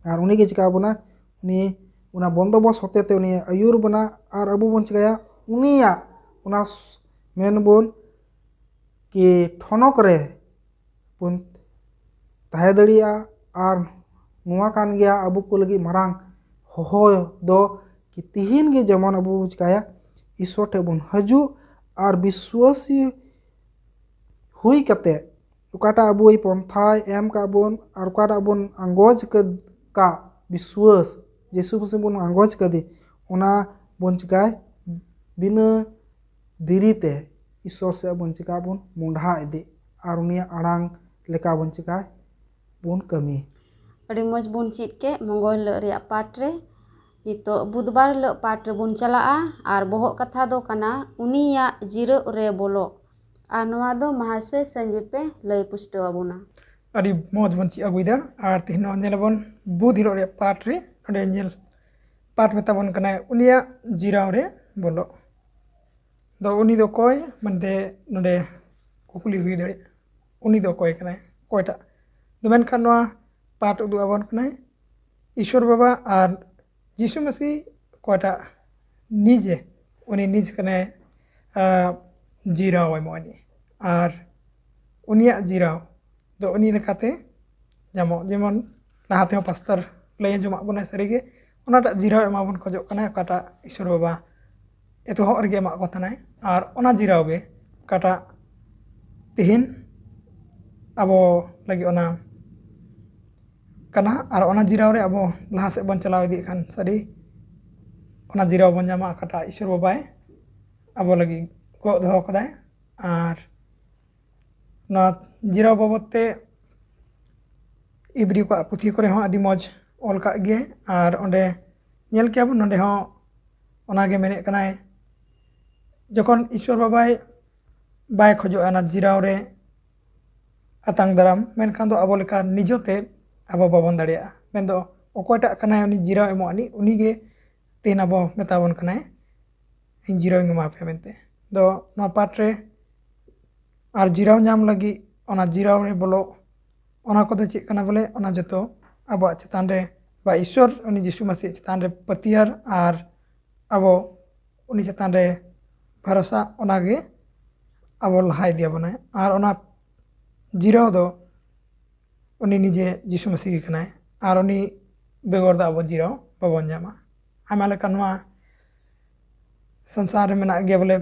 ᱟᱨ ᱩᱱᱤ ᱜᱮ ᱪᱤᱠᱟ ᱵᱚᱱᱟ, ᱩᱱᱤ ᱚᱱᱟ ᱵᱚᱱᱫᱚᱵᱚᱥ ᱦᱚᱛᱮ ᱛᱮ ᱩᱱᱤ ᱟᱹᱭᱩᱨ ᱵᱚᱱᱟ᱾ ᱟᱨ ᱟᱵᱚ ᱵᱚᱱ ᱪᱤᱠᱟᱭᱟ, ᱩᱱᱤᱭᱟᱜ ᱚᱱᱟ ᱥ- ᱢᱮᱱ ᱵᱚᱱ ᱠᱤ ᱴᱷᱚᱱᱚᱠ ᱨᱮ ᱵᱚᱱ ᱛᱟᱦᱮᱸ ᱫᱟᱲᱮᱭᱟᱜᱼᱟ᱾ ᱟᱨ ᱱᱚᱣᱟ ᱠᱟᱱ ᱜᱮᱭᱟ ᱟᱵᱚ ᱠᱚ ᱞᱟᱹᱜᱤᱫ ᱢᱟᱨᱟᱝ ᱦᱚᱦᱚ ᱫᱚ, ᱠᱤ ᱛᱤᱦᱤᱧ ᱜᱮ ᱡᱮᱢᱚᱱ ᱟᱵᱚ ᱵᱚᱱ ᱪᱤᱠᱟᱭᱟ, ᱤᱥᱥᱚᱨ ᱴᱷᱮᱡ ᱵᱚᱱ ᱦᱤᱡᱩᱜ ᱟᱨ ᱵᱤᱥᱣᱟᱹᱥᱤ ᱦᱩᱭ ᱠᱟᱛᱮ ᱚᱠᱟᱴᱟᱜ ᱟᱵᱚᱭ ᱯᱚᱱᱛᱷᱟᱭ ᱮᱢ ᱠᱟᱜ ᱵᱚᱱ ᱟᱨ ᱚᱠᱟᱴᱟᱜ ᱵᱚᱱ ᱟᱸᱜᱚᱪ ᱠᱟᱫ ᱠᱟᱜ ᱵᱤᱥᱣᱟᱹᱥ, ᱡᱤᱥᱩ ᱢᱟᱹᱥᱤ ᱵᱚᱱ ᱟᱸᱜᱚᱪ ᱠᱟᱫᱮ, ᱚᱱᱟ ᱵᱚᱱ ᱪᱤᱠᱟᱭ, ᱵᱤᱱᱟᱹ ᱫᱮᱨᱤ ᱛᱮ ᱤᱥᱥᱚᱨ ᱥᱮᱫ ᱵᱚᱱ ᱪᱤᱠᱟ ᱵᱚᱱ ᱢᱚᱸᱰᱷᱟ ᱤᱫᱤ ᱟᱨ ᱩᱱᱤᱭᱟᱜ ᱟᱲᱟᱝ ᱞᱮᱠᱟ ᱵᱚᱱ ᱪᱤᱠᱟᱭ ᱵᱚᱱ ᱠᱟᱹᱢᱤ᱾ ᱟᱹᱰᱤ ᱢᱚᱡᱽ ᱵᱚᱱ ᱪᱮᱫ ᱠᱮᱫ ᱢᱚᱝᱜᱚᱞ ᱦᱤᱞᱳᱜ ᱨᱮᱭᱟᱜ ᱯᱟᱴ ᱨᱮ᱾ ᱱᱤᱛᱚᱜ ᱵᱩᱫᱷᱵᱟᱨ ᱦᱤᱞᱳᱜ ᱯᱟᱴ ᱨᱮᱵᱚᱱ ᱪᱟᱞᱟᱜᱼᱟ ᱟᱨ ᱵᱚᱦᱚᱜ ᱠᱟᱛᱷᱟ ᱫᱚ ᱠᱟᱱᱟ ᱩᱱᱤᱭᱟᱜ ᱡᱤᱨᱟᱹᱜ ᱨᱮ ᱵᱚᱞᱚᱜ᱾ ᱟᱨ ᱱᱚᱣᱟ ᱫᱚ ᱢᱟᱦᱟᱥᱚᱭ ᱥᱟᱸᱡᱮ ᱯᱮ ᱞᱟᱹᱭ ᱯᱩᱥᱴᱟᱹᱣ ᱟᱵᱚᱱᱟ᱾ ᱟᱹᱰᱤ ᱢᱚᱡᱽ ᱵᱚᱱ ᱪᱮᱫ ᱟᱹᱜᱩᱭᱮᱫᱟ᱾ ᱟᱨ ᱛᱮᱦᱮᱧ ᱱᱚᱣᱟ ᱧᱮᱞ ᱟᱵᱚᱱ ᱵᱩᱫᱷ ᱦᱤᱞᱳᱜ ᱨᱮᱭᱟᱜ ᱯᱟᱴ ᱨᱮ, ᱚᱸᱰᱮ ᱧᱮᱞ ᱯᱟᱴ ᱢᱮᱛᱟ ᱵᱚᱱ ᱠᱟᱱᱟᱭ ᱩᱱᱤᱭᱟᱜ ᱡᱤᱨᱟᱹᱣ ᱨᱮ ᱵᱚᱞᱚᱜ᱾ ᱫᱚ ᱩᱱᱤ ᱫᱚ ᱚᱠᱚᱭ ᱢᱮᱱᱛᱮ ᱱᱚᱰᱮ ᱠᱩᱠᱞᱤ ᱦᱩᱭ ᱫᱟᱲᱮᱭᱟᱜᱼᱟ, ᱩᱱᱤ ᱫᱚ ᱚᱠᱚᱭ ᱠᱟᱱᱟᱭ, ᱚᱠᱚᱭᱴᱟᱜ? ᱫᱚ ᱢᱮᱱᱠᱷᱟᱱ ᱱᱚᱣᱟ ᱯᱟᱴ ᱩᱫᱩᱜ ᱟᱵᱚᱱ ᱠᱟᱱᱟᱭ ᱤᱥᱚᱨ ᱵᱟᱵᱟ ᱟᱨ ᱡᱤᱥᱩ ᱢᱟᱹᱥᱤ ᱚᱠᱚᱭᱴᱟᱜ ᱱᱤᱡᱮ, ᱩᱱᱤ ᱱᱤᱡ ᱠᱟᱱᱟᱭ, ᱟᱨ ᱡᱤᱨᱟᱣ ᱮᱢᱚᱜ ᱟᱹᱱᱤᱡ᱾ ᱟᱨ ᱩᱱᱤᱭᱟᱜ ᱡᱤᱨᱟᱣ ᱫᱚ ᱩᱱᱤ ᱞᱮᱠᱟᱛᱮ ᱧᱟᱢᱚᱜ, ᱡᱮᱢᱚᱱ ᱞᱟᱦᱟ ᱛᱮᱦᱚᱸ ᱯᱟᱥᱴᱚᱨ ᱞᱟᱹᱭ ᱟᱸᱡᱚᱢᱟᱜ ᱵᱚᱱᱟᱭ ᱥᱟᱹᱨᱤᱜᱮ, ᱚᱱᱟᱴᱟᱜ ᱡᱤᱨᱟᱣ ᱮᱢᱟ ᱵᱚᱱ ᱠᱷᱚᱡᱚᱜ ᱠᱟᱱᱟ, ᱚᱠᱟᱴᱟᱜ ᱤᱥᱚᱨ ᱵᱟᱵᱟ ᱮᱛᱚᱦᱚᱵ ᱨᱮᱜᱮ ᱮᱢᱟᱜ ᱠᱚ ᱛᱟᱦᱮᱱᱟᱭ᱾ ᱟᱨ ᱚᱱᱟ ᱡᱤᱨᱟᱣ ᱜᱮ ᱚᱠᱟᱴᱟᱜ ᱛᱮᱦᱮᱧ ᱟᱵᱚ ᱞᱟᱹᱜᱤᱫ ᱚᱱᱟ ᱠᱟᱱᱟ᱾ ᱟᱨ ᱚᱱᱟ ᱡᱤᱨᱟᱣ ᱨᱮ ᱟᱵᱚ ᱞᱟᱦᱟ ᱥᱮᱫ ᱵᱚᱱ ᱪᱟᱞᱟᱣ ᱤᱫᱤᱜ ᱠᱷᱟᱱ, ᱥᱟᱹᱨᱤ ᱚᱱᱟ ᱡᱤᱨᱟᱣ ᱵᱚᱱ ᱧᱟᱢᱟ, ᱚᱠᱟᱴᱟᱜ ᱤᱥᱚᱨ ᱵᱟᱵᱟᱭ ᱟᱵᱚ ᱞᱟᱹᱜᱤᱫ ᱜᱚᱜ ᱫᱚᱦᱚ ᱠᱟᱫᱟᱭ᱾ ᱟᱨ ᱱᱚᱣᱟ ᱡᱤᱨᱟᱣ ᱵᱟᱵᱚᱫ ᱛᱮ ᱤᱵᱨᱤ ᱠᱚᱣᱟᱜ ᱯᱩᱛᱷᱤ ᱠᱚᱨᱮ ᱦᱚᱸ ᱟᱹᱰᱤ ᱢᱚᱡᱽ ᱚᱞ ᱠᱟᱜ ᱜᱮ᱾ ᱟᱨ ᱚᱸᱰᱮ ᱧᱮᱞ ᱠᱮᱭᱟ ᱵᱚᱱ, ᱱᱚᱸᱰᱮ ᱦᱚᱸ ᱚᱱᱟᱜᱮ ᱢᱮᱱᱮᱫ ᱠᱟᱱᱟᱭ, ᱡᱚᱠᱷᱚᱱ ᱤᱥᱚᱨ ᱵᱟᱵᱟᱭ ᱵᱟᱭ ᱠᱷᱚᱡᱚᱜᱼᱟ ᱚᱱᱟ ᱡᱤᱨᱟᱣ ᱨᱮ ᱟᱛᱟᱝ ᱫᱟᱨᱟᱢ, ᱢᱮᱱᱠᱷᱟᱱ ᱫᱚ ᱟᱵᱚ ᱞᱮᱠᱟ ᱱᱤᱡᱮᱛᱮ ᱟᱵᱚ ᱵᱟᱵᱚᱱ ᱫᱟᱲᱮᱭᱟᱜᱼᱟ᱾ ᱢᱮᱱᱫᱚ ᱚᱠᱚᱭᱴᱟᱜ ᱠᱟᱱᱟᱭ ᱩᱱᱤ ᱡᱤᱨᱟᱣ ᱮᱢᱚᱜ ᱟᱹᱱᱤᱡ, ᱩᱱᱤᱜᱮ ᱛᱮᱦᱮᱧ ᱟᱵᱚ ᱢᱮᱛᱟ ᱵᱚᱱ ᱠᱟᱱᱟᱭ, "ᱤᱧ ᱡᱤᱨᱟᱹᱣ ᱤᱧ ᱮᱢᱟ ᱯᱮᱭᱟ" ᱢᱮᱱᱛᱮ᱾ ᱫᱚ ᱱᱚᱣᱟ ᱯᱟᱴ ᱨᱮ ᱟᱨ ᱡᱤᱨᱟᱹᱣ ᱧᱟᱢ ᱞᱟᱹᱜᱤᱫ ᱚᱱᱟ ᱡᱤᱨᱟᱹᱣ ᱨᱮ ᱵᱚᱞᱚᱜ, ᱚᱱᱟ ᱠᱚᱫᱚ ᱪᱮᱫ ᱠᱟᱱᱟ ᱵᱚᱞᱮ, ᱚᱱᱟ ᱡᱚᱛᱚ ᱟᱵᱚᱣᱟᱜ ᱪᱮᱛᱟᱱ ᱨᱮ ᱵᱟ ᱤᱥᱥᱚᱨ ᱩᱱᱤ ᱡᱤᱥᱩ ᱢᱟᱹᱥᱤ ᱪᱮᱛᱟᱱ ᱨᱮ ᱯᱟᱹᱛᱭᱟᱹᱨ ᱟᱨ ᱟᱵᱚ ᱩᱱᱤ ᱪᱮᱛᱟᱱ ᱨᱮ ᱵᱷᱚᱨᱥᱟ, ᱚᱱᱟᱜᱮ ᱟᱵᱚ ᱞᱟᱦᱟ ᱤᱫᱤᱭᱟᱵᱚᱱᱟᱭ᱾ ᱟᱨ ᱚᱱᱟ ᱡᱤᱨᱟᱹᱣ ᱫᱚ ᱩᱱᱤ ᱱᱤᱡᱮ ᱡᱤᱥᱩ ᱢᱟᱹᱥᱤ ᱜᱮ ᱠᱟᱱᱟᱭ, ᱟᱨ ᱩᱱᱤ ᱵᱮᱜᱚᱨ ᱫᱚ ᱟᱵᱚ ᱡᱤᱨᱟᱹᱣ ᱵᱟᱵᱚᱱ ᱧᱟᱢᱟ᱾ ᱟᱭᱢᱟ ᱞᱮᱠᱟ ᱱᱚᱣᱟ ᱥᱚᱝᱥᱟᱨ ᱨᱮ ᱢᱮᱱᱟᱜ ᱜᱮᱭᱟ ᱵᱚᱞᱮ,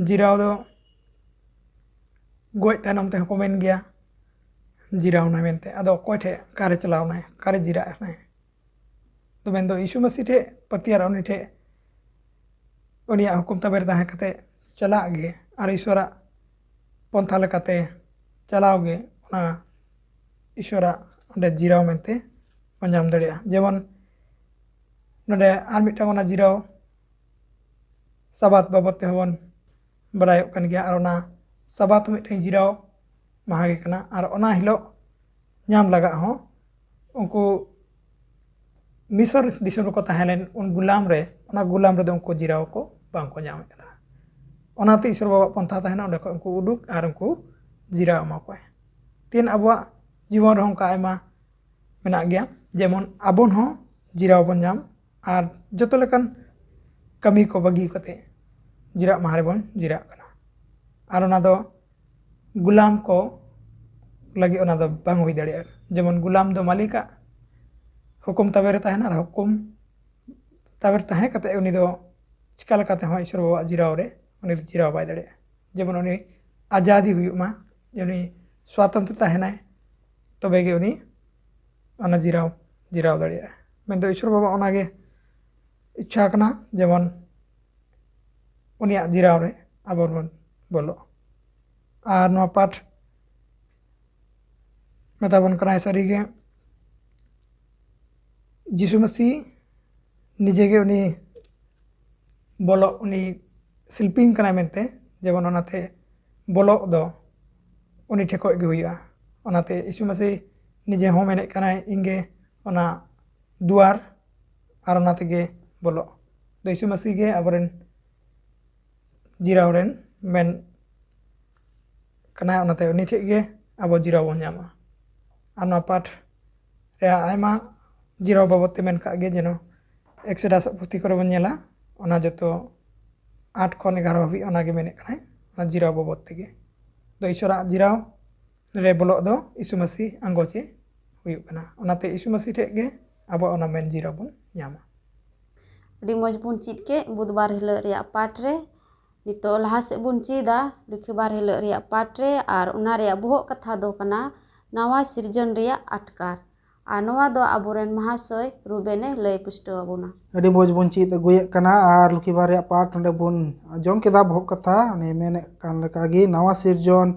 ᱡᱤᱨᱟᱹᱣ ᱫᱚ ᱜᱚᱡ ᱛᱟᱭᱱᱚᱢ ᱛᱮᱦᱚᱸ ᱠᱚ ᱢᱮᱱ ᱜᱮᱭᱟ, "ᱡᱤᱨᱟᱹᱣ ᱮᱱᱟᱭ" ᱢᱮᱱᱛᱮ᱾ ᱟᱫᱚ ᱚᱠᱚᱭ ᱴᱷᱮᱡ, ᱚᱠᱟᱨᱮ ᱪᱟᱞᱟᱣ ᱮᱱᱟᱭ, ᱚᱠᱟᱨᱮ ᱡᱤᱨᱟᱹᱜ ᱠᱟᱱᱟᱭ? ᱛᱚ ᱢᱮᱱᱫᱚ ᱭᱤᱥᱩ ᱢᱟᱹᱥᱤ ᱴᱷᱮᱡ ᱯᱟᱹᱛᱭᱟᱹᱨ, ᱩᱱᱤ ᱴᱷᱮᱡ, ᱩᱱᱤᱭᱟᱜ ᱦᱩᱠᱩᱢ ᱛᱟᱵᱮ ᱨᱮ ᱛᱟᱦᱮᱸ ᱠᱟᱛᱮ ᱪᱟᱞᱟᱜ ᱜᱮ ᱟᱨ ᱤᱥᱣᱚᱨᱟᱜ ᱯᱚᱱᱛᱷᱟ ᱞᱮᱠᱟᱛᱮ ᱪᱟᱞᱟᱣ ᱜᱮ ᱚᱱᱟ ᱤᱥᱣᱚᱨᱟᱜ ᱚᱸᱰᱮ ᱡᱤᱨᱟᱹᱣ ᱢᱮᱱᱛᱮ ᱵᱚᱱ ᱧᱟᱢ ᱫᱟᱲᱮᱭᱟᱜᱼᱟ᱾ ᱡᱮᱢᱚᱱ ᱱᱚᱰᱮ ᱟᱨ ᱢᱤᱫᱴᱟᱝ ᱚᱱᱟ ᱡᱤᱨᱟᱹᱣ ᱥᱟᱵᱟᱛ ᱵᱟᱵᱚᱫ ᱛᱮᱦᱚᱸ ᱵᱚᱱ ᱵᱟᱲᱟᱭᱚᱜ ᱠᱟᱱ ᱜᱮᱭᱟ, ᱟᱨ ᱚᱱᱟ ᱥᱟᱵᱟᱛ ᱦᱚᱸ ᱢᱤᱫᱴᱟᱝ ᱡᱤᱨᱟᱹᱣ ᱢᱟᱦᱟ ᱜᱮ ᱠᱟᱱᱟ᱾ ᱟᱨ ᱚᱱᱟ ᱦᱤᱞᱳᱜ ᱧᱟᱢ ᱞᱟᱜᱟᱜ ᱦᱚᱸ ᱩᱱᱠᱩ ᱢᱤᱥᱚᱨ ᱫᱤᱥᱚᱢ ᱨᱮᱠᱚ ᱛᱟᱦᱮᱸ ᱞᱮᱱ ᱩᱱ ᱜᱩᱞᱟᱢ ᱨᱮ, ᱚᱱᱟ ᱜᱩᱞᱟᱢ ᱨᱮᱫᱚ ᱩᱱᱠᱩ ᱡᱤᱨᱟᱹᱣ ᱠᱚ ᱵᱟᱝ ᱠᱚ ᱧᱟᱢᱮᱫ ᱠᱟᱱ ᱛᱟᱦᱮᱱᱟ᱾ ᱚᱱᱟᱛᱮ ᱤᱥᱚᱨ ᱵᱟᱵᱟᱣᱟᱜ ᱯᱚᱱᱛᱷᱟ ᱛᱟᱦᱮᱱᱟ, ᱚᱸᱰᱮ ᱠᱷᱚᱱ ᱩᱱᱠᱩ ᱩᱰᱩᱠ ᱟᱨ ᱩᱱᱠᱩ ᱡᱤᱨᱟᱹᱣ ᱮᱢᱟ ᱠᱚᱣᱟᱭ᱾ ᱛᱤᱦᱤᱧ ᱟᱵᱚᱣᱟᱜ ᱡᱤᱵᱚᱱ ᱨᱮᱦᱚᱸ ᱚᱱᱠᱟ ᱟᱭᱢᱟ ᱢᱮᱱᱟᱜ ᱜᱮᱭᱟ, ᱡᱮᱢᱚᱱ ᱟᱵᱚᱱ ᱦᱚᱸ ᱡᱤᱨᱟᱣ ᱵᱚᱱ ᱧᱟᱢ ᱟᱨ ᱡᱚᱛᱚ ᱞᱮᱠᱟᱱ ᱠᱟᱹᱢᱤ ᱠᱚ ᱵᱟᱹᱜᱤ ᱠᱟᱛᱮ ᱡᱤᱨᱟᱜ ᱢᱟᱦᱟ ᱨᱮᱵᱚᱱ ᱡᱤᱨᱟᱜ ᱠᱟᱱᱟ᱾ ᱟᱨ ᱚᱱᱟ ᱫᱚ ᱜᱩᱞᱟᱢ ᱠᱚ ᱞᱟᱹᱜᱤᱫ ᱚᱱᱟ ᱫᱚ ᱵᱟᱝ ᱦᱩᱭ ᱫᱟᱲᱮᱭᱟᱜᱼᱟ᱾ ᱡᱮᱢᱚᱱ ᱜᱩᱞᱟᱢ ᱫᱚ ᱢᱟᱹᱞᱤᱠᱟᱜ ᱦᱩᱠᱩᱢ ᱛᱟᱵᱮ ᱨᱮ ᱛᱟᱦᱮᱱᱟ, ᱟᱨ ᱦᱩᱠᱩᱢ ᱛᱟᱵᱮ ᱨᱮ ᱛᱟᱦᱮᱸ ᱠᱟᱛᱮ ᱩᱱᱤ ᱫᱚ ᱪᱤᱠᱟ ᱞᱮᱠᱟᱛᱮ ᱦᱚᱸ ᱤᱥᱚᱨ ᱵᱟᱵᱟᱣᱟᱜ ᱡᱤᱨᱟᱣ ᱨᱮ ᱩᱱᱤ ᱫᱚ ᱡᱤᱨᱟᱣ ᱵᱟᱭ ᱫᱟᱲᱮᱭᱟᱜᱼᱟ᱾ ᱡᱮᱢᱚᱱ ᱩᱱᱤ ᱟᱡᱟᱫᱤ ᱦᱩᱭᱩᱜ ᱢᱟ, ᱩᱱᱤ ᱥᱣᱟᱛᱚᱱᱛᱨᱚ ᱛᱟᱦᱮᱱᱟᱭ, ᱛᱚᱵᱮ ᱜᱮ ᱩᱱᱤ ᱚᱱᱟ ᱡᱤᱨᱟᱣ ᱡᱤᱨᱟᱣ ᱫᱟᱲᱮᱭᱟᱜᱼᱟ᱾ ᱢᱮᱱᱫᱚ ᱤᱥᱚᱨ ᱵᱟᱵᱟ ᱚᱱᱟᱜᱮ ᱤᱪᱪᱷᱟ ᱠᱟᱱᱟ, ᱡᱮᱢᱚᱱ ᱩᱱᱤᱭᱟᱜ ᱡᱤᱨᱟᱣ ᱨᱮ ᱟᱵᱚ ᱵᱚᱱ ᱵᱚᱞᱚᱜ᱾ ᱟᱨ ᱱᱚᱣᱟ ᱯᱟᱴ ᱢᱮᱛᱟ ᱵᱚᱱ ᱠᱟᱱᱟᱭ ᱥᱟᱹᱨᱤᱜᱮ ᱡᱤᱥᱩ ᱢᱟᱹᱥᱤ ᱱᱤᱡᱮ ᱜᱮ ᱩᱱᱤ ᱵᱚᱞᱚᱜ, ᱩᱱᱤ ᱥᱤᱞᱯᱤᱧ ᱠᱟᱱᱟᱭ ᱢᱮᱱᱛᱮ, ᱡᱮᱢᱚᱱ ᱚᱱᱟᱛᱮ ᱵᱚᱞᱚᱜ ᱫᱚ ᱩᱱᱤ ᱴᱷᱮᱱ ᱠᱷᱚᱱ ᱜᱮ ᱦᱩᱭᱩᱜᱼᱟ᱾ ᱚᱱᱟᱛᱮ ᱭᱤᱥᱩ ᱢᱟᱹᱥᱤ ᱱᱤᱡᱮ ᱦᱚᱸ ᱢᱮᱱᱮᱫ ᱠᱟᱱᱟᱭ, "ᱤᱧ ᱜᱮ ᱚᱱᱟ ᱫᱩᱣᱟᱨ ᱟᱨ ᱚᱱᱟ ᱛᱮᱜᱮ ᱵᱚᱞᱚᱜ᱾" ᱫᱚ ᱭᱤᱥᱩ ᱢᱟᱹᱥᱤ ᱜᱮ ᱟᱵᱚᱨᱮᱱ ᱡᱤᱨᱟᱣ ᱨᱮᱱ ᱢᱮᱱ ᱠᱟᱱᱟᱭ, ᱚᱱᱟᱛᱮ ᱩᱱᱤ ᱴᱷᱮᱱ ᱜᱮ ᱟᱵᱚ ᱡᱤᱨᱟᱣ ᱵᱚᱱ ᱧᱟᱢᱟ᱾ ᱟᱨ ᱱᱚᱣᱟ ᱯᱟᱴ ᱨᱮᱭᱟᱜ ᱟᱭᱢᱟ ᱡᱤᱨᱟᱹᱣ ᱵᱟᱵᱚᱫ ᱛᱮ ᱢᱮᱱ ᱠᱟᱜ ᱜᱮ, ᱡᱮᱱᱚ ᱮᱠᱥᱚᱰᱟᱥ ᱯᱩᱛᱷᱤ ᱠᱚᱨᱮ ᱵᱚᱱ ᱧᱮᱞᱟ, ᱚᱱᱟ ᱡᱚᱛᱚ ᱟᱴ ᱠᱷᱚᱱ ᱮᱜᱟᱨᱚ ᱦᱟᱹᱵᱤᱡ ᱚᱱᱟᱜᱮ ᱢᱮᱱᱮᱫ ᱠᱟᱱᱟᱭ, ᱚᱱᱟ ᱡᱤᱨᱟᱹᱣ ᱵᱟᱵᱚᱫ ᱛᱮᱜᱮ᱾ ᱫᱚ ᱤᱥᱚᱨᱟᱜ ᱡᱤᱨᱟᱹᱣ ᱨᱮ ᱵᱚᱞᱚᱜ ᱫᱚ ᱭᱤᱥᱩ ᱢᱟᱹᱥᱤ ᱟᱸᱜᱚᱪᱮ ᱦᱩᱭᱩᱜ ᱠᱟᱱᱟ᱾ ᱚᱱᱟᱛᱮ ᱭᱤᱥᱩ ᱢᱟᱹᱥᱤ ᱴᱷᱮᱱ ᱜᱮ ᱟᱵᱚ ᱚᱱᱟ ᱢᱮᱱ ᱡᱤᱨᱟᱹᱣ ᱵᱚᱱ ᱧᱟᱢᱟ᱾ ᱟᱹᱰᱤ ᱢᱚᱡᱽ ᱵᱚᱱ ᱪᱮᱫ ᱠᱮᱫ ᱵᱩᱫᱷᱵᱟᱨ ᱦᱤᱞᱳᱜ ᱨᱮᱭᱟᱜ ᱯᱟᱴ ᱨᱮ᱾ ᱱᱤᱛᱚᱜ ᱞᱟᱦᱟ ᱥᱮᱫ ᱵᱚᱱ ᱪᱮᱫᱟ ᱞᱩᱠᱷᱤᱵᱟᱨ ᱦᱤᱞᱳᱜ ᱨᱮᱭᱟᱜ ᱯᱟᱴ ᱨᱮ, ᱟᱨ ᱚᱱᱟ ᱨᱮᱭᱟᱜ ᱵᱚᱦᱚᱜ ᱠᱟᱛᱷᱟ ᱫᱚ ᱠᱟᱱᱟ ᱱᱟᱣᱟ ᱥᱤᱨᱡᱚᱱ ᱨᱮᱭᱟᱜ ᱟᱴᱠᱟᱨ᱾ ᱟᱨ ᱱᱚᱣᱟ ᱫᱚ ᱟᱵᱚᱨᱮᱱ ᱢᱟᱦᱟᱥᱚᱭ ᱨᱩᱵᱮᱱᱮ ᱞᱟᱹᱭ ᱯᱩᱥᱴᱟᱹᱣ ᱟᱵᱚᱱᱟ᱾ ᱟᱹᱰᱤ ᱢᱚᱡᱽ ᱵᱚᱱ ᱪᱮᱫ ᱟᱹᱜᱩᱭᱮᱫ ᱠᱟᱱᱟ ᱟᱨ ᱞᱩᱠᱷᱤᱵᱟᱨ ᱨᱮᱭᱟᱜ ᱯᱟᱴ ᱚᱸᱰᱮ ᱵᱚᱱ ᱟᱸᱡᱚᱢ ᱠᱮᱫᱟ ᱵᱚᱦᱚᱜ ᱠᱟᱛᱷᱟ, ᱩᱱᱤ ᱢᱮᱱᱮᱫ ᱠᱟᱱ ᱞᱮᱠᱟᱜᱮ ᱱᱟᱣᱟ ᱥᱤᱨᱡᱚᱱ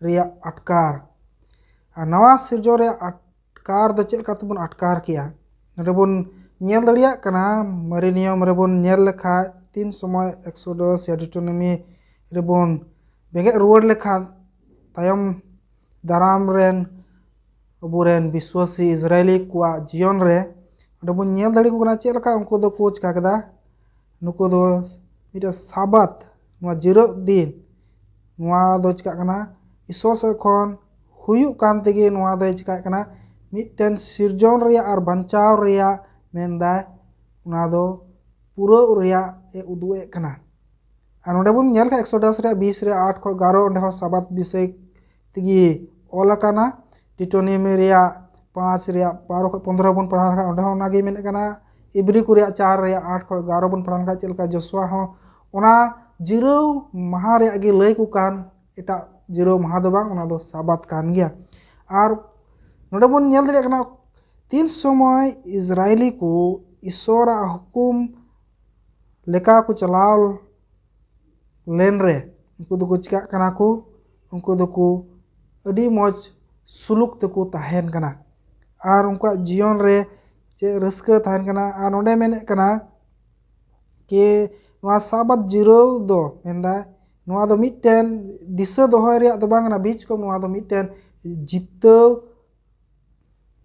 ᱨᱮᱭᱟᱜ ᱟᱴᱠᱟᱨ᱾ ᱟᱨ ᱱᱟᱣᱟ ᱥᱤᱨᱡᱚᱱ ᱨᱮᱭᱟᱜ ᱟᱴᱠᱟᱨ ᱫᱚ ᱪᱮᱫ ᱞᱮᱠᱟ ᱛᱮᱵᱚᱱ ᱟᱴᱠᱟᱨ ᱠᱮᱭᱟ? ᱱᱚᱰᱮ ᱵᱚᱱ ᱧᱮᱞ ᱫᱟᱲᱮᱭᱟᱜ ᱠᱟᱱᱟ, ᱢᱟᱨᱮ ᱱᱤᱭᱚᱢ ᱨᱮᱵᱚᱱ ᱧᱮᱞ ᱞᱮᱠᱷᱟᱡ ᱛᱤᱱ ᱥᱚᱢᱚᱭ ᱮᱠᱥᱚᱰᱚᱥ ᱭᱟ ᱰᱤᱴᱳᱱᱚᱢᱤ ᱨᱮᱵᱚᱱ ᱵᱮᱸᱜᱮᱫ ᱨᱩᱣᱟᱹᱲ ᱞᱮᱠᱷᱟᱱ ᱛᱟᱭᱚᱢ ᱫᱟᱨᱟᱢ ᱨᱮᱱ ᱟᱵᱚᱨᱮᱱ ᱵᱤᱥᱣᱟᱥᱤ ᱤᱥᱨᱟᱭᱞᱤ ᱠᱚᱣᱟᱜ ᱡᱤᱭᱚᱱ ᱨᱮ ᱚᱸᱰᱮ ᱵᱚᱱ ᱧᱮᱞ ᱫᱟᱲᱮᱭᱟᱠᱚ ᱠᱟᱱᱟ ᱪᱮᱫ ᱞᱮᱠᱟ ᱩᱱᱠᱩ ᱫᱚᱠᱚ ᱪᱤᱠᱟ ᱠᱮᱫᱟ᱾ ᱱᱩᱠᱩ ᱫᱚ ᱢᱤᱫᱴᱮᱱ ᱥᱟᱵᱟᱛ, ᱱᱚᱣᱟ ᱡᱤᱨᱟᱹᱜ ᱫᱤᱱ, ᱱᱚᱣᱟ ᱫᱚ ᱪᱤᱠᱟᱜ ᱠᱟᱱᱟ, ᱤᱥᱚᱨ ᱥᱮᱫ ᱠᱷᱚᱱ ᱦᱩᱭᱩᱜ ᱠᱟᱱ ᱛᱮᱜᱮ ᱱᱚᱣᱟ ᱫᱚᱭ ᱪᱤᱠᱟᱜ ᱠᱟᱱᱟ, ᱢᱤᱫᱴᱮᱱ ᱥᱤᱨᱡᱚᱱ ᱨᱮᱭᱟᱜ ᱟᱨ ᱵᱟᱧᱪᱟᱣ ᱨᱮᱭᱟᱜ ᱢᱮᱱᱫᱟᱭ, ᱚᱱᱟ ᱫᱚ ᱯᱩᱨᱟᱹᱣ ᱨᱮᱭᱟᱜ ᱮ ᱩᱫᱩᱜ ᱮᱫ ᱠᱟᱱᱟ᱾ ᱟᱨ ᱱᱚᱰᱮ ᱵᱚᱱ ᱧᱮᱞ ᱠᱷᱟᱱ ᱮᱠᱥᱳᱰᱟᱥ ᱨᱮᱭᱟᱜ ᱵᱤᱥ ᱨᱮ ᱟᱴ ᱠᱷᱚᱱ ᱮᱜᱟᱨᱚ, ᱚᱸᱰᱮ ᱦᱚᱸ ᱥᱟᱵᱟᱛ ᱵᱤᱥᱚᱭ ᱛᱮᱜᱮ ᱚᱞ ᱟᱠᱟᱱᱟ᱾ ᱰᱤᱴᱳᱱᱤᱭᱟᱢᱤ ᱨᱮᱭᱟᱜ ᱯᱟᱸᱪ ᱨᱮᱭᱟᱜ ᱵᱟᱨᱚ ᱠᱷᱚᱱ ᱯᱚᱱᱫᱽᱨᱚ ᱵᱚᱱ ᱯᱟᱲᱦᱟᱣ ᱞᱮᱠᱷᱟᱱ ᱚᱸᱰᱮ ᱦᱚᱸ ᱚᱱᱟᱜᱮ ᱢᱮᱱᱮᱫ ᱠᱟᱱᱟ᱾ ᱤᱵᱨᱤ ᱠᱚ ᱨᱮᱭᱟᱜ ᱪᱟᱨ ᱨᱮᱭᱟᱜ ᱟᱴ ᱠᱷᱚᱱ ᱮᱜᱟᱨᱚ ᱵᱚᱱ ᱯᱟᱲᱦᱟᱣ ᱞᱮᱠᱷᱟᱱ ᱪᱮᱫ ᱞᱮᱠᱟ ᱡᱚᱥᱩᱣᱟ ᱦᱚᱸ ᱚᱱᱟ ᱡᱤᱨᱟᱹᱣ ᱢᱟᱦᱟ ᱨᱮᱭᱟᱜ ᱜᱮ ᱞᱟᱹᱭ ᱠᱚ ᱠᱟᱱ, ᱮᱴᱟᱜ ᱡᱤᱨᱟᱹᱣ ᱢᱟᱦᱟ ᱫᱚ ᱵᱟᱝ, ᱚᱱᱟ ᱫᱚ ᱥᱟᱵᱟᱛ ᱠᱟᱱ ᱜᱮᱭᱟ᱾ ᱟᱨ ᱱᱚᱰᱮ ᱵᱚᱱ ᱧᱮᱞ ᱫᱟᱲᱮᱭᱟᱜ ᱠᱟᱱᱟ, ᱛᱤᱱ ᱥᱚᱢᱚᱭ ᱤᱥᱨᱟᱭᱞᱤ ᱠᱚ ᱤᱥᱚᱨᱟᱜ ᱦᱩᱠᱩᱢ ᱞᱮᱠᱟ ᱠᱚ ᱪᱟᱞᱟᱣ ᱞᱮᱱ ᱨᱮ, ᱩᱱᱠᱩ ᱫᱚᱠᱚ ᱪᱤᱠᱟᱹᱜ ᱠᱟᱱᱟ ᱠᱚ, ᱩᱱᱠᱩ ᱫᱚᱠᱚ ᱟᱹᱰᱤ ᱢᱚᱡᱽ ᱥᱩᱞᱩᱠ ᱛᱮᱠᱚ ᱛᱟᱦᱮᱱ ᱠᱟᱱᱟ᱾ ᱟᱨ ᱩᱱᱠᱩᱣᱟᱜ ᱡᱤᱭᱚᱱ ᱨᱮ ᱪᱮᱫ ᱨᱟᱹᱥᱠᱟᱹ ᱛᱟᱦᱮᱱ ᱠᱟᱱᱟ᱾ ᱟᱨ ᱱᱚᱰᱮ ᱢᱮᱱᱮᱫ ᱠᱟᱱᱟ ᱠᱤ ᱱᱚᱣᱟ ᱥᱟᱵᱟᱛ ᱡᱤᱨᱟᱹᱣ ᱫᱚ ᱢᱮᱱᱫᱟᱭ, ᱱᱚᱣᱟ ᱫᱚ ᱢᱤᱫᱴᱮᱱ ᱫᱤᱥᱟᱹ ᱫᱚᱦᱚᱭ ᱨᱮᱭᱟᱜ ᱫᱚ ᱵᱟᱝ ᱠᱟᱱᱟ, ᱵᱤᱪᱠᱚᱢ ᱱᱚᱣᱟ ᱫᱚ ᱢᱤᱫᱴᱮᱱ ᱡᱤᱛᱟᱹᱣ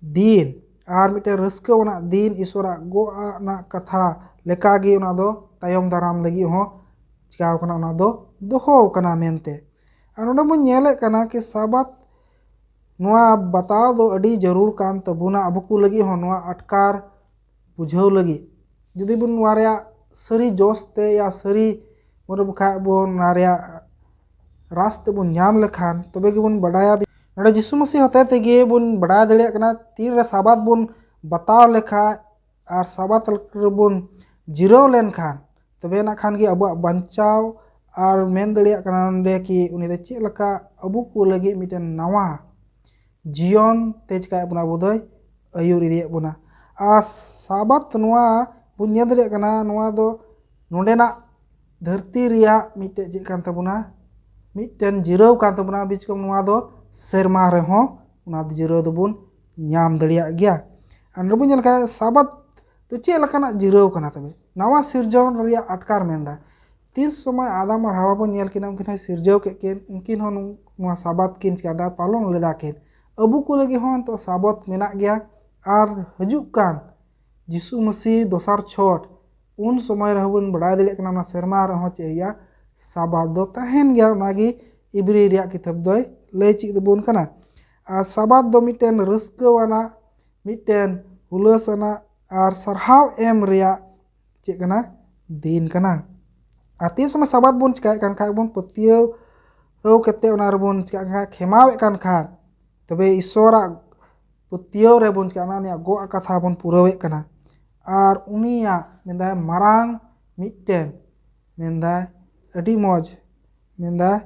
ᱫᱤᱱ ᱟᱨ ᱢᱤᱫᱴᱮᱱ ᱨᱟᱹᱥᱠᱟᱹ ᱟᱱᱟᱜ ᱫᱤᱱ, ᱤᱥᱚᱨᱟᱜ ᱜᱚᱜ ᱨᱮᱱᱟᱜ ᱠᱟᱛᱷᱟ ᱞᱮᱠᱟᱜᱮ ᱚᱱᱟ ᱫᱚ ᱛᱟᱭᱚᱢ ᱫᱟᱨᱟᱢ ᱞᱟᱹᱜᱤᱫ ᱦᱚᱸ ᱪᱤᱠᱟᱣ ᱠᱟᱱᱟ, ᱚᱱᱟ ᱫᱚ ᱫᱚᱦᱚ ᱠᱟᱱᱟ ᱢᱮᱱᱛᱮ᱾ ᱟᱨ ᱱᱚᱰᱮ ᱵᱚᱱ ᱧᱮᱞᱮᱫ ᱠᱟᱱᱟ ᱠᱤ ᱥᱟᱵᱟᱛ ᱱᱚᱣᱟ ᱵᱟᱛᱟᱣ ᱫᱚ ᱟᱹᱰᱤ ᱡᱟᱹᱨᱩᱲ ᱠᱟᱱ ᱛᱟᱵᱚᱱᱟ ᱟᱵᱚ ᱠᱚ ᱞᱟᱹᱜᱤᱫ ᱦᱚᱸ, ᱱᱚᱣᱟ ᱟᱴᱠᱟᱨ ᱵᱩᱡᱷᱟᱹᱣ ᱞᱟᱹᱜᱤᱫ᱾ ᱡᱩᱫᱤ ᱵᱚᱱ ᱱᱚᱣᱟ ᱨᱮᱭᱟᱜ ᱥᱟᱹᱨᱤ ᱡᱚᱥ ᱛᱮ ᱭᱟ ᱥᱟᱹᱨᱤ ᱵᱚᱱ ᱵᱟᱠᱷᱟᱡ ᱵᱚᱱ ᱱᱚᱣᱟ ᱨᱮᱭᱟᱜ ᱨᱟᱥ ᱛᱮᱵᱚᱱ ᱧᱟᱢ ᱞᱮᱠᱷᱟᱱ, ᱛᱚᱵᱮ ᱜᱮᱵᱚᱱ ᱵᱟᱰᱟᱭᱟ᱾ ᱱᱚᱰᱮ ᱡᱤᱥᱩ ᱢᱟᱹᱥᱤ ᱦᱚᱛᱮ ᱛᱮᱜᱮ ᱵᱚᱱ ᱵᱟᱰᱟᱭ ᱫᱟᱲᱮᱭᱟᱜ ᱠᱟᱱᱟ, ᱛᱤᱱᱨᱮ ᱥᱟᱵᱟᱛ ᱵᱚᱱ ᱵᱟᱛᱟᱣ ᱞᱮᱠᱷᱟᱡ ᱟᱨ ᱥᱟᱵᱟᱛ ᱨᱮᱵᱚᱱ ᱡᱤᱨᱟᱹᱣ ᱞᱮᱱᱠᱷᱟᱱ, ᱛᱚᱵᱮ ᱱᱟᱜ ᱠᱷᱟᱱ ᱜᱮ ᱟᱵᱚᱣᱟᱜ ᱵᱟᱧᱪᱟᱣ ᱟᱨ ᱢᱮᱱ ᱫᱟᱲᱮᱭᱟᱜ ᱠᱟᱱᱟ ᱱᱚᱰᱮ ᱠᱤ ᱩᱱᱤ ᱫᱚ ᱪᱮᱫ ᱞᱮᱠᱟ ᱟᱵᱚ ᱠᱚ ᱞᱟᱹᱜᱤᱫ ᱢᱤᱫᱴᱮᱱ ᱱᱟᱣᱟ ᱡᱤᱭᱚᱱ ᱛᱮ ᱪᱤᱠᱟᱭᱮᱫ ᱵᱚᱱᱟ, ᱟᱵᱚ ᱫᱚᱭ ᱟᱹᱭᱩᱨ ᱤᱫᱤᱭᱮᱫ ᱵᱚᱱᱟ᱾ ᱟᱨ ᱥᱟᱵᱟᱛ ᱱᱚᱣᱟ ᱵᱚᱱ ᱧᱮᱞ ᱫᱟᱲᱮᱭᱟᱜ ᱠᱟᱱᱟ, ᱱᱚᱣᱟ ᱫᱚ ᱱᱚᱰᱮᱱᱟᱜ ᱫᱷᱟᱹᱨᱛᱤ ᱨᱮᱭᱟᱜ ᱢᱤᱫᱴᱮᱡ ᱪᱮᱫ ᱠᱟᱱ ᱛᱟᱵᱚᱱᱟ, ᱢᱤᱫᱴᱮᱱ ᱡᱤᱨᱟᱹᱣ ᱠᱟᱱ ᱛᱟᱵᱚᱱᱟ᱾ ᱵᱤᱪᱠᱚᱢ ᱱᱚᱣᱟ ᱫᱚ ᱥᱮᱨᱢᱟ ᱨᱮᱦᱚᱸ ᱚᱱᱟ ᱡᱤᱨᱟᱹᱣ ᱫᱚᱵᱚᱱ ᱧᱟᱢ ᱫᱟᱲᱮᱭᱟᱜ ᱜᱮᱭᱟ᱾ ᱟᱨ ᱱᱚᱰᱮ ᱵᱚᱱ ᱧᱮᱞ ᱠᱷᱟᱱ ᱥᱟᱵᱟᱛ ᱫᱚ ᱪᱮᱫ ᱞᱮᱠᱟᱱᱟᱜ ᱡᱤᱨᱟᱹᱣ ᱠᱟᱱᱟ? ᱛᱚᱵᱮ ᱱᱟᱣᱟ ᱥᱤᱨᱡᱚᱱ ᱨᱮᱭᱟᱜ ᱟᱴᱠᱟᱨ ᱢᱮᱱᱫᱟ, ᱛᱤᱱ ᱥᱚᱢᱚᱭ ᱟᱫᱟᱢ ᱟᱨ ᱦᱟᱣᱟ ᱵᱚᱱ ᱧᱮᱞ ᱠᱤᱱᱟ, ᱩᱱᱠᱤᱱ ᱦᱚᱸᱭ ᱥᱤᱨᱡᱟᱹᱣ ᱠᱮᱫ ᱠᱤᱱ, ᱩᱱᱠᱤᱱ ᱦᱚᱸ ᱱᱚᱣᱟ ᱥᱟᱵᱟᱛ ᱠᱤᱱ ᱪᱤᱠᱟᱹᱫᱟ, ᱯᱟᱞᱚᱱ ᱞᱮᱫᱟ ᱠᱤᱱ᱾ ᱟᱵᱚ ᱠᱚ ᱞᱟᱹᱜᱤᱫ ᱦᱚᱸ ᱱᱤᱛᱚᱜ ᱥᱟᱵᱟᱛ ᱢᱮᱱᱟᱜ ᱜᱮᱭᱟ᱾ ᱟᱨ ᱦᱤᱡᱩᱜ ᱠᱟᱱ ᱡᱤᱥᱩ ᱢᱟᱹᱥᱤ ᱫᱚᱥᱟᱨ ᱪᱷᱚᱴ, ᱩᱱ ᱥᱚᱢᱚᱭ ᱨᱮᱦᱚᱸ ᱵᱚᱱ ᱵᱟᱲᱟᱭ ᱫᱟᱲᱮᱭᱟᱜ ᱠᱟᱱᱟ, ᱚᱱᱟ ᱥᱮᱨᱢᱟ ᱨᱮᱦᱚᱸ ᱪᱮᱫ ᱦᱩᱭᱩᱜᱼᱟ, ᱥᱟᱵᱟᱛ ᱫᱚ ᱛᱟᱦᱮᱱ ᱜᱮᱭᱟ᱾ ᱚᱱᱟᱜᱮ ᱤᱵᱨᱤ ᱨᱮᱭᱟᱜ ᱠᱤᱛᱟᱹᱵ ᱫᱚᱭ ᱞᱟᱹᱭ ᱪᱮᱫ ᱟᱵᱚᱱ ᱠᱟᱱᱟ᱾ ᱟᱨ ᱥᱟᱵᱟᱛ ᱫᱚ ᱢᱤᱫᱴᱮᱱ ᱨᱟᱹᱥᱠᱟᱹᱣᱟᱱᱟᱜ, ᱢᱤᱫᱴᱮᱱ ᱦᱩᱞᱟᱹᱥ ᱟᱱᱟᱜ ᱟᱨ ᱥᱟᱨᱦᱟᱣ ᱮᱢ ᱨᱮᱭᱟᱜ ᱪᱮᱫ ᱠᱟᱱᱟ? ᱫᱤᱱ ᱠᱟᱱᱟ᱾ ᱟᱨ ᱛᱤᱱ ᱥᱚᱢᱚᱭ ᱥᱟᱵᱟᱛ ᱵᱚᱱ ᱪᱤᱠᱟᱹᱭᱮᱫ ᱠᱟᱱ ᱠᱷᱟᱡ, ᱵᱚᱱ ᱯᱟᱹᱛᱭᱟᱹᱣ ᱠᱟᱛᱮ ᱚᱱᱟ ᱨᱮᱵᱚᱱ ᱪᱤᱠᱟᱹᱜ ᱠᱟᱱ ᱠᱷᱟᱡ, ᱠᱷᱮᱢᱟᱣᱮᱫ ᱠᱟᱱ ᱠᱷᱟᱱ, ᱛᱚᱵᱮ ᱤᱥᱚᱨᱟᱜ ᱯᱟᱹᱛᱭᱟᱹᱣ ᱨᱮᱵᱚᱱ ᱪᱤᱠᱟᱹᱜ ᱠᱟᱱᱟ, ᱩᱱᱤᱭᱟᱜ ᱜᱚᱜ ᱠᱟᱛᱷᱟ ᱵᱚᱱ ᱯᱩᱨᱟᱹᱣᱮᱫ ᱠᱟᱱᱟ᱾ ᱟᱨ ᱩᱱᱤᱭᱟᱜ ᱢᱮᱱᱫᱟᱭ ᱢᱟᱨᱟᱝ ᱢᱤᱫᱴᱮᱱ, ᱢᱮᱱᱫᱟᱭ ᱟᱹᱰᱤ ᱢᱚᱡᱽ, ᱢᱮᱱᱫᱟᱭ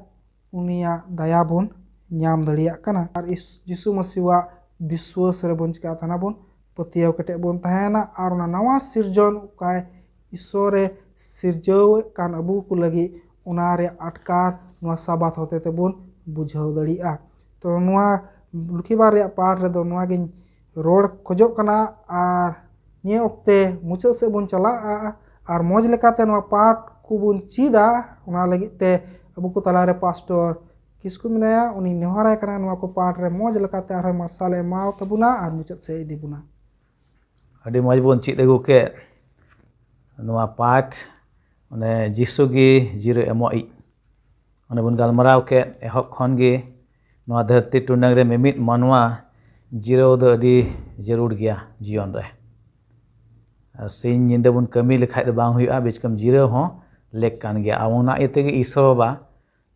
ᱩᱱᱤᱭᱟᱜ ᱫᱟᱭᱟ ᱵᱚᱱ ᱧᱟᱢ ᱫᱟᱲᱮᱭᱟᱜ ᱠᱟᱱᱟ᱾ ᱟᱨ ᱤᱥ-, ᱡᱤᱥᱩ ᱢᱟᱹᱥᱤᱣᱟᱜ ᱵᱤᱥᱣᱟᱹᱥ ᱨᱮᱵᱚᱱ ᱪᱤᱠᱟᱹᱜ ᱛᱟᱦᱮᱱᱟ, ᱵᱚᱱ ᱯᱟᱹᱛᱭᱟᱹᱣ ᱠᱮᱴᱮᱡ ᱵᱚᱱ ᱛᱟᱦᱮᱱᱟ᱾ ᱟᱨ ᱚᱱᱟ ᱱᱟᱣᱟ ᱥᱤᱨᱡᱚᱱ ᱚᱠᱟᱭ ᱤᱥᱚᱨᱮ ᱥᱤᱨᱡᱟᱹᱣᱮᱫ ᱠᱟᱱ ᱟᱵᱚ ᱠᱚ ᱞᱟᱹᱜᱤᱫ, ᱚᱱᱟ ᱨᱮᱭᱟᱜ ᱟᱴᱠᱟᱨ ᱱᱚᱣᱟ ᱥᱟᱵᱟᱛ ᱦᱚᱛᱮ ᱛᱮᱵᱚᱱ ᱵᱩᱡᱷᱟᱹᱣ ᱫᱟᱲᱮᱭᱟᱜᱼᱟ᱾ ᱛᱚ ᱱᱚᱣᱟ ᱞᱩᱠᱷᱤᱵᱟᱨ ᱨᱮᱭᱟᱜ ᱯᱟᱴ ᱨᱮᱫᱚ ᱱᱚᱣᱟ ᱜᱤᱧ ᱨᱚᱲ ᱠᱷᱚᱡᱚᱜ ᱠᱟᱱᱟ᱾ ᱟᱨ ᱱᱤᱭᱟᱹ ᱚᱠᱛᱮ ᱢᱩᱪᱟᱹᱫ ᱥᱮᱫ ᱵᱚᱱ ᱪᱟᱞᱟᱜᱼᱟ ᱟᱨ ᱢᱚᱡᱽ ᱞᱮᱠᱟᱛᱮ ᱱᱚᱣᱟ ᱯᱟᱴ ᱠᱚᱵᱚᱱ ᱪᱮᱫᱟ᱾ ᱚᱱᱟ ᱞᱟᱹᱜᱤᱫ ᱛᱮ ᱟᱵᱚ ᱠᱚ ᱛᱟᱞᱟᱨᱮ ᱯᱟᱥᱴᱚᱨ ᱠᱤᱥᱠᱩ ᱢᱮᱱᱟᱭᱟ, ᱩᱱᱤ ᱱᱮᱦᱚᱨᱟᱭ ᱠᱟᱱᱟ ᱱᱚᱣᱟ ᱠᱚ ᱯᱟᱴ ᱨᱮ ᱢᱚᱡᱽ ᱞᱮᱠᱟᱛᱮ ᱟᱨᱦᱚᱸ ᱢᱟᱨᱥᱟᱞᱮ ᱮᱢᱟᱣ ᱛᱟᱵᱚᱱᱟ ᱟᱨ ᱢᱩᱪᱟᱹᱫ ᱥᱮᱫ ᱤᱫᱤ ᱵᱚᱱᱟ᱾ ᱟᱹᱰᱤ ᱢᱚᱡᱽ ᱵᱚᱱ ᱪᱮᱫ ᱟᱹᱜᱩ ᱠᱮᱫ ᱱᱚᱣᱟ ᱯᱟᱴ, ᱚᱱᱮ ᱡᱤᱥᱩ ᱜᱮ ᱡᱤᱨᱟᱹ ᱮᱢᱚᱜ ᱤᱡ᱾ ᱚᱱᱮ ᱵᱚᱱ ᱜᱟᱞᱢᱟᱨᱟᱣ ᱠᱮᱫ ᱮᱦᱚᱵ ᱠᱷᱚᱱ ᱜᱮ, ᱱᱚᱣᱟ ᱫᱷᱟᱹᱨᱛᱤ ᱴᱩᱰᱟᱹᱝ ᱨᱮ ᱢᱤᱢᱤᱫ ᱢᱟᱱᱣᱟ ᱡᱤᱨᱟᱹᱣ ᱫᱚ ᱟᱹᱰᱤ ᱡᱟᱹᱨᱩᱲ ᱜᱮᱭᱟ ᱡᱤᱭᱚᱱ ᱨᱮ᱾ ᱟᱨ ᱥᱤᱧ ᱧᱤᱫᱟᱹ ᱵᱚᱱ ᱠᱟᱹᱢᱤ ᱞᱮᱠᱷᱟᱡ ᱫᱚ ᱵᱟᱝ ᱦᱩᱭᱩᱜᱼᱟ, ᱵᱤᱪᱠᱚᱢ ᱡᱤᱨᱟᱹᱣ ᱦᱚᱸ ᱞᱮᱠ ᱠᱟᱱ ᱜᱮᱭᱟ᱾ ᱟᱨ ᱚᱱᱟ ᱤᱭᱟᱹ ᱛᱮᱜᱮ ᱤᱥᱚᱨ ᱵᱟᱵᱟ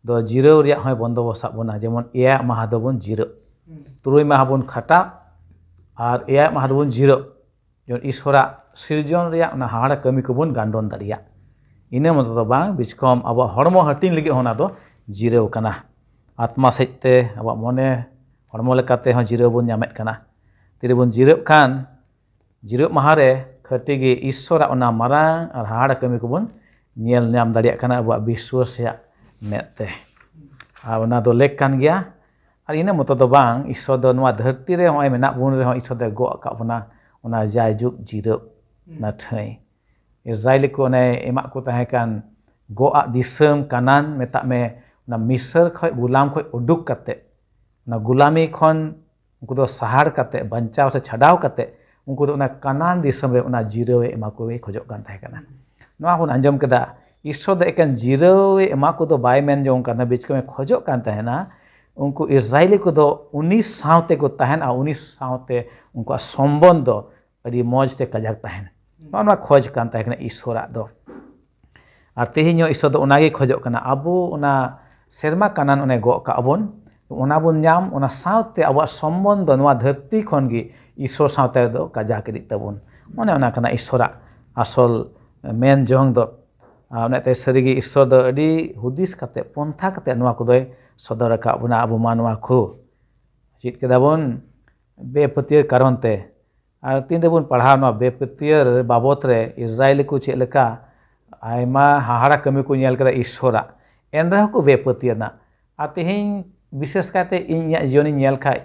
ᱫᱚ ᱡᱤᱨᱟᱹᱣ ᱨᱮᱭᱟᱜ ᱦᱚᱸᱭ ᱵᱚᱱᱫᱚᱵᱚᱥᱛ ᱟᱜ ᱵᱚᱱᱟ, ᱡᱮᱢᱚᱱ ᱮᱭᱟᱭ ᱢᱟᱦᱟ ᱫᱚᱵᱚᱱ ᱡᱤᱨᱟᱹᱜ᱾ ᱛᱩᱨᱩᱭ ᱢᱟᱦᱟ ᱵᱚᱱ ᱠᱷᱟᱴᱟᱜ ᱟᱨ ᱮᱭᱟᱭ ᱢᱟᱦᱟ ᱫᱚᱵᱚᱱ ᱡᱤᱨᱟᱹᱜ᱾ ᱡᱮᱢᱚᱱ ᱤᱥᱚᱨᱟᱜ ᱥᱤᱨᱡᱚᱱ ᱨᱮᱭᱟᱜ ᱚᱱᱟ ᱦᱟᱦᱟᱲᱟ ᱠᱟᱹᱢᱤ ᱠᱚᱵᱚᱱ ᱜᱟᱱᱰᱚᱱ ᱫᱟᱲᱮᱭᱟᱜ᱾ ᱤᱱᱟᱹ ᱢᱚᱛᱚ ᱫᱚ ᱵᱟᱝ, ᱵᱤᱪᱠᱚᱢ ᱟᱵᱚᱣᱟᱜ ᱦᱚᱲᱢᱚ ᱦᱟᱹᱴᱤᱧ ᱞᱟᱹᱜᱤᱫ ᱦᱚᱸ ᱚᱱᱟ ᱫᱚ ᱡᱤᱨᱟᱹᱣ ᱠᱟᱱᱟ᱾ ᱟᱛᱢᱟ ᱥᱮᱫ ᱛᱮ, ᱟᱵᱚᱣᱟᱜ ᱢᱚᱱᱮ ᱦᱚᱲᱢᱚ ᱞᱮᱠᱟᱛᱮ ᱦᱚᱸ ᱡᱤᱨᱟᱹᱣ ᱵᱚᱱ ᱧᱟᱢᱮᱫ ᱠᱟᱱᱟ᱾ ᱛᱤᱨᱮᱵᱚᱱ ᱡᱤᱨᱟᱹᱜ ᱠᱷᱟᱱ, ᱡᱤᱨᱟᱹᱜ ᱢᱟᱦᱟ ᱨᱮ ᱠᱷᱟᱹᱴᱤ ᱜᱮ ᱤᱥᱚᱨᱟᱜ ᱚᱱᱟ ᱢᱟᱨᱟᱝ ᱟᱨ ᱦᱟᱦᱟᱲᱟ ᱠᱟᱹᱢᱤ ᱠᱚᱵᱚᱱ ᱧᱮᱞ ᱧᱟᱢ ᱫᱟᱲᱮᱭᱟᱜ ᱠᱟᱱᱟ ᱟᱵᱚᱣᱟᱜ ᱵᱤᱥᱣᱟᱹᱥ ᱨᱮᱭᱟᱜ ᱢᱮᱫ ᱛᱮ᱾ ᱟᱨ ᱚᱱᱟ ᱫᱚ ᱞᱮᱠ ᱠᱟᱱ ᱜᱮᱭᱟ᱾ ᱟᱨ ᱤᱱᱟᱹ ᱢᱚᱛᱚ ᱫᱚ ᱵᱟᱝ, ᱤᱥᱚᱨ ᱫᱚ ᱱᱚᱣᱟ ᱫᱷᱟᱹᱨᱛᱤ ᱨᱮ ᱦᱚᱸᱜᱼᱚᱭ ᱢᱮᱱᱟᱜ ᱵᱚᱱ ᱨᱮᱦᱚᱸ ᱤᱥᱚᱨ ᱫᱚᱭ ᱜᱚᱜ ᱟᱠᱟᱫ ᱵᱚᱱᱟ ᱚᱱᱟ ᱡᱟᱭᱡᱩᱜᱽ ᱡᱤᱨᱟᱹᱜ ᱚᱱᱟ ᱴᱷᱟᱹᱭ᱾ ᱤᱥᱨᱟᱭᱮᱞᱤ ᱠᱚ ᱚᱱᱮ ᱮᱢᱟᱜ ᱠᱚ ᱛᱟᱦᱮᱸ ᱠᱟᱱ ᱜᱚᱜ ᱟᱜ ᱫᱤᱥᱚᱢ ᱠᱟᱱᱟᱱ, ᱢᱮᱛᱟᱜ ᱢᱮ ᱚᱱᱟ ᱢᱤᱥᱚᱨ ᱠᱷᱚᱡ, ᱜᱩᱞᱟᱢ ᱠᱷᱚᱡ ᱩᱰᱩᱠ ᱠᱟᱛᱮ, ᱚᱱᱟ ᱜᱩᱞᱟᱢᱤ ᱠᱷᱚᱱ ᱩᱱᱠᱩ ᱫᱚ ᱥᱟᱦᱟᱲ ᱠᱟᱛᱮ, ᱵᱟᱧᱪᱟᱣ ᱥᱮ ᱪᱷᱟᱰᱟᱣ ᱠᱟᱛᱮ, ᱩᱱᱠᱩ ᱫᱚ ᱚᱱᱟ ᱠᱟᱱᱟᱱ ᱫᱤᱥᱚᱢ ᱨᱮ ᱚᱱᱟ ᱡᱤᱨᱟᱹᱣ ᱮ ᱮᱢᱟ ᱠᱚ ᱠᱷᱚᱡᱚᱜ ᱠᱟᱱ ᱛᱟᱦᱮᱸ ᱠᱟᱱᱟ᱾ ᱱᱚᱣᱟ ᱵᱚᱱ ᱟᱸᱡᱚᱢ ᱠᱮᱫᱟ, ᱤᱥᱚᱨ ᱫᱚ ᱮᱠᱮᱱ ᱡᱤᱨᱟᱹᱣ ᱮ ᱮᱢᱟ ᱠᱚ ᱫᱚ ᱵᱟᱭ ᱢᱮᱱ ᱡᱚᱝ ᱠᱟᱱᱟ, ᱵᱤᱪᱠᱚᱢ ᱮ ᱠᱷᱚᱡᱚᱜ ᱠᱟᱱ ᱛᱟᱦᱮᱱᱟ ᱩᱱᱠᱩ ᱤᱥᱨᱟᱭᱮᱞᱤ ᱠᱚᱫᱚ ᱩᱱᱤ ᱥᱟᱶᱛᱮ ᱠᱚ ᱛᱟᱦᱮᱱᱟ, ᱩᱱᱤ ᱥᱟᱶᱛᱮ ᱩᱱᱠᱩᱣᱟᱜ ᱥᱚᱢᱵᱚᱱᱫᱷ ᱫᱚ ᱟᱹᱰᱤ ᱢᱚᱡᱽ ᱛᱮ ᱠᱟᱡᱟᱠ ᱛᱟᱦᱮᱱ᱾ ᱱᱚᱜᱼᱚ ᱱᱚᱣᱟ ᱠᱷᱚᱡᱽ ᱠᱟᱱ ᱛᱟᱦᱮᱸ ᱠᱟᱱᱟ ᱤᱥᱣᱚᱨᱟᱜ ᱫᱚ᱾ ᱟᱨ ᱛᱮᱦᱮᱧ ᱦᱚᱸ ᱤᱥᱣᱚᱨ ᱫᱚ ᱚᱱᱟᱜᱮ ᱠᱷᱚᱡᱚᱜ ᱠᱟᱱᱟ, ᱟᱵᱚ ᱚᱱᱟ ᱥᱮᱨᱢᱟ ᱠᱟᱱᱟᱱ ᱚᱱᱮ ᱜᱚᱜ ᱠᱟᱜ ᱵᱚᱱ, ᱚᱱᱟ ᱵᱚᱱ ᱧᱟᱢ, ᱚᱱᱟ ᱥᱟᱶᱛᱮ ᱟᱵᱚᱣᱟᱜ ᱥᱚᱢᱵᱚᱱᱫᱷ ᱫᱚ ᱱᱚᱣᱟ ᱫᱷᱟᱹᱨᱛᱤ ᱠᱷᱚᱱ ᱜᱮ ᱤᱥᱣᱚᱨ ᱥᱟᱶᱛᱮ ᱫᱚ ᱠᱟᱡᱟᱠ ᱤᱫᱤᱜ ᱛᱟᱵᱚᱱ᱾ ᱚᱱᱮ ᱚᱱᱟ ᱠᱟᱱᱟ ᱤᱥᱣᱚᱨᱟᱜ ᱟᱥᱚᱞ ᱢᱮᱱ ᱡᱚᱝ ᱫᱚ᱾ ᱟᱨ ᱚᱱᱟᱛᱮ ᱥᱟᱹᱨᱤᱜᱮ ᱤᱥᱣᱚᱨ ᱫᱚ ᱟᱹᱰᱤ ᱦᱩᱫᱤᱥ ᱠᱟᱛᱮ, ᱯᱚᱱᱛᱷᱟ ᱠᱟᱛᱮ ᱱᱚᱣᱟ ᱠᱚᱫᱚᱭ ᱥᱚᱫᱚᱨ ᱟᱠᱟᱫ ᱵᱚᱱᱟ ᱟᱵᱚ ᱢᱟᱱᱣᱟ ᱠᱚ᱾ ᱪᱮᱫ ᱠᱮᱫᱟ ᱵᱚᱱ? ᱵᱮᱯᱟᱹᱛᱭᱟᱹᱣ ᱠᱟᱨᱚᱱ ᱛᱮ᱾ ᱟᱨ ᱛᱤᱱ ᱨᱮᱵᱚᱱ ᱯᱟᱲᱦᱟᱣ ᱱᱚᱣᱟ ᱵᱮᱯᱟᱹᱛᱭᱟᱹᱣ ᱵᱟᱵᱚᱛ ᱨᱮ, ᱤᱥᱨᱟᱭᱮᱞᱤ ᱠᱚ ᱪᱮᱫ ᱞᱮᱠᱟ ᱟᱭᱢᱟ ᱦᱟᱦᱟᱲᱟ ᱠᱟᱹᱢᱤ ᱠᱚ ᱧᱮᱞ ᱠᱮᱫᱟ ᱤᱥᱣᱚᱨᱟᱜ, ᱮᱱ ᱨᱮᱦᱚᱸ ᱠᱚ ᱵᱮᱯᱟᱹᱛᱭᱟᱹᱣ ᱮᱱᱟ᱾ ᱟᱨ ᱛᱮᱦᱮᱧ ᱵᱤᱥᱮᱥ ᱠᱟᱭᱛᱮ ᱤᱧ ᱤᱧᱟᱹᱜ ᱡᱤᱭᱚᱱᱤᱧ ᱧᱮᱞ ᱠᱷᱟᱡ,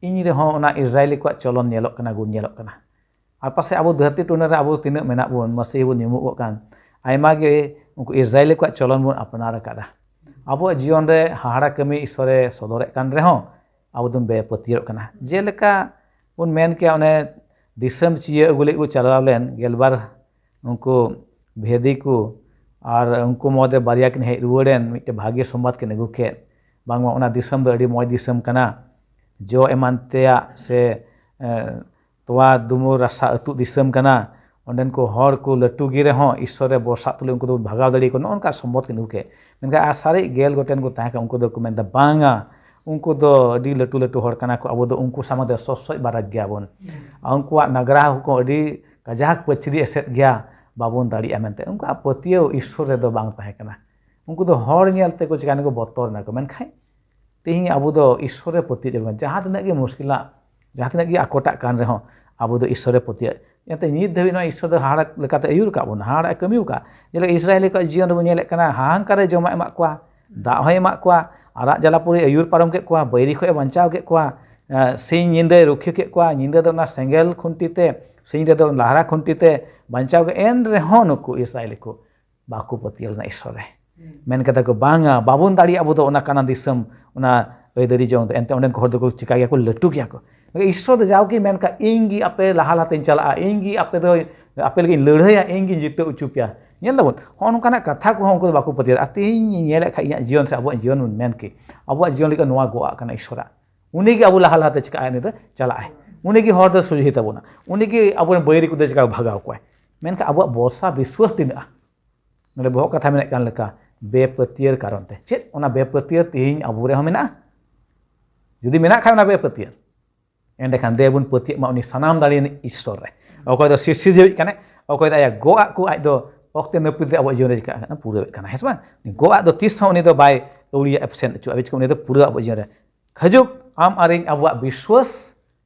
ᱤᱧ ᱨᱮᱦᱚᱸ ᱚᱱᱟ ᱤᱥᱨᱟᱭᱮᱞᱤ ᱠᱚᱣᱟᱜ ᱪᱚᱞᱚᱱ ᱧᱮᱞᱚᱜ ᱠᱟᱱᱟ, ᱜᱩᱱ ᱧᱮᱞᱚᱜ ᱠᱟᱱᱟ᱾ ᱟᱨ ᱯᱟᱥᱮᱡ ᱟᱵᱚ ᱫᱷᱟᱹᱨᱛᱤ ᱴᱩᱱᱟᱹ ᱨᱮ ᱟᱵᱚ ᱛᱤᱱᱟᱹᱜ ᱢᱮᱱᱟᱜ ᱵᱚᱱ, ᱢᱟᱹᱥᱤ ᱵᱚᱱ ᱧᱩᱢᱩᱜᱚᱜ ᱠᱟᱱ, ᱟᱭᱢᱟ ᱜᱮ ᱩᱱᱠᱩ ᱤᱥᱨᱟᱭᱮᱞᱤ ᱠᱚᱣᱟᱜ ᱪᱚᱞᱚᱱ ᱵᱚᱱ ᱟᱯᱱᱟᱨ ᱟᱠᱟᱫᱟ᱾ ᱟᱵᱚᱣᱟᱜ ᱡᱤᱭᱚᱱ ᱨᱮ ᱦᱟᱦᱟᱲᱟ ᱠᱟᱹᱢᱤ ᱤᱥᱚᱨᱮ ᱥᱚᱫᱚᱨᱮᱫ ᱠᱟᱱ ᱨᱮᱦᱚᱸ, ᱟᱵᱚ ᱫᱚ ᱵᱮᱯᱟᱹᱛᱭᱟᱹᱣ ᱠᱟᱱᱟ᱾ ᱡᱮᱞᱮᱠᱟ ᱵᱚᱱ ᱢᱮᱱ ᱠᱮᱭᱟ, ᱚᱱᱮ ᱫᱤᱥᱚᱢ ᱪᱤᱭᱟᱹ ᱟᱹᱜᱩ ᱞᱟᱹᱜᱤᱫ ᱠᱚ ᱪᱟᱞᱟᱣ ᱞᱮᱱ ᱜᱮᱞᱵᱟᱨ ᱩᱱᱠᱩ ᱵᱷᱮᱫᱤ ᱠᱚ, ᱟᱨ ᱩᱱᱠᱩ ᱢᱩᱫᱽᱨᱮ ᱵᱟᱨᱭᱟ ᱠᱤᱱ ᱦᱮᱡ ᱨᱩᱣᱟᱹᱲᱮᱱ, ᱢᱤᱫᱴᱮᱱ ᱵᱷᱟᱜᱮ ᱥᱚᱢᱵᱟᱫ ᱠᱤᱱ ᱟᱹᱜᱩ ᱠᱮᱫ, ᱵᱟᱝᱢᱟ ᱚᱱᱟ ᱫᱤᱥᱚᱢ ᱫᱚ ᱟᱹᱰᱤ ᱢᱚᱡᱽ ᱫᱤᱥᱚᱢ ᱠᱟᱱᱟ, ᱡᱚ ᱮᱢᱟᱱ ᱛᱮᱭᱟᱜ ᱥᱮ, ᱮ, ᱛᱚᱣᱟ ᱫᱩᱢᱩᱨ ᱨᱟᱥᱟ ᱟᱹᱛᱩᱜ ᱫᱤᱥᱚᱢ ᱠᱟᱱᱟ, ᱚᱸᱰᱮᱱ ᱠᱚ ᱦᱚᱲ ᱠᱚ ᱞᱟᱹᱴᱩ ᱜᱮ ᱨᱮᱦᱚᱸ ᱤᱥᱚᱨᱮ ᱵᱚᱨᱥᱟᱜ ᱛᱩᱞᱩᱡ ᱩᱱᱠᱩ ᱫᱚᱵᱚᱱ ᱵᱷᱟᱜᱟᱣ ᱫᱟᱲᱮ ᱟᱠᱚᱣᱟ, ᱱᱚᱜᱼᱚ ᱱᱚᱝᱠᱟ ᱥᱚᱢᱵᱚᱫ ᱠᱤᱱ ᱟᱹᱜᱩ ᱠᱮᱫ᱾ ᱢᱮᱱᱠᱷᱟᱱ ᱟᱨ ᱥᱟᱨᱮᱡ ᱜᱮᱞ ᱜᱚᱴᱮᱱ ᱠᱚ ᱛᱟᱦᱮᱸ ᱠᱟᱱᱟ, ᱩᱱᱠᱩ ᱫᱚᱠᱚ ᱢᱮᱱᱫᱟ, "ᱵᱟᱝᱟ, ᱩᱱᱠᱩ ᱫᱚ ᱟᱹᱰᱤ ᱞᱟᱹᱴᱩ ᱞᱟᱹᱴᱩ ᱦᱚᱲ ᱠᱟᱱᱟ ᱠᱚ, ᱟᱵᱚ ᱫᱚ ᱩᱱᱠᱩ ᱥᱟᱢᱟᱝ ᱨᱮ ᱥᱚᱥᱚᱡ ᱵᱟᱨᱟᱠ ᱜᱮᱭᱟᱵᱚᱱ᱾ ᱟᱨ ᱩᱱᱠᱩᱣᱟᱜ ᱱᱟᱜᱽᱨᱟ ᱦᱚᱸᱠᱚ ᱟᱹᱰᱤ ᱠᱟᱡᱟᱠ ᱯᱟᱹᱪᱨᱤ ᱮᱥᱮᱫ ᱜᱮᱭᱟ, ᱵᱟᱵᱚᱱ ᱫᱟᱲᱮᱭᱟᱜᱼᱟ" ᱢᱮᱱᱛᱮ᱾ ᱩᱱᱠᱩᱣᱟᱜ ᱯᱟᱹᱛᱭᱟᱹᱣ ᱤᱥᱚᱨ ᱨᱮᱫᱚ ᱵᱟᱝ ᱛᱟᱦᱮᱸ ᱠᱟᱱᱟ᱾ ᱩᱱᱠᱩ ᱫᱚ ᱦᱚᱲ ᱧᱮᱞ ᱛᱮᱠᱚ ᱪᱤᱠᱟᱹ ᱠᱚ ᱵᱚᱛᱚᱨ ᱮᱱᱟ ᱠᱚ᱾ ᱢᱮᱱᱠᱷᱟᱱ ᱛᱮᱦᱮᱧ ᱟᱵᱚ ᱫᱚ ᱤᱥᱚᱨ ᱨᱮ ᱯᱟᱹᱛᱭᱟᱹᱣ ᱡᱟᱹᱨᱩᱲ ᱠᱟᱱᱟ᱾ ᱡᱟᱦᱟᱸ ᱛᱤᱱᱟᱹᱜ ᱜᱮ ᱢᱩᱥᱠᱤᱞᱟᱜ, ᱡᱟᱦᱟᱸ ᱛᱤᱱᱟᱹᱜ ᱜᱮ ᱟᱠᱚᱴᱟᱜ ᱠᱟᱱ ᱨᱮᱦᱚᱸ, ᱟᱵᱚ ᱫᱚ ᱤᱥᱚᱨ ᱨᱮ ᱯᱟᱹᱛᱭᱟᱹᱣ᱾ ᱮᱱᱛᱮ ᱱᱤᱛ ᱫᱷᱟᱹᱵᱤᱡ ᱱᱚᱣᱟ ᱤᱥᱚᱨ ᱫᱚ ᱦᱟᱦᱟᱲᱟ ᱞᱮᱠᱟᱛᱮ ᱟᱹᱭᱩᱨ ᱟᱠᱟᱫ ᱵᱚᱱᱟ, ᱦᱟᱦᱟᱲᱟ ᱮ ᱠᱟᱹᱢᱤ ᱟᱠᱟᱫ᱾ ᱡᱮᱞᱮᱠᱟ ᱤᱥᱨᱟᱭᱮᱞᱤ ᱠᱚᱣᱟᱜ ᱡᱤᱭᱚᱱ ᱨᱮᱵᱚᱱ ᱧᱮᱞᱮᱫ ᱠᱟᱱᱟ, ᱦᱟᱦᱟᱝᱠᱟᱨᱮ ᱡᱚᱢᱟᱜ ᱮᱢᱟᱜ ᱠᱚᱣᱟ, ᱫᱟᱜ ᱦᱚᱸᱭ ᱮᱢᱟᱜ ᱠᱚᱣᱟ, ᱟᱨᱟᱜ ᱡᱟᱞᱟᱯᱩᱨᱤ ᱟᱹᱭᱩᱨ ᱯᱟᱨᱚᱢ ᱠᱮᱫ ᱠᱚᱣᱟ, ᱵᱟᱹᱭᱨᱤ ᱠᱷᱚᱱ ᱮ ᱵᱟᱧᱪᱟᱣ ᱠᱮᱫ ᱠᱚᱣᱟ, ᱮ, ᱥᱤᱧ ᱧᱤᱫᱟᱹᱭ ᱨᱩᱠᱷᱤᱭᱟᱹ ᱠᱮᱫ ᱠᱚᱣᱟ, ᱧᱤᱫᱟᱹ ᱫᱚ ᱚᱱᱟ ᱥᱮᱸᱜᱮᱞ ᱠᱷᱩᱱᱴᱤ ᱛᱮ, ᱥᱤᱧ ᱨᱮᱫᱚ ᱞᱟᱦᱨᱟ ᱠᱷᱩᱱᱴᱤ ᱛᱮ ᱵᱟᱧᱪᱟᱣ ᱠᱮᱫ, ᱮᱱ ᱨᱮᱦᱚᱸ ᱱᱩᱠᱩ ᱤᱥᱨᱟᱭᱮᱞᱤ ᱠᱚ ᱵᱟᱠᱚ ᱯᱟᱹᱛᱭᱟᱹᱣ ᱞᱮᱱᱟ ᱤᱥᱚᱨ ᱨᱮ᱾ ᱢᱮᱱ ᱠᱮᱫᱟ ᱠᱚ, "ᱵᱟᱝᱟ, ᱵᱟᱵᱚᱱ ᱫᱟᱲᱮᱭᱟᱜᱼᱟ ᱟᱵᱚ ᱫᱚ ᱚᱱᱟ ᱠᱟᱱᱟ ᱫᱤᱥᱚᱢ, ᱚᱱᱟ ᱟᱹᱭᱫᱟᱹᱨᱤ ᱡᱚᱝ ᱫᱚ᱾" ᱮᱱᱛᱮ ᱚᱸᱰᱮᱱ ᱠᱚ ᱦᱚᱲ ᱫᱚᱠᱚ ᱪᱤᱠᱟ ᱜᱮᱭᱟ ᱠᱚ, ᱞᱟᱹᱴᱩ ᱜᱮᱭᱟ ᱠᱚ᱾ ᱢᱮᱱᱠᱷᱟᱱ ᱤᱥᱚᱨ ᱫᱚ ᱡᱟᱣᱜᱮ ᱢᱮᱱ ᱠᱟᱜ, "ᱤᱧ ᱜᱮ ᱟᱯᱮ ᱞᱟᱦᱟ ᱞᱟᱦᱟ ᱛᱮᱧ ᱪᱟᱞᱟᱜᱼᱟ, ᱤᱧ ᱜᱮ ᱟᱯᱮ ᱫᱚ, ᱟᱯᱮ ᱞᱟᱹᱜᱤᱫ ᱤᱧ ᱞᱟᱹᱲᱦᱟᱹᱭᱟ, ᱤᱧ ᱜᱮᱧ ᱡᱤᱛᱟᱹᱣ ᱦᱚᱪᱚ ᱯᱮᱭᱟ, ᱧᱮᱞ ᱫᱟᱵᱚᱱ, ᱦᱚᱸᱜᱼᱚ ᱱᱚᱝᱠᱟᱱᱟᱜ ᱠᱟᱛᱷᱟ ᱠᱚᱦᱚᱸ ᱩᱱᱠᱩ ᱫᱚ ᱵᱟᱠᱚ ᱯᱟᱹᱛᱭᱟᱹᱣᱟ᱾ ᱟᱨ ᱛᱮᱦᱮᱧ ᱧᱮᱞᱮᱫ ᱠᱷᱟᱡ ᱤᱧᱟᱹᱜ ᱡᱤᱭᱚᱱ ᱥᱮ ᱟᱵᱚᱣᱟᱜ ᱡᱤᱭᱚᱱ ᱵᱚᱱ ᱢᱮᱱ ᱠᱮ, ᱟᱵᱚᱣᱟᱜ ᱡᱤᱭᱚᱱ ᱞᱟᱹᱜᱤᱫ ᱱᱚᱣᱟ ᱜᱚᱜ ᱟᱜ ᱠᱟᱱᱟ ᱤᱥᱚᱨᱟᱜ᱾ ᱩᱱᱤ ᱜᱮ ᱟᱵᱚ ᱞᱟᱦᱟ ᱞᱟᱦᱟᱛᱮ ᱪᱤᱠᱟᱹᱜᱼᱟᱭ, ᱩᱱᱤ ᱫᱚ ᱪᱟᱞᱟᱜᱼᱟᱭ᱾ ᱩᱱᱤ ᱜᱮ ᱦᱚᱨ ᱫᱚ ᱥᱚᱡᱷᱮ ᱛᱟᱵᱚᱱᱟ᱾ ᱩᱱᱤ ᱜᱮ ᱟᱵᱚᱨᱮᱱ ᱵᱟᱹᱭᱨᱤ ᱠᱚᱫᱚ ᱪᱤᱠᱟ ᱵᱷᱟᱜᱟᱣ ᱠᱚᱣᱟᱭ᱾ ᱢᱮᱱᱠᱷᱟᱱ ᱟᱵᱚᱣᱟᱜ ᱵᱷᱚᱨᱥᱟ ᱵᱤᱥᱣᱟᱥ ᱛᱤᱱᱟᱹᱜᱼᱟ? ᱱᱚᱰᱮ ᱵᱚᱦᱚᱜ ᱠᱟᱛᱷᱟ ᱢᱮᱱᱮᱫ ᱠᱟᱱ ᱞᱮᱠᱟ, ᱵᱮᱯᱟᱹᱛᱭᱟᱹᱨ ᱠᱟᱨᱚᱱ ᱛᱮ᱾ ᱪᱮᱫ ᱚᱱᱟ ᱵᱮᱯᱟᱹᱛᱭᱟᱹᱨ ᱛᱮᱦᱮᱧ ᱟᱵᱚ ᱨᱮᱦᱚᱸ ᱢᱮᱱᱟᱜᱼᱟ? ᱡᱩᱫᱤ ᱢᱮᱱᱟᱜ ᱠᱷᱟᱱ ᱚᱱᱟ ᱵᱮᱯᱟᱹᱛᱭᱟᱹᱨ, ᱮᱸᱰᱮᱠᱷᱟᱱ ᱫᱮ ᱵᱚᱱ ᱯᱟᱹᱛᱭᱟᱹᱜ ᱢᱟ ᱩᱱᱤ ᱥᱟᱱᱟᱢ ᱫᱟᱲᱮᱭᱟᱱᱤᱡ ᱤᱥᱥᱚᱨ ᱨᱮ᱾ ᱚᱠᱚᱭ ᱫᱚ ᱥᱤᱨᱥᱤᱨᱡᱟᱹᱣᱤᱡ ᱠᱟᱱᱟᱭ, ᱚᱠᱚᱭ ᱫᱚ ᱟᱭᱟᱜ ᱜᱚᱜ ᱟᱜ ᱠᱚ ᱟᱡ ᱫᱚ ᱚᱠᱛᱮ ᱱᱟᱹᱯᱤᱛ ᱨᱮ ᱟᱵᱚᱣᱟᱜ ᱡᱤᱭᱚᱱ ᱨᱮ ᱪᱤᱠᱟᱹᱜ ᱠᱟᱱᱟ, ᱯᱩᱨᱟᱹᱣᱮᱫ ᱠᱟᱱᱟ, ᱦᱮᱸ ᱥᱮ ᱵᱟᱝ? ᱩᱱᱤ ᱜᱚᱜ ᱟᱜ ᱫᱚ ᱛᱤᱥ ᱦᱚᱸ ᱩᱱᱤ ᱫᱚ ᱵᱟᱭ ᱟᱹᱣᱲᱤᱭᱟ, absent ᱚᱪᱚᱜᱼᱟ, ᱵᱩᱡᱽ ᱠᱟᱜ, ᱩᱱᱤ ᱫᱚ ᱯᱩᱨᱟᱹ ᱟᱵᱚᱣᱟᱜ ᱡᱤᱭᱚᱱ ᱨᱮ᱾ ᱠᱷᱟᱡᱩᱜ ᱟᱢ ᱟᱨ ᱤᱧ ᱟᱵᱚᱣᱟᱜ ᱵᱤᱥᱣᱟᱥ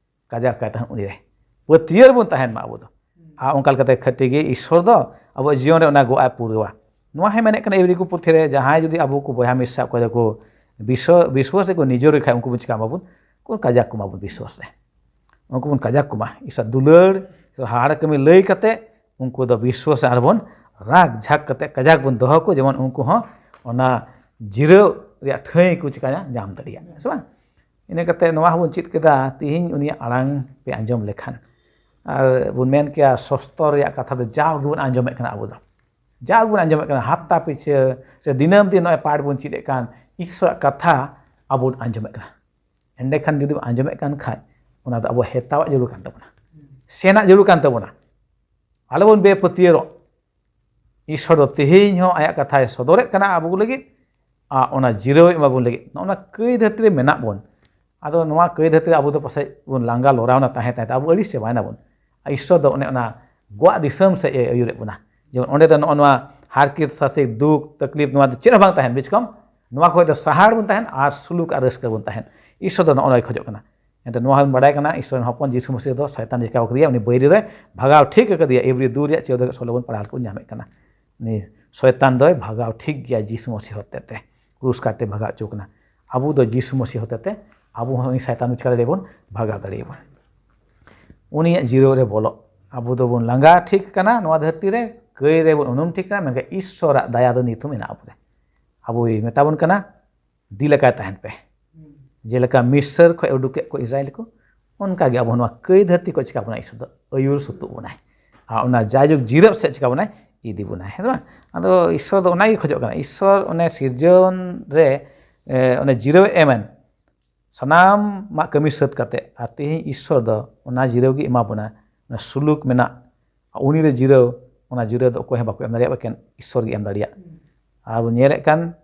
ᱠᱟᱡᱟᱠ ᱠᱟᱭ ᱛᱟᱦᱮᱱ ᱩᱱᱤ ᱨᱮ᱾ ᱯᱟᱹᱛᱭᱟᱹᱣ ᱨᱮᱵᱚᱱ ᱛᱟᱦᱮᱱ ᱢᱟ ᱟᱵᱚ ᱫᱚ᱾ ᱟᱨ ᱚᱱᱠᱟ ᱞᱮᱠᱟᱛᱮ ᱠᱷᱟᱹᱴᱤ ᱜᱮ ᱤᱥᱥᱚᱨ ᱫᱚ ᱟᱵᱚᱣᱟᱜ ᱡᱤᱭᱚᱱ ᱨᱮ ᱚᱱᱟ ᱜᱚᱜ ᱟᱭ ᱯᱩᱨᱟᱹᱣᱟ᱾ ᱱᱚᱣᱟ ᱦᱚᱸᱭ ᱢᱮᱱᱮᱫ ᱠᱟᱱᱟ ᱮᱵᱨᱤ ᱠᱚ ᱯᱩᱛᱷᱤ ᱨᱮ, ᱡᱟᱦᱟᱸᱭ ᱡᱩᱫᱤ ᱟᱵᱚ ᱠᱚ ᱵᱚᱭᱦᱟ ᱢᱤᱥᱨᱟ ᱚᱠᱚᱭ ᱫᱚᱠᱚ ᱵᱤᱥᱣᱟᱥ ᱨᱮᱠᱚ ᱱᱤᱡᱚᱨ ᱠᱷᱟᱡ, ᱩᱱᱠᱩ ᱵᱚᱱ ᱪᱤᱠᱟ ᱢᱟᱵᱚᱱ? ᱩᱱᱠᱩ ᱠᱟᱡᱟᱠ ᱠᱚᱢᱟ ᱵᱚᱱ ᱵᱤᱥᱣᱟᱥ ᱨᱮ᱾ ᱩᱱᱠᱩ ᱵᱚᱱ ᱠᱟᱡᱟᱠ ᱠᱚᱢᱟ, ᱤᱥᱚᱨ ᱫᱩᱞᱟᱹᱲ, ᱤᱥᱚᱨ ᱦᱟᱦᱟᱲᱟ ᱠᱟᱹᱢᱤ ᱞᱟᱹᱭ ᱠᱟᱛᱮ ᱩᱱᱠᱩ ᱫᱚ ᱵᱤᱥᱣᱟᱥ ᱨᱮ ᱟᱨᱵᱚᱱ ᱨᱟᱜᱽ ᱡᱷᱟᱜᱽ ᱠᱟᱛᱮ ᱠᱟᱡᱟᱠ ᱵᱚᱱ ᱫᱚᱦᱚ ᱠᱚ, ᱡᱮᱢᱚᱱ ᱩᱱᱠᱩ ᱦᱚᱸ ᱚᱱᱟ ᱡᱤᱨᱟᱹᱣ ᱨᱮᱭᱟᱜ ᱴᱷᱟᱹᱭ ᱠᱚ ᱪᱤᱠᱟᱹᱭᱟ, ᱧᱟᱢ ᱫᱟᱲᱮᱭᱟᱜ, ᱦᱮᱸ ᱥᱮ ᱵᱟᱝ? ᱤᱱᱟᱹ ᱠᱟᱛᱮ ᱱᱚᱣᱟ ᱦᱚᱸᱵᱚᱱ ᱪᱮᱫ ᱠᱮᱫᱟ, ᱛᱤᱦᱤᱧ ᱩᱱᱤᱭᱟᱜ ᱟᱲᱟᱝ ᱯᱮ ᱟᱸᱡᱚᱢ ᱞᱮᱠᱷᱟᱱ, ᱟᱨ ᱵᱚᱱ ᱢᱮᱱ ᱠᱮᱭᱟ ᱥᱚᱥᱛᱚᱨ ᱨᱮᱭᱟᱜ ᱠᱟᱛᱷᱟ ᱫᱚ ᱡᱟᱣ ᱜᱮᱵᱚᱱ ᱟᱸᱡᱚᱢᱮᱫ ᱠᱟᱱᱟ ᱟᱵᱚ ᱫᱚ, ᱡᱟᱣ ᱜᱮᱵᱚᱱ ᱟᱸᱡᱚᱢᱮᱫ ᱠᱟᱱᱟ, ᱦᱟᱯᱛᱟ ᱯᱤᱪᱷᱟᱹ ᱥᱮ ᱫᱤᱱᱟᱹᱢ ᱫᱤᱱ ᱱᱚᱜᱼᱚᱭ ᱯᱟᱴ ᱵᱚᱱ ᱪᱮᱫ ᱮᱫ ᱠᱟᱱ, ᱤᱥᱚᱨᱟᱜ ᱠᱟᱛᱷᱟ ᱟᱵᱚ ᱵᱚᱱ ᱟᱸᱡᱚᱢᱮᱫ ᱠᱟᱱᱟ᱾ ᱮᱸᱰᱮᱠᱷᱟᱱ ᱡᱩᱫᱤ ᱵᱚᱱ ᱟᱸᱡᱚᱢᱮᱫ ᱠᱟᱱ ᱠᱷᱟᱡ, ᱚᱱᱟ ᱫᱚ ᱟᱵᱚ ᱦᱮᱛᱟᱣᱟᱜ ᱡᱟᱹᱨᱩᱲ ᱠᱟᱱ ᱛᱟᱵᱚᱱᱟ, ᱥᱮᱱᱟᱜ ᱡᱟᱹᱨᱩᱲ ᱠᱟᱱ ᱛᱟᱵᱚᱱᱟ᱾ ᱟᱞᱚᱵᱚᱱ ᱵᱮᱯᱟᱹᱛᱭᱟᱹᱨᱚᱜ᱾ ᱤᱥᱚᱨ ᱫᱚ ᱛᱮᱦᱮᱧ ᱦᱚᱸ ᱟᱭᱟᱜ ᱠᱟᱛᱷᱟᱭ ᱥᱚᱫᱚᱨᱮᱫ ᱠᱟᱱᱟ ᱟᱵᱚ ᱠᱚ ᱞᱟᱹᱜᱤᱫ, ᱟᱨ ᱚᱱᱟ ᱡᱤᱨᱟᱹᱣ ᱮᱢᱟ ᱵᱚᱱ ᱞᱟᱹᱜᱤᱫ᱾ ᱱᱚᱜᱼᱚ ᱱᱟ ᱠᱟᱹᱭ ᱫᱷᱟᱹᱨᱛᱤ ᱨᱮ ᱢᱮᱱᱟᱜ ᱵᱚᱱ, ᱟᱫᱚ ᱱᱚᱣᱟ ᱠᱟᱹᱭ ᱫᱷᱟᱹᱨᱛᱤ ᱨᱮ ᱟᱵᱚ ᱫᱚ ᱯᱟᱥᱮᱡ ᱵᱚᱱ ᱞᱟᱸᱜᱟ ᱞᱚᱨᱟᱣᱱᱟ ᱛᱟᱦᱮᱸ ᱛᱟᱦᱮᱸ ᱛᱮ, ᱟᱵᱚ ᱟᱹᱲᱤᱥ ᱪᱟᱵᱟᱭᱱᱟ ᱵᱚᱱ᱾ ᱟᱨ ᱤᱥᱚᱨ ᱫᱚ ᱚᱱᱮ ᱚᱱᱟ ᱜᱚᱜ ᱫᱤᱥᱚᱢ ᱥᱮᱫ ᱮ ᱟᱹᱭᱩᱨᱮᱫ ᱵᱚᱱᱟ᱾ ᱡᱮᱢᱚᱱ ᱚᱸᱰᱮ ᱫᱚ ᱱᱚᱜᱼᱚ ᱱᱚᱣᱟ ᱦᱟᱨᱠᱮᱛ ᱥᱟᱥᱮᱛ ᱫᱩᱠ ᱛᱟᱠᱞᱤᱯ ᱱᱚᱣᱟ ᱫᱚ ᱪᱮᱫ ᱦᱚᱸ ᱵᱟᱝ ᱛᱟᱦᱮᱱ, ᱵᱩᱡᱽ ᱠᱚᱢ, ᱱᱚᱣᱟ ᱠᱷᱚᱡ ᱫᱚ ᱥᱟᱦᱟ ᱨᱮᱵᱚᱱ ᱛᱟᱦᱮᱱ ᱟᱨ ᱥᱩᱞᱩᱠ ᱟᱨ ᱨᱟᱹᱥᱠᱟᱹ ᱨᱮᱵᱚᱱ ᱛᱟᱦᱮᱱ᱾ ᱤᱥᱚᱨ ᱫᱚ ᱱᱚᱜᱼᱚ ᱱᱚᱣᱟᱭ ᱠᱷᱚᱡᱚᱜ ᱠᱟᱱᱟ᱾ ᱮᱱᱛᱮ ᱱᱚᱣᱟ ᱦᱚᱸ ᱵᱟᱲᱟᱭ ᱠᱟᱱᱟ, ᱤᱥᱚᱨ ᱨᱮᱱ ᱦᱚᱯᱚᱱ ᱡᱤᱥᱩ ᱢᱟᱹᱥᱤ ᱫᱚ ᱥᱚᱭᱛᱟᱱ ᱪᱤᱠᱟᱹᱣ ᱠᱟᱫᱮᱭᱟ, ᱩᱱᱤ ᱵᱟᱹᱭᱨᱤ ᱫᱚᱭ ᱵᱷᱟᱜᱟᱣ ᱴᱷᱤᱠ ᱟᱠᱟᱫᱮᱭᱟ᱾ ᱮᱵᱨᱤ ᱫᱩ ᱨᱮᱭᱟᱜ ᱪᱳᱫᱚ ᱠᱷᱚᱱ ᱥᱳᱞᱳ ᱵᱚᱱ ᱯᱟᱲᱦᱟᱣ ᱞᱮᱠᱷᱟᱱ ᱵᱚᱱ ᱧᱟᱢᱮᱫ ᱠᱟᱱᱟ᱾ ᱩᱱᱤ ᱥᱚᱭᱛᱟᱱ ᱫᱚᱭ ᱵᱷᱟᱜᱟᱣ ᱴᱷᱤᱠ ᱜᱮᱭᱟ ᱡᱤᱥᱩ ᱢᱟᱹᱥᱤ ᱦᱚᱛᱮ ᱛᱮ, ᱠᱨᱩᱥ ᱠᱟᱴ ᱛᱮ ᱵᱷᱟᱜᱟᱣ ᱦᱚᱪᱚ ᱠᱟᱱᱟ᱾ ᱟᱵᱚ ᱫᱚ ᱡᱤᱥᱩ ᱢᱟᱹᱥᱤ ᱦᱚᱛᱮ ᱛᱮ ᱟᱵᱚ ᱦᱚᱸ ᱩᱱᱤ ᱥᱚᱭᱛᱟᱱ ᱪᱤᱠᱟ ᱫᱟᱲᱮᱭᱟᱵᱚᱱ, ᱵᱷᱟᱜᱟᱣ ᱫᱟᱲᱮᱭᱟᱵᱚᱱ᱾ ᱩᱱᱤᱭᱟᱜ ᱡᱤᱨᱟᱹᱣ ᱨᱮ ᱵᱚᱞᱚᱜ᱾ ᱟᱵᱚ ᱫᱚᱵᱚᱱ ᱞᱟᱸᱜᱟ ᱴᱷᱤᱠ ᱠᱟᱱᱟ ᱱᱚᱣᱟ ᱫᱷᱟᱹᱨᱛᱤ ᱨᱮ, ᱠᱟᱹᱭ ᱨᱮᱵᱚᱱ ᱩᱱᱩᱢ ᱴᱷᱤᱠ ᱠᱟᱱᱟ, ᱢᱮᱱᱠᱷᱟᱱ ᱤᱥᱚᱨᱟᱜ ᱫᱟᱭᱟ ᱫᱚ ᱱᱤᱛ ᱦᱚᱸ ᱢᱮᱱᱟᱜ ᱟᱵᱚ ᱨᱮ᱾ ᱟᱵᱚᱭ ᱢᱮᱛᱟ ᱵᱚᱱ ᱠᱟᱱᱟ, ᱫᱤ ᱞᱮᱠᱟᱭ ᱛᱟᱦᱮᱱ ᱯᱮ᱾ ᱡᱮᱞᱮᱠᱟ ᱢᱤᱥᱨ ᱠᱷᱚᱱ ᱩᱰᱩᱠᱮᱫ ᱠᱚ ᱤᱥᱨᱟᱭᱮᱞ ᱠᱚ, ᱚᱱᱠᱟᱜᱮ ᱟᱵᱚ ᱱᱚᱣᱟ ᱠᱟᱹᱭ ᱫᱷᱟᱹᱨᱛᱤ ᱠᱷᱚᱱ ᱪᱤᱠᱟ ᱵᱚᱱᱟᱭ, ᱤᱥᱚᱨ ᱫᱚ ᱟᱹᱭᱩᱨ ᱥᱩᱛᱩᱜ ᱵᱚᱱᱟᱭ᱾ ᱟᱨ ᱚᱱᱟ ᱡᱟᱭᱡᱩᱜᱽ ᱡᱤᱨᱟᱹᱵ ᱥᱮᱫ ᱪᱤᱠᱟ ᱵᱚᱱᱟᱭ, ᱤᱫᱤ ᱵᱚᱱᱟᱭ, ᱦᱮᱸ ᱥᱮ ᱵᱟᱝ? ᱟᱫᱚ ᱤᱥᱥᱚᱨ ᱫᱚ ᱚᱱᱟ ᱜᱮ ᱠᱷᱚᱡᱚᱜ ᱠᱟᱱᱟ᱾ ᱤᱥᱥᱚᱨ ᱚᱱᱮ ᱥᱤᱨᱡᱚᱱ ᱨᱮ, ᱮ, ᱚᱱᱮ ᱡᱤᱨᱟᱹᱣ ᱮ ᱮᱢᱮᱱ, ᱥᱟᱱᱟᱢᱟᱜ ᱠᱟᱹᱢᱤ ᱥᱟᱹᱛ ᱠᱟᱛᱮ, ᱟᱨ ᱛᱮᱦᱮᱧ ᱤᱥᱥᱚᱨ ᱫᱚ ᱚᱱᱟ ᱡᱤᱨᱟᱹᱣ ᱜᱮ ᱮᱢᱟ ᱵᱚᱱᱟ᱾ ᱚᱱᱟ ᱥᱩᱞᱩᱠ ᱢᱮᱱᱟᱜ, ᱩᱱᱤ ᱨᱮ ᱡᱤᱨᱟᱹᱣ, ᱚᱱᱟ ᱡᱤᱨᱟᱹᱣ ᱫᱚ ᱚᱠᱚᱭ ᱦᱚᱸ ᱵᱟᱠᱚ ᱮᱢ ᱫᱟᱲᱮᱭᱟᱜᱼᱟ, ᱮᱠᱮᱱ ᱤᱥᱥᱚᱨ ᱜᱮ ᱮᱢ ᱫᱟᱲᱮᱭᱟᱜᱼᱟ᱾ ᱟᱨ ᱵᱚᱱ ᱧᱮᱞᱮᱫ ᱠᱟᱱ,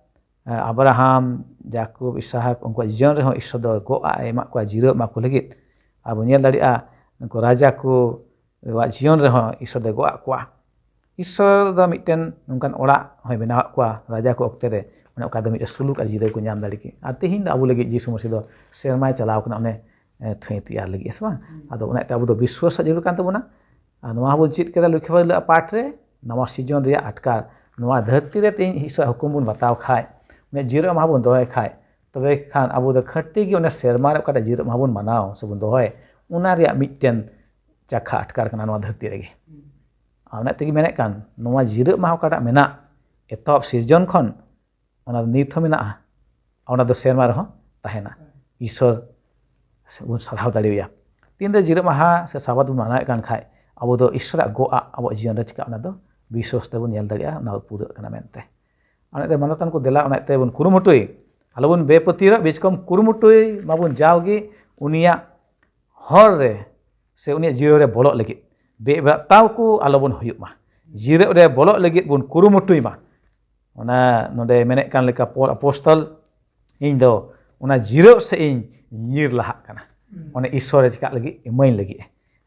ᱮ, ᱟᱵᱨᱟᱦᱟᱢ, ᱡᱟᱠᱚᱵ, ᱤᱥᱟᱦᱟᱠ, ᱩᱱᱠᱩᱣᱟᱜ ᱡᱤᱭᱚᱱ ᱨᱮᱦᱚᱸ ᱤᱥᱥᱚᱨ ᱫᱚ ᱜᱚᱜ ᱟᱜ ᱮ ᱮᱢᱟᱜ ᱠᱚᱣᱟ ᱡᱤᱨᱟᱹᱣ ᱮᱢᱟ ᱠᱚ ᱞᱟᱹᱜᱤᱫ᱾ ᱟᱨ ᱵᱚᱱ ᱧᱮᱞ ᱫᱟᱲᱮᱭᱟᱜᱼᱟ, ᱩᱱᱠᱩ ᱨᱟᱡᱟ ᱠᱚᱣᱟᱜ ᱡᱤᱭᱚᱱ ᱨᱮᱦᱚᱸ ᱤᱥᱥᱚᱨ ᱫᱚᱭ ᱜᱚᱜ ᱟᱜ ᱠᱚᱣᱟ᱾ ᱤᱥᱥᱚᱨ ᱫᱚ ᱢᱤᱫᱴᱮᱱ ᱱᱚᱝᱠᱟᱱ ᱚᱲᱟᱜ ᱦᱚᱸᱭ ᱵᱮᱱᱟᱣᱟᱜ ᱠᱚᱣᱟ ᱨᱟᱡᱟ ᱠᱚ ᱚᱠᱛᱮ ᱨᱮ, ᱚᱱᱮ ᱚᱠᱟ ᱫᱚ ᱢᱤᱫᱴᱮᱱ ᱥᱩᱞᱩᱠ ᱟᱨ ᱡᱤᱨᱟᱹᱣ ᱠᱚ ᱧᱟᱢ ᱫᱟᱲᱮ ᱠᱮ᱾ ᱟᱨ ᱛᱮᱦᱮᱧ ᱫᱚ ᱟᱵᱚ ᱞᱟᱹᱜᱤᱫ ᱡᱤᱥᱩ ᱢᱟᱹᱥᱤ ᱫᱚ ᱥᱮᱨᱢᱟᱭ ᱪᱟᱞᱟᱣ ᱠᱟᱱᱟ, ᱚᱱᱮ, ᱮ, ᱴᱷᱟᱹᱭ ᱛᱮᱭᱟᱨ ᱞᱟᱹᱜᱤᱫ, ᱦᱮᱸ ᱥᱮ ᱵᱟᱝ? ᱟᱫᱚ ᱚᱱᱟ ᱤᱭᱟᱹᱛᱮ ᱟᱵᱚ ᱫᱚ ᱵᱤᱥᱣᱟᱥ ᱨᱮᱭᱟᱜ ᱡᱟᱹᱨᱩᱲ ᱠᱟᱱ ᱛᱟᱵᱚᱱᱟ᱾ ᱟᱨ ᱱᱚᱣᱟ ᱦᱚᱸᱵᱚᱱ ᱪᱮᱫ ᱠᱮᱫᱟ ᱞᱩᱠᱷᱤ ᱵᱟᱹᱨᱤ ᱦᱤᱞᱳᱜ ᱯᱟᱴ ᱨᱮ, ᱱᱟᱣᱟ ᱥᱤᱨᱡᱚᱱ ᱨᱮᱭᱟᱜ ᱟᱴᱠᱟᱨ, ᱱᱚᱣᱟ ᱫᱷᱟᱹᱨᱛᱤ ᱨᱮ ᱛᱮᱦᱮᱧ ᱤᱥᱥᱚᱨ ᱦᱩᱠᱩᱢ ᱵᱚᱱ ᱵᱟᱛᱟᱣ ᱠᱷᱟᱡ, ᱩᱱᱤᱭᱟᱜ ᱡᱤᱨᱟᱹᱣ ᱮᱢᱟ ᱵᱚᱱ ᱫᱚᱦᱚᱭ ᱠᱷᱟᱡ, ᱛᱚᱵᱮ ᱠᱷᱟᱱ ᱟᱵᱚ ᱫᱚ ᱠᱷᱟᱹᱴᱤ ᱜᱮ ᱚᱱᱟ ᱥᱮᱨᱢᱟ ᱨᱮ ᱚᱠᱟᱴᱟᱜ ᱡᱤᱨᱟᱹᱣ ᱮᱢᱟ ᱵᱚᱱ ᱢᱟᱱᱟᱣ ᱥᱮᱵᱚᱱ ᱫᱚᱦᱚᱭ, ᱚᱱᱟ ᱨᱮᱭᱟᱜ ᱢᱤᱫᱴᱮᱱ ᱪᱟᱠᱷᱟ ᱟᱴᱠᱟᱨ ᱠᱟᱱᱟ ᱱᱚᱣᱟ ᱫᱷᱟᱹᱨᱛᱤ ᱨᱮᱜᱮ᱾ ᱟᱨ ᱚᱱᱟ ᱛᱮᱜᱮ ᱢᱮᱱᱮᱫ ᱠᱟᱱ, ᱱᱚᱣᱟ ᱡᱤᱨᱟᱹᱣ ᱢᱟᱦᱟ ᱚᱠᱟᱴᱟᱜ ᱢᱮᱱᱟᱜ, ᱮᱛᱚᱦᱚᱵ ᱥᱤᱨᱡᱚᱱ ᱠᱷᱚᱱ, ᱚᱱᱟ ᱫᱚ ᱱᱤᱛ ᱦᱚᱸ ᱢᱮᱱᱟᱜᱼᱟ, ᱚᱱᱟ ᱫᱚ ᱥᱮᱨᱢᱟ ᱨᱮᱦᱚᱸ ᱛᱟᱦᱮᱱᱟ᱾ ᱤᱥᱥᱚᱨ ᱵᱚᱱ ᱥᱟᱨᱦᱟᱣ ᱫᱟᱲᱮᱣᱟᱭᱟ᱾ ᱛᱤᱱ ᱫᱚ ᱡᱤᱨᱟᱹᱣ ᱢᱟᱦᱟ ᱥᱮ ᱥᱟᱵᱟᱛ ᱵᱚᱱ ᱢᱟᱱᱟᱣᱮᱫ ᱠᱟᱱ ᱠᱷᱟᱡ, ᱟᱵᱚ ᱫᱚ ᱤᱥᱥᱚᱨᱟᱜ ᱜᱚᱜ ᱟᱜ ᱟᱵᱚᱣᱟᱜ ᱡᱤᱭᱚᱱ ᱨᱮ ᱪᱤᱠᱟᱹᱜᱼᱟ, ᱚᱱᱟ ᱫᱚ ᱵᱤᱥᱣᱟᱥ ᱛᱮᱵᱚᱱ ᱧᱮᱞ ᱫᱟᱲᱮᱭᱟᱜᱼᱟ, ᱚᱱᱟ ᱫᱚ ᱯᱩᱨᱟᱹᱜ ᱠᱟᱱᱟ ᱢᱮᱱᱛᱮ᱾ ᱚᱱᱟᱛᱮ ᱢᱟᱱᱚᱛᱟᱱ ᱠᱚ, ᱫᱮᱞᱟ ᱚᱱᱟᱛᱮ ᱵᱚᱱ ᱠᱩᱨᱩᱢᱩᱴᱩᱭ, ᱟᱞᱚᱵᱚᱱ ᱵᱮᱯᱟᱹᱛᱭᱟᱹᱨᱚᱜ, ᱵᱤᱪᱠᱚᱢ ᱠᱩᱨᱩᱢᱩᱴᱩᱭ ᱢᱟᱵᱚᱱ ᱡᱟᱣᱜᱮ ᱩᱱᱤᱭᱟᱜ ᱦᱚᱨ ᱨᱮ ᱥᱮ ᱩᱱᱤᱭᱟᱜ ᱡᱤᱨᱟᱹᱣ ᱨᱮ ᱵᱚᱞᱚᱜ ᱞᱟᱹᱜᱤᱫ᱾ ᱵᱮᱵᱟᱛᱟᱣ ᱠᱚ ᱟᱞᱚᱵᱚᱱ ᱦᱩᱭᱩᱜ ᱢᱟ, ᱡᱤᱨᱟᱹᱣ ᱨᱮ ᱵᱚᱞᱚᱜ ᱞᱟᱹᱜᱤᱫ ᱵᱚᱱ ᱠᱩᱨᱩᱢᱩᱴᱩᱭ ᱢᱟ᱾ ᱚᱱᱟ ᱱᱚᱰᱮ ᱢᱮᱱᱮᱫ ᱠᱟᱱ ᱞᱮᱠᱟ ᱯᱚᱞ ᱟᱯᱚᱥᱛᱚᱞ, ᱤᱧ ᱫᱚ ᱚᱱᱟ ᱡᱤᱨᱟᱹᱣ ᱥᱮᱫ ᱤᱧ ᱧᱤᱨ ᱞᱟᱦᱟᱜ ᱠᱟᱱᱟ᱾ ᱚᱱᱮ ᱤᱥᱥᱚᱨ ᱨᱮ ᱪᱤᱠᱟᱜ ᱞᱟᱹᱜᱤᱫ, ᱮᱢᱟᱹᱧ ᱞᱟᱹᱜᱤᱫ᱾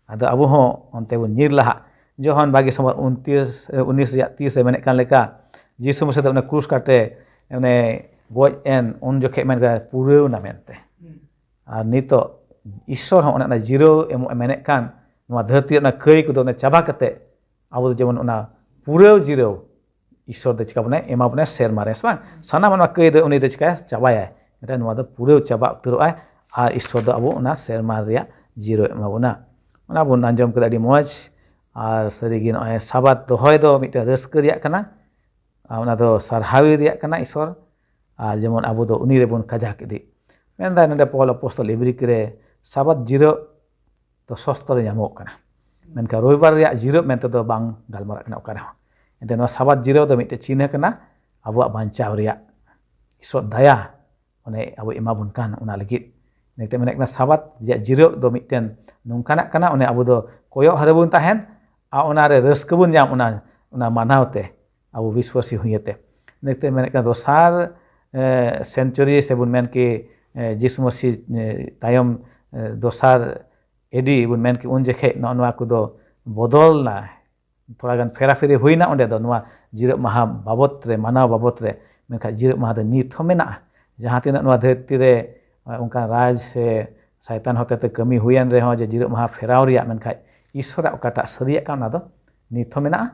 ᱟᱫᱚ ᱟᱵᱚ ᱦᱚᱸ ᱚᱱᱛᱮ ᱵᱚᱱ ᱧᱤᱨ ᱞᱟᱦᱟᱜ᱾ ᱡᱚᱦᱚᱱ ᱵᱟᱜᱮ ᱥᱚᱢᱵᱟᱫ ᱩᱱᱛᱨᱤᱥ, ᱩᱱᱤᱥ ᱨᱮᱭᱟᱜ ᱛᱤᱨᱤᱥ ᱨᱮ ᱢᱮᱱᱮᱫ ᱠᱟᱱ ᱞᱮᱠᱟ, ᱡᱤᱥᱩ ᱢᱟᱥᱮ ᱫᱚ ᱚᱱᱟ ᱠᱨᱩᱥ ᱠᱟᱴᱮ ᱚᱱᱮ ᱜᱚᱡ ᱮᱱ, ᱩᱱ ᱡᱚᱠᱷᱮᱡ ᱢᱮᱱ ᱠᱮᱫᱟ, "ᱯᱩᱨᱟᱹᱣ ᱮᱱᱟ" ᱢᱮᱱᱛᱮ᱾ ᱟᱨ ᱱᱤᱛᱚᱜ ᱤᱥᱥᱚᱨ ᱦᱚᱸ ᱚᱱᱮ ᱚᱱᱟ ᱡᱤᱨᱟᱹᱣ ᱮᱢᱚᱜ ᱮ ᱢᱮᱱᱮᱫ ᱠᱟᱱ, ᱱᱚᱣᱟ ᱫᱷᱟᱹᱨᱛᱤ ᱨᱮᱱᱟᱜ ᱠᱟᱹᱭ ᱠᱚᱫᱚ ᱚᱱᱮ ᱪᱟᱵᱟ ᱠᱟᱛᱮ, ᱟᱵᱚ ᱫᱚ ᱡᱮᱢᱚᱱ ᱚᱱᱟ ᱯᱩᱨᱟᱹᱣ ᱡᱤᱨᱟᱹᱣ ᱤᱥᱥᱚᱨ ᱫᱚ ᱪᱤᱠᱟ ᱵᱚᱱᱟᱭ, ᱮᱢᱟ ᱵᱚᱱᱟᱭ ᱥᱮᱨᱢᱟ ᱨᱮ, ᱦᱮᱸ ᱥᱮ ᱵᱟᱝ? ᱥᱟᱱᱟᱢ ᱱᱚᱣᱟ ᱠᱟᱹᱭ ᱫᱚ ᱩᱱᱤ ᱫᱚ ᱪᱤᱠᱟᱭᱟ? ᱪᱟᱵᱟᱭᱟᱭ᱾ ᱢᱮᱱᱠᱷᱟᱱ ᱱᱚᱣᱟ ᱫᱚ ᱯᱩᱨᱟᱹᱣ ᱪᱟᱵᱟ ᱩᱛᱟᱹᱨᱚᱜᱼᱟᱭ, ᱟᱨ ᱤᱥᱥᱚᱨ ᱫᱚ ᱟᱵᱚ ᱚᱱᱟ ᱥᱮᱨᱢᱟ ᱨᱮᱭᱟᱜ ᱡᱤᱨᱟᱹᱣ ᱮᱢᱟ ᱵᱚᱱᱟ᱾ ᱚᱱᱟ ᱵᱚᱱ ᱟᱸᱡᱚᱢ ᱠᱮᱫᱟ, ᱟᱹᱰᱤ ᱢᱚᱡᱽ᱾ ᱟᱨ ᱥᱟᱹᱨᱤᱜᱮ ᱱᱚᱜᱼᱚᱭ ᱥᱟᱵᱟᱛ ᱫᱚᱦᱚᱭ ᱫᱚ ᱢᱤᱫᱴᱮᱱ ᱨᱟᱹᱥᱠᱟᱹ ᱨᱮᱭᱟᱜ ᱠᱟᱱᱟ, ᱟᱨ ᱚᱱᱟ ᱫᱚ ᱥᱟᱨᱦᱟᱣᱤ ᱨᱮᱭᱟᱜ ᱠᱟᱱᱟ ᱤᱥᱥᱚᱨ᱾ ᱟᱨ ᱡᱮᱢᱚᱱ ᱟᱵᱚ ᱫᱚ ᱩᱱᱤ ᱨᱮᱵᱚᱱ ᱠᱟᱡᱟᱠ ᱤᱫᱤᱜ᱾ ᱢᱮᱱᱫᱟᱭ ᱱᱚᱰᱮ ᱯᱚᱞ ᱟᱯᱚᱥᱛᱚᱞ ᱤᱵᱨᱤ ᱨᱮ, ᱥᱟᱵᱟᱛ ᱡᱤᱨᱟᱹᱣ ᱫᱚ ᱥᱚᱥᱛᱚ ᱨᱮ ᱧᱟᱢᱚᱜ ᱠᱟᱱᱟ, ᱢᱮᱱᱠᱷᱟᱱ ᱨᱚᱵᱤᱵᱟᱨ ᱨᱮᱭᱟᱜ ᱡᱤᱨᱟᱹᱣ ᱢᱮᱱᱛᱮ ᱫᱚ ᱵᱟᱝ ᱜᱟᱞᱢᱟᱨᱟᱜ ᱠᱟᱱᱟ ᱚᱠᱟ ᱨᱮᱦᱚᱸ᱾ ᱮᱱᱛᱮ ᱱᱚᱣᱟ ᱥᱟᱵᱟᱛ ᱡᱤᱨᱟᱹᱣ ᱫᱚ ᱢᱤᱫᱴᱮᱱ ᱪᱤᱱᱦᱟᱹ ᱠᱟᱱᱟ ᱟᱵᱚᱣᱟᱜ ᱵᱟᱧᱪᱟᱣ ᱨᱮᱭᱟᱜ, ᱤᱥᱚᱨ ᱫᱟᱭᱟ ᱚᱱᱮ ᱟᱵᱚ ᱮᱢᱟᱵᱚᱱ ᱠᱟᱱ ᱚᱱᱟ ᱞᱟᱹᱜᱤᱫ᱾ ᱤᱱᱟᱹᱛᱮ ᱢᱮᱱᱮᱫ ᱠᱟᱱᱟ ᱥᱟᱵᱟᱛ ᱨᱮᱭᱟᱜ ᱡᱤᱨᱟᱹᱣ ᱫᱚ ᱢᱤᱫᱴᱮᱱ ᱱᱚᱝᱠᱟᱱᱟᱜ ᱠᱟᱱᱟ, ᱚᱱᱮ ᱟᱵᱚ ᱫᱚ ᱠᱚᱭᱚᱜ ᱦᱚᱨ ᱨᱮᱵᱚᱱ ᱛᱟᱦᱮᱱ ᱟᱨ ᱚᱱᱟᱨᱮ ᱨᱟᱹᱥᱠᱟᱹ ᱵᱚᱱ ᱧᱟᱢ, ᱚᱱᱟ ᱚᱱᱟ ᱢᱟᱱᱟᱣ ᱛᱮ ᱟᱵᱚ ᱵᱤᱥᱣᱟᱥᱤ ᱦᱩᱭ ᱟᱛᱮ᱾ ᱤᱱᱟᱹᱛᱮ ᱢᱮᱱᱮᱫ ᱠᱟᱱᱟ ᱫᱚᱥᱟᱨ ᱥᱮᱱᱪᱩᱨᱤ ᱥᱮᱵᱚᱱ ᱢᱮᱱ ᱠᱮ ᱡᱤᱥᱩ ᱢᱟᱹᱥᱤ ᱛᱟᱭᱚᱢ ᱫᱚᱥᱟᱨ ᱮᱰᱤ ᱵᱚᱱ ᱢᱮᱱ ᱠᱮ ᱩᱱ ᱡᱚᱠᱷᱮᱡ ᱱᱚᱜᱼᱚ ᱱᱚᱣᱟ ᱠᱚᱫᱚ ᱵᱚᱫᱚᱞ ᱱᱟ, ᱛᱷᱚᱲᱟ ᱜᱟᱱ ᱯᱷᱮᱨᱟᱯᱷᱮᱨᱤ ᱦᱩᱭᱱᱟ ᱚᱸᱰᱮ ᱫᱚ ᱱᱚᱣᱟ ᱡᱤᱨᱟᱹᱜ ᱢᱟᱦᱟ ᱵᱟᱵᱚᱛ ᱨᱮ, ᱢᱟᱱᱟᱣ ᱵᱟᱵᱚᱛ ᱨᱮ᱾ ᱢᱮᱱᱠᱷᱟᱱ ᱡᱤᱨᱟᱹᱜ ᱢᱟᱦᱟ ᱫᱚ ᱱᱤᱛ ᱦᱚᱸ ᱢᱮᱱᱟᱜᱼᱟ᱾ ᱡᱟᱦᱟᱸ ᱛᱤᱱᱟᱹᱜ ᱱᱚᱣᱟ ᱫᱷᱟᱹᱨᱛᱤ ᱨᱮ ᱚᱱᱠᱟᱱ ᱨᱟᱡᱽ ᱥᱮ ᱥᱟᱭᱛᱟᱱ ᱦᱚᱛᱮᱛᱮ ᱠᱟᱹᱢᱤ ᱦᱩᱭᱮᱱ ᱨᱮᱦᱚᱸ ᱡᱮ ᱡᱤᱨᱟᱹᱜ ᱢᱟᱦᱟ ᱯᱷᱮᱨᱟᱣ ᱨᱮᱭᱟᱜ, ᱢᱮᱱᱠᱷᱟᱱ ᱤᱥᱚᱨᱟᱜ ᱚᱠᱟᱴᱟᱜ ᱥᱟᱹᱨᱤᱭᱟᱜ ᱠᱟᱱ ᱚᱱᱟ ᱫᱚ ᱱᱤᱛ ᱦᱚᱸ ᱢᱮᱱᱟᱜᱼᱟ᱾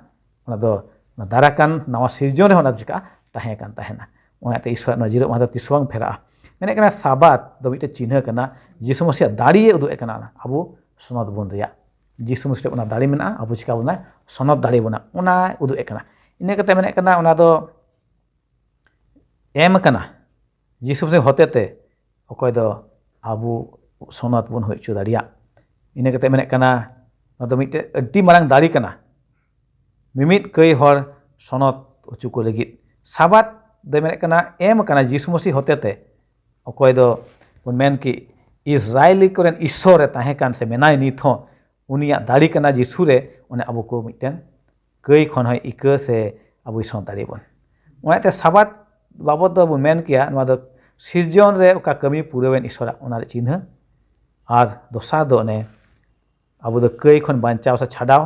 ᱚᱱᱟ ᱫᱚ ᱚᱱᱟ ᱫᱟᱨᱟ ᱠᱟᱱ ᱱᱟᱣᱟ ᱥᱤᱨᱡᱚᱱ ᱨᱮᱦᱚᱸ ᱚᱱᱟ ᱫᱚ ᱪᱤᱠᱟᱹᱜᱼᱟ? ᱛᱟᱦᱮᱸ ᱠᱟᱱ ᱛᱟᱦᱮᱱᱟ᱾ ᱚᱱᱟᱛᱮ ᱤᱥᱚᱨᱟᱜ ᱱᱚᱣᱟ ᱡᱤᱨᱟᱹᱜ ᱢᱟᱦᱟ ᱫᱚ ᱛᱤᱥ ᱦᱚᱸ ᱵᱟᱝ ᱯᱷᱮᱨᱟᱜᱼᱟ᱾ ᱢᱮᱱᱮᱫ ᱠᱟᱱᱟ ᱥᱟᱵᱟᱛ ᱫᱚ ᱢᱤᱫᱴᱮᱱ ᱪᱤᱱᱦᱟᱹ ᱠᱟᱱᱟ, ᱡᱤᱥᱩ ᱢᱟᱹᱥᱤᱭᱟᱜ ᱫᱟᱲᱮ ᱩᱫᱩᱜ ᱮᱫ ᱠᱟᱱᱟ, ᱚᱱᱟ ᱟᱵᱚ ᱥᱚᱱᱚᱛ ᱵᱚᱱ ᱨᱮᱭᱟᱜ᱾ ᱡᱤᱥᱩ ᱢᱟᱹᱥᱤ ᱚᱱᱟ ᱫᱟᱲᱮ ᱢᱮᱱᱟᱜᱼᱟ, ᱟᱵᱚ ᱪᱤᱠᱟ ᱵᱚᱱᱟ ᱥᱚᱱᱚᱛ ᱫᱟᱲᱮ ᱵᱚᱱᱟ, ᱚᱱᱟ ᱩᱫᱩᱜ ᱮᱫ ᱠᱟᱱᱟ᱾ ᱤᱱᱟᱹ ᱠᱟᱛᱮ ᱢᱮᱱᱮᱫ ᱠᱟᱱᱟ ᱚᱱᱟ ᱫᱚ ᱮᱢ ᱠᱟᱱᱟ ᱡᱤᱥᱩ ᱢᱟᱹᱥᱤ ᱦᱚᱛᱮᱛᱮ ᱚᱠᱚᱭ ᱫᱚ ᱟᱵᱚ ᱥᱚᱱᱚᱛ ᱵᱚᱱ ᱦᱩᱭ ᱦᱚᱪᱚ ᱫᱟᱲᱮᱭᱟᱜ᱾ ᱤᱱᱟᱹ ᱠᱟᱛᱮ ᱢᱮᱱᱮᱫ ᱠᱟᱱᱟ ᱱᱚᱣᱟ ᱫᱚ ᱢᱤᱫᱴᱮᱱ ᱟᱹᱰᱤ ᱢᱟᱨᱟᱝ ᱫᱟᱲᱮ ᱠᱟᱱᱟ ᱢᱤᱢᱤᱫ ᱠᱟᱹᱭ ᱦᱚᱲ ᱥᱚᱱᱚᱛ ᱦᱚᱪᱚ ᱠᱚ ᱞᱟᱹᱜᱤᱫ᱾ ᱥᱟᱵᱟᱛ ᱫᱚᱭ ᱢᱮᱱᱮᱫ ᱠᱟᱱᱟ ᱮᱢ ᱠᱟᱱᱟ ᱡᱤᱥᱩ ᱢᱟᱹᱥᱤ ᱦᱚᱛᱮᱛᱮ ᱚᱠᱚᱭ ᱫᱚ ᱵᱚᱱ ᱢᱮᱱ ᱠᱮ ᱤᱥᱨᱟᱭᱮᱞᱤ ᱠᱚᱨᱮᱱ ᱤᱥᱥᱚᱨ ᱮ ᱛᱟᱦᱮᱸ ᱠᱟᱱ ᱥᱮ ᱢᱮᱱᱟᱭ ᱱᱤᱛ ᱦᱚᱸ, ᱩᱱᱤᱭᱟᱜ ᱫᱟᱲᱮ ᱠᱟᱱᱟ ᱡᱤᱥᱩ ᱨᱮ, ᱚᱱᱮ ᱟᱵᱚ ᱠᱚ ᱢᱤᱫᱴᱮᱱ ᱠᱟᱹᱭ ᱠᱷᱚᱱ ᱦᱚᱸᱭ ᱤᱠᱟᱹ ᱥᱮ ᱟᱵᱚᱭ ᱥᱚᱱᱚᱛ ᱫᱟᱲᱮ ᱵᱚᱱ᱾ ᱚᱱᱟᱛᱮ ᱥᱟᱵᱟᱛ ᱵᱟᱵᱚᱫ ᱫᱚ ᱵᱚᱱ ᱢᱮᱱ ᱠᱮᱭᱟ ᱱᱚᱣᱟ ᱫᱚ ᱥᱤᱨᱡᱚᱱ ᱨᱮ ᱚᱠᱟ ᱠᱟᱹᱢᱤ ᱯᱩᱨᱟᱹᱣᱮᱱ ᱤᱥᱚᱨᱟᱜ ᱚᱱᱟ ᱨᱮ ᱪᱤᱱᱦᱟᱹ, ᱟᱨ ᱫᱚᱥᱟᱨ ᱫᱚ ᱚᱱᱮ ᱟᱵᱚ ᱫᱚ ᱠᱟᱹᱭ ᱠᱷᱚᱱ ᱵᱟᱧᱪᱟᱣ ᱥᱮ ᱪᱷᱟᱰᱟᱣ,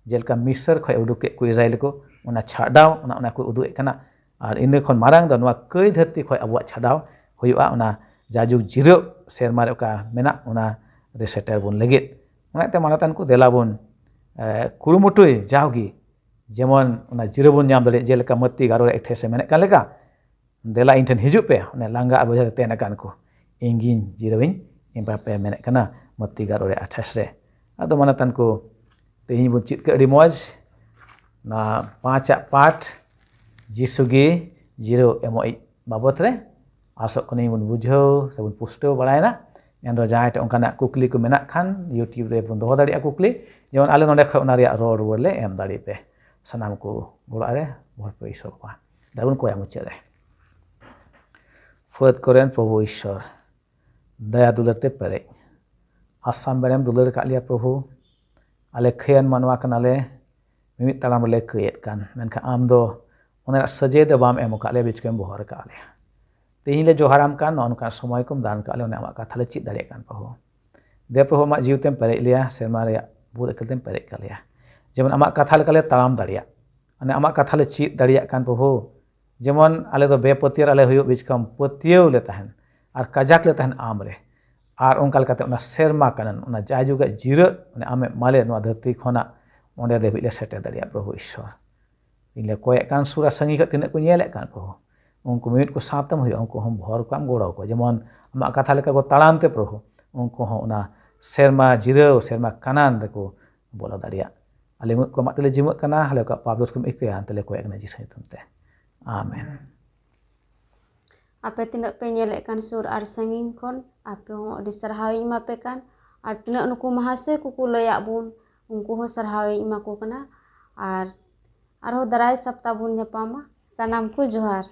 ᱡᱮᱞᱮᱠᱟ ᱢᱤᱥᱚᱨ ᱠᱷᱚᱱ ᱩᱰᱩᱠ ᱠᱮᱫ ᱠᱚ ᱤᱥᱨᱟᱭᱮᱞ ᱠᱚ, ᱚᱱᱟ ᱪᱷᱟᱰᱟᱣ, ᱚᱱᱟ, ᱚᱱᱟ ᱠᱚ ᱩᱫᱩᱜ ᱮᱫ ᱠᱟᱱᱟ᱾ ᱟᱨ ᱤᱱᱟᱹ ᱠᱷᱚᱱ ᱢᱟᱨᱟᱝ ᱫᱚ ᱱᱚᱣᱟ ᱠᱟᱹᱭ ᱫᱷᱟᱹᱨᱛᱤ ᱠᱷᱚᱱ ᱟᱵᱚᱣᱟᱜ ᱪᱷᱟᱰᱟᱣ ᱦᱩᱭᱩᱜᱼᱟ, ᱚᱱᱟ ᱡᱟᱡᱩᱜᱽ ᱡᱤᱨᱟᱹᱜ ᱥᱮᱨᱢᱟ ᱨᱮ ᱚᱠᱟ ᱢᱮᱱᱟᱜ, ᱚᱱᱟ ᱨᱮ ᱥᱮᱴᱮᱨ ᱵᱚᱱ ᱞᱟᱹᱜᱤᱫ᱾ ᱚᱱᱟᱛᱮ ᱢᱟᱱᱚᱛᱟᱱ ᱠᱚ ᱫᱮᱞᱟ ᱵᱚᱱ, ᱮ, ᱠᱩᱨᱩᱢᱩᱴᱩᱭ ᱡᱟᱣᱜᱮ, ᱡᱮᱢᱚᱱ ᱚᱱᱟ ᱡᱤᱨᱟᱹ ᱵᱚᱱ ᱧᱟᱢ ᱫᱟᱲᱮᱭᱟᱜ, ᱡᱮᱞᱮᱠᱟ ᱢᱟᱹᱛᱤ ᱮᱜᱟᱨᱚ ᱨᱮ ᱟᱴᱷᱟᱥ ᱨᱮ ᱢᱮᱱᱮᱫ ᱠᱟᱱ ᱞᱮᱠᱟ, ᱫᱮᱞᱟ ᱤᱧ ᱴᱷᱮᱱ ᱦᱤᱡᱩᱜ ᱯᱮ, ᱚᱱᱮ ᱞᱟᱸᱜᱟ ᱟᱨ ᱵᱚᱡᱷᱟ ᱛᱮ ᱛᱮᱱ ᱟᱠᱟᱱ ᱠᱚ, ᱤᱧ ᱜᱤᱧ ᱡᱤᱨᱟᱹᱣᱤᱧ ᱮᱢᱟ ᱯᱮ ᱢᱮᱱᱮᱫ ᱠᱟᱱᱟ, ᱢᱟᱹᱛᱤ ᱮᱜᱟᱨᱚ ᱨᱮ ᱟᱴᱷᱟᱥ ᱨᱮ᱾ ᱟᱫᱚ ᱢᱟᱱᱚᱛᱟᱱ ᱠᱚ, ᱛᱮᱦᱮᱧ ᱵᱚᱱ ᱪᱮᱫ ᱠᱟᱜ ᱟᱹᱰᱤ ᱢᱚᱡᱽ, ᱱᱚᱣᱟ ᱯᱟᱸᱪ ᱟᱜ ᱯᱟᱴ, ᱡᱤᱥᱩ ᱜᱮ ᱡᱤᱨᱟᱹᱣ ᱮᱢᱚᱜ ᱤᱡ ᱵᱟᱵᱚᱛ ᱨᱮ᱾ ᱟᱥᱚᱜ ᱠᱟᱹᱱᱟᱹᱧ ᱵᱚᱱ ᱵᱩᱡᱷᱟᱹᱣ ᱥᱮᱵᱚᱱ ᱯᱩᱥᱴᱟᱹᱣ ᱵᱟᱲᱟᱭᱮᱱᱟ᱾ ᱮᱱᱨᱮᱦᱚᱸ ᱡᱟᱦᱟᱸᱭ ᱴᱷᱮᱱ ᱚᱱᱠᱟᱱᱟᱜ ᱠᱩᱠᱞᱤ ᱠᱚ ᱢᱮᱱᱟᱜ ᱠᱷᱟᱱ YouTube ᱨᱮᱵᱚᱱ ᱫᱚᱦᱚ ᱫᱟᱲᱮᱭᱟᱜᱼᱟ ᱠᱩᱠᱞᱤ, ᱡᱮᱢᱚᱱ ᱟᱞᱮ ᱱᱚᱸᱰᱮ ᱠᱷᱚᱱ ᱚᱱᱟ ᱨᱮᱭᱟᱜ ᱨᱚᱲ ᱨᱩᱣᱟᱹᱲ ᱞᱮ ᱮᱢ ᱫᱟᱲᱮᱭᱟᱯᱮ᱾ ᱥᱟᱱᱟᱢ ᱠᱚ ᱜᱚᱲᱚ ᱨᱮ ᱵᱷᱚᱨᱯᱩᱨ ᱤᱥᱚᱨ ᱠᱚᱣᱟ᱾ ᱫᱟᱵᱚᱱ ᱠᱚᱭᱟ ᱢᱩᱪᱟᱹᱫ ᱨᱮ᱾ ᱯᱷᱟᱹᱫ ᱠᱚᱨᱮᱱ ᱯᱨᱚᱵᱷᱩ ᱤᱥᱚᱨ, ᱫᱟᱭᱟ ᱫᱩᱞᱟᱹᱲ ᱛᱮ ᱯᱮᱨᱮᱡ, ᱟᱥᱟᱢ ᱵᱮᱲᱮᱢ ᱫᱩᱞᱟᱹᱲ ᱟᱠᱟᱫ ᱞᱮᱭᱟ ᱯᱨᱚᱵᱷᱩ᱾ ᱟᱞᱮ ᱠᱷᱟᱹᱭᱟᱱ ᱢᱟᱱᱣᱟ ᱠᱟᱱᱟᱞᱮ, ᱢᱤᱢᱤᱫ ᱛᱟᱲᱟᱢ ᱨᱮᱞᱮ ᱠᱟᱹᱭᱮᱫ ᱠᱟᱱ, ᱢᱮᱱᱠᱷᱟᱱ ᱟᱢ ᱫᱚ ᱚᱱᱟ ᱨᱮᱱᱟᱜ ᱥᱟᱹᱡᱟᱹᱭ ᱫᱚ ᱵᱟᱢ ᱮᱢ ᱟᱠᱟᱫ ᱞᱮᱭᱟ, ᱵᱤᱪᱠᱚᱢ ᱵᱚᱦᱚᱜ ᱨᱟᱠᱟᱵ ᱞᱮᱭᱟ᱾ ᱛᱮᱦᱮᱧ ᱞᱮ ᱡᱚᱦᱟᱨᱟᱢ ᱠᱟᱱ, ᱱᱚᱜᱼᱚ ᱱᱚᱝᱠᱟᱱ ᱥᱚᱢᱚᱭ ᱠᱚᱢ ᱫᱟᱱ ᱠᱟᱜ ᱞᱮᱭᱟ, ᱚᱱᱮ ᱟᱢᱟᱜ ᱠᱟᱛᱷᱟ ᱞᱮ ᱪᱮᱫ ᱫᱟᱲᱮᱭᱟᱜ ᱠᱟᱱ ᱯᱨᱚᱵᱷᱩ᱾ ᱫᱮ ᱯᱨᱚᱵᱷᱩ, ᱟᱢᱟᱜ ᱡᱤᱣᱤ ᱛᱮᱢ ᱯᱮᱨᱮᱡ ᱞᱮᱭᱟ, ᱥᱮᱨᱢᱟ ᱨᱮᱭᱟᱜ ᱵᱩᱫ ᱮᱠᱟᱞ ᱛᱮᱢ ᱯᱮᱨᱮᱡ ᱠᱟᱜ ᱞᱮᱭᱟ, ᱡᱮᱢᱚᱱ ᱟᱢᱟᱜ ᱠᱟᱛᱷᱟ ᱞᱮᱠᱟ ᱞᱮ ᱛᱟᱲᱟᱢ ᱫᱟᱲᱮᱭᱟᱜ, ᱚᱱᱮ ᱟᱢᱟᱜ ᱠᱟᱛᱷᱟ ᱞᱮ ᱪᱮᱫ ᱫᱟᱲᱮᱭᱟᱜ ᱠᱟᱱ ᱯᱨᱚᱵᱷᱩ᱾ ᱡᱮᱢᱚᱱ ᱟᱞᱮ ᱫᱚ ᱵᱮᱯᱟᱹᱛᱭᱟᱹᱣ ᱟᱞᱮ ᱦᱩᱭᱩᱜ, ᱵᱤᱪᱠᱚᱢ ᱯᱟᱹᱛᱭᱟᱹᱣ ᱞᱮ ᱛᱟᱦᱮᱱ ᱟᱨ ᱠᱟᱡᱟᱠ ᱞᱮ ᱛᱟᱦᱮᱱ ᱟᱢ ᱨᱮ᱾ ᱟᱨ ᱚᱱᱠᱟ ᱞᱮᱠᱟᱛᱮ ᱚᱱᱟ ᱥᱮᱨᱢᱟ ᱠᱟᱱᱟ, ᱚᱱᱟ ᱡᱟᱭᱡᱩᱜᱟᱜ ᱡᱤᱨᱟᱹᱜ, ᱢᱟᱱᱮ ᱟᱢᱮᱢ ᱮᱢᱟ ᱞᱮ ᱱᱚᱣᱟ ᱫᱷᱟᱹᱨᱛᱤ ᱠᱷᱚᱱᱟᱜ ᱚᱸᱰᱮ ᱫᱷᱟᱹᱵᱤᱡ ᱞᱮ ᱥᱮᱴᱮᱨ ᱫᱟᱲᱮᱭᱟᱜᱼᱟ ᱯᱨᱚᱵᱷᱩ ᱤᱥᱚᱨ᱾ ᱤᱧ ᱞᱮ ᱠᱚᱭᱮᱜ ᱠᱟᱱ ᱥᱩᱨ ᱟᱨ ᱥᱟᱺᱜᱤᱧ ᱠᱷᱚᱱ ᱛᱤᱱᱟᱹᱜ ᱠᱚ ᱧᱮᱞᱮᱫ ᱠᱟᱱ ᱯᱨᱚᱵᱷᱩ, ᱩᱱᱠᱩ ᱢᱤᱢᱤᱫ ᱠᱚ ᱥᱟᱶᱛᱮᱢ ᱦᱩᱭᱩᱜᱼᱟ, ᱩᱱᱠᱩ ᱦᱚᱸ ᱵᱷᱚᱨ ᱠᱚᱣᱟᱢ, ᱜᱚᱲᱚ ᱠᱚᱣᱟ, ᱡᱮᱢᱚᱱ ᱟᱢᱟᱜ ᱠᱟᱛᱷᱟ ᱞᱮᱠᱟ ᱠᱚ ᱛᱟᱲᱟᱢ ᱛᱮ ᱯᱨᱚᱵᱷᱩ, ᱩᱱᱠᱩ ᱦᱚᱸ ᱚᱱᱟ ᱥᱮᱨᱢᱟ ᱡᱤᱨᱟᱹᱣ, ᱥᱮᱨᱢᱟ ᱠᱟᱱᱟᱱ ᱨᱮᱠᱚ ᱵᱚᱞᱚ ᱫᱟᱲᱮᱭᱟᱜ᱾ ᱟᱞᱮ ᱢᱤᱢᱤᱫ ᱠᱚ ᱟᱢᱟᱜ ᱛᱮᱞᱮ ᱡᱤᱢᱟᱹᱜ ᱠᱟᱱᱟ, ᱟᱞᱮ ᱠᱚᱣᱟᱜ ᱯᱟᱯ ᱫᱳᱥ ᱠᱚᱢ ᱤᱠᱟᱹᱭᱟ, ᱚᱱᱛᱮ ᱞᱮ ᱠᱚᱭᱮᱜ ᱠᱟᱱᱟ ᱡᱤᱥᱩ ᱧᱩᱛᱩᱢ ᱛᱮ᱾ ᱟᱢᱮᱱ᱾ ᱟᱯᱮ ᱛᱤᱱᱟᱹᱜ ᱯᱮ ᱧᱮᱞᱮᱫ ᱠᱟᱱ ᱥᱩᱨ ᱟᱨ ᱥᱟᱺᱜᱤᱧ ᱠᱷᱚᱱ, ᱟᱯᱮ ᱦᱚᱸ ᱟᱹᱰᱤ ᱥᱟᱨᱦᱟᱣ ᱤᱧ ᱮᱢᱟ ᱯᱮ ᱠᱟᱱ᱾ ᱟᱨ ᱛᱤᱱᱟᱹᱜ ᱱᱩᱠᱩ ᱢᱟᱦᱟᱥᱚᱭ ᱠᱚᱠᱚ ᱞᱟᱹᱭᱟᱫ ᱵᱚᱱ, ᱩᱱᱠᱩ ᱦᱚᱸ ᱥᱟᱨᱦᱟᱣ ᱤᱧ ᱮᱢᱟ ᱠᱚ ᱠᱟᱱᱟ᱾ ᱟᱨ ᱟᱨᱦᱚᱸ ᱫᱟᱨᱟᱭ ᱥᱟᱯᱛᱟ ᱵᱚᱱ ᱧᱟᱯᱟᱢᱟ᱾ ᱥᱟᱱᱟᱢ ᱠᱚ ᱡᱚᱦᱟᱨ᱾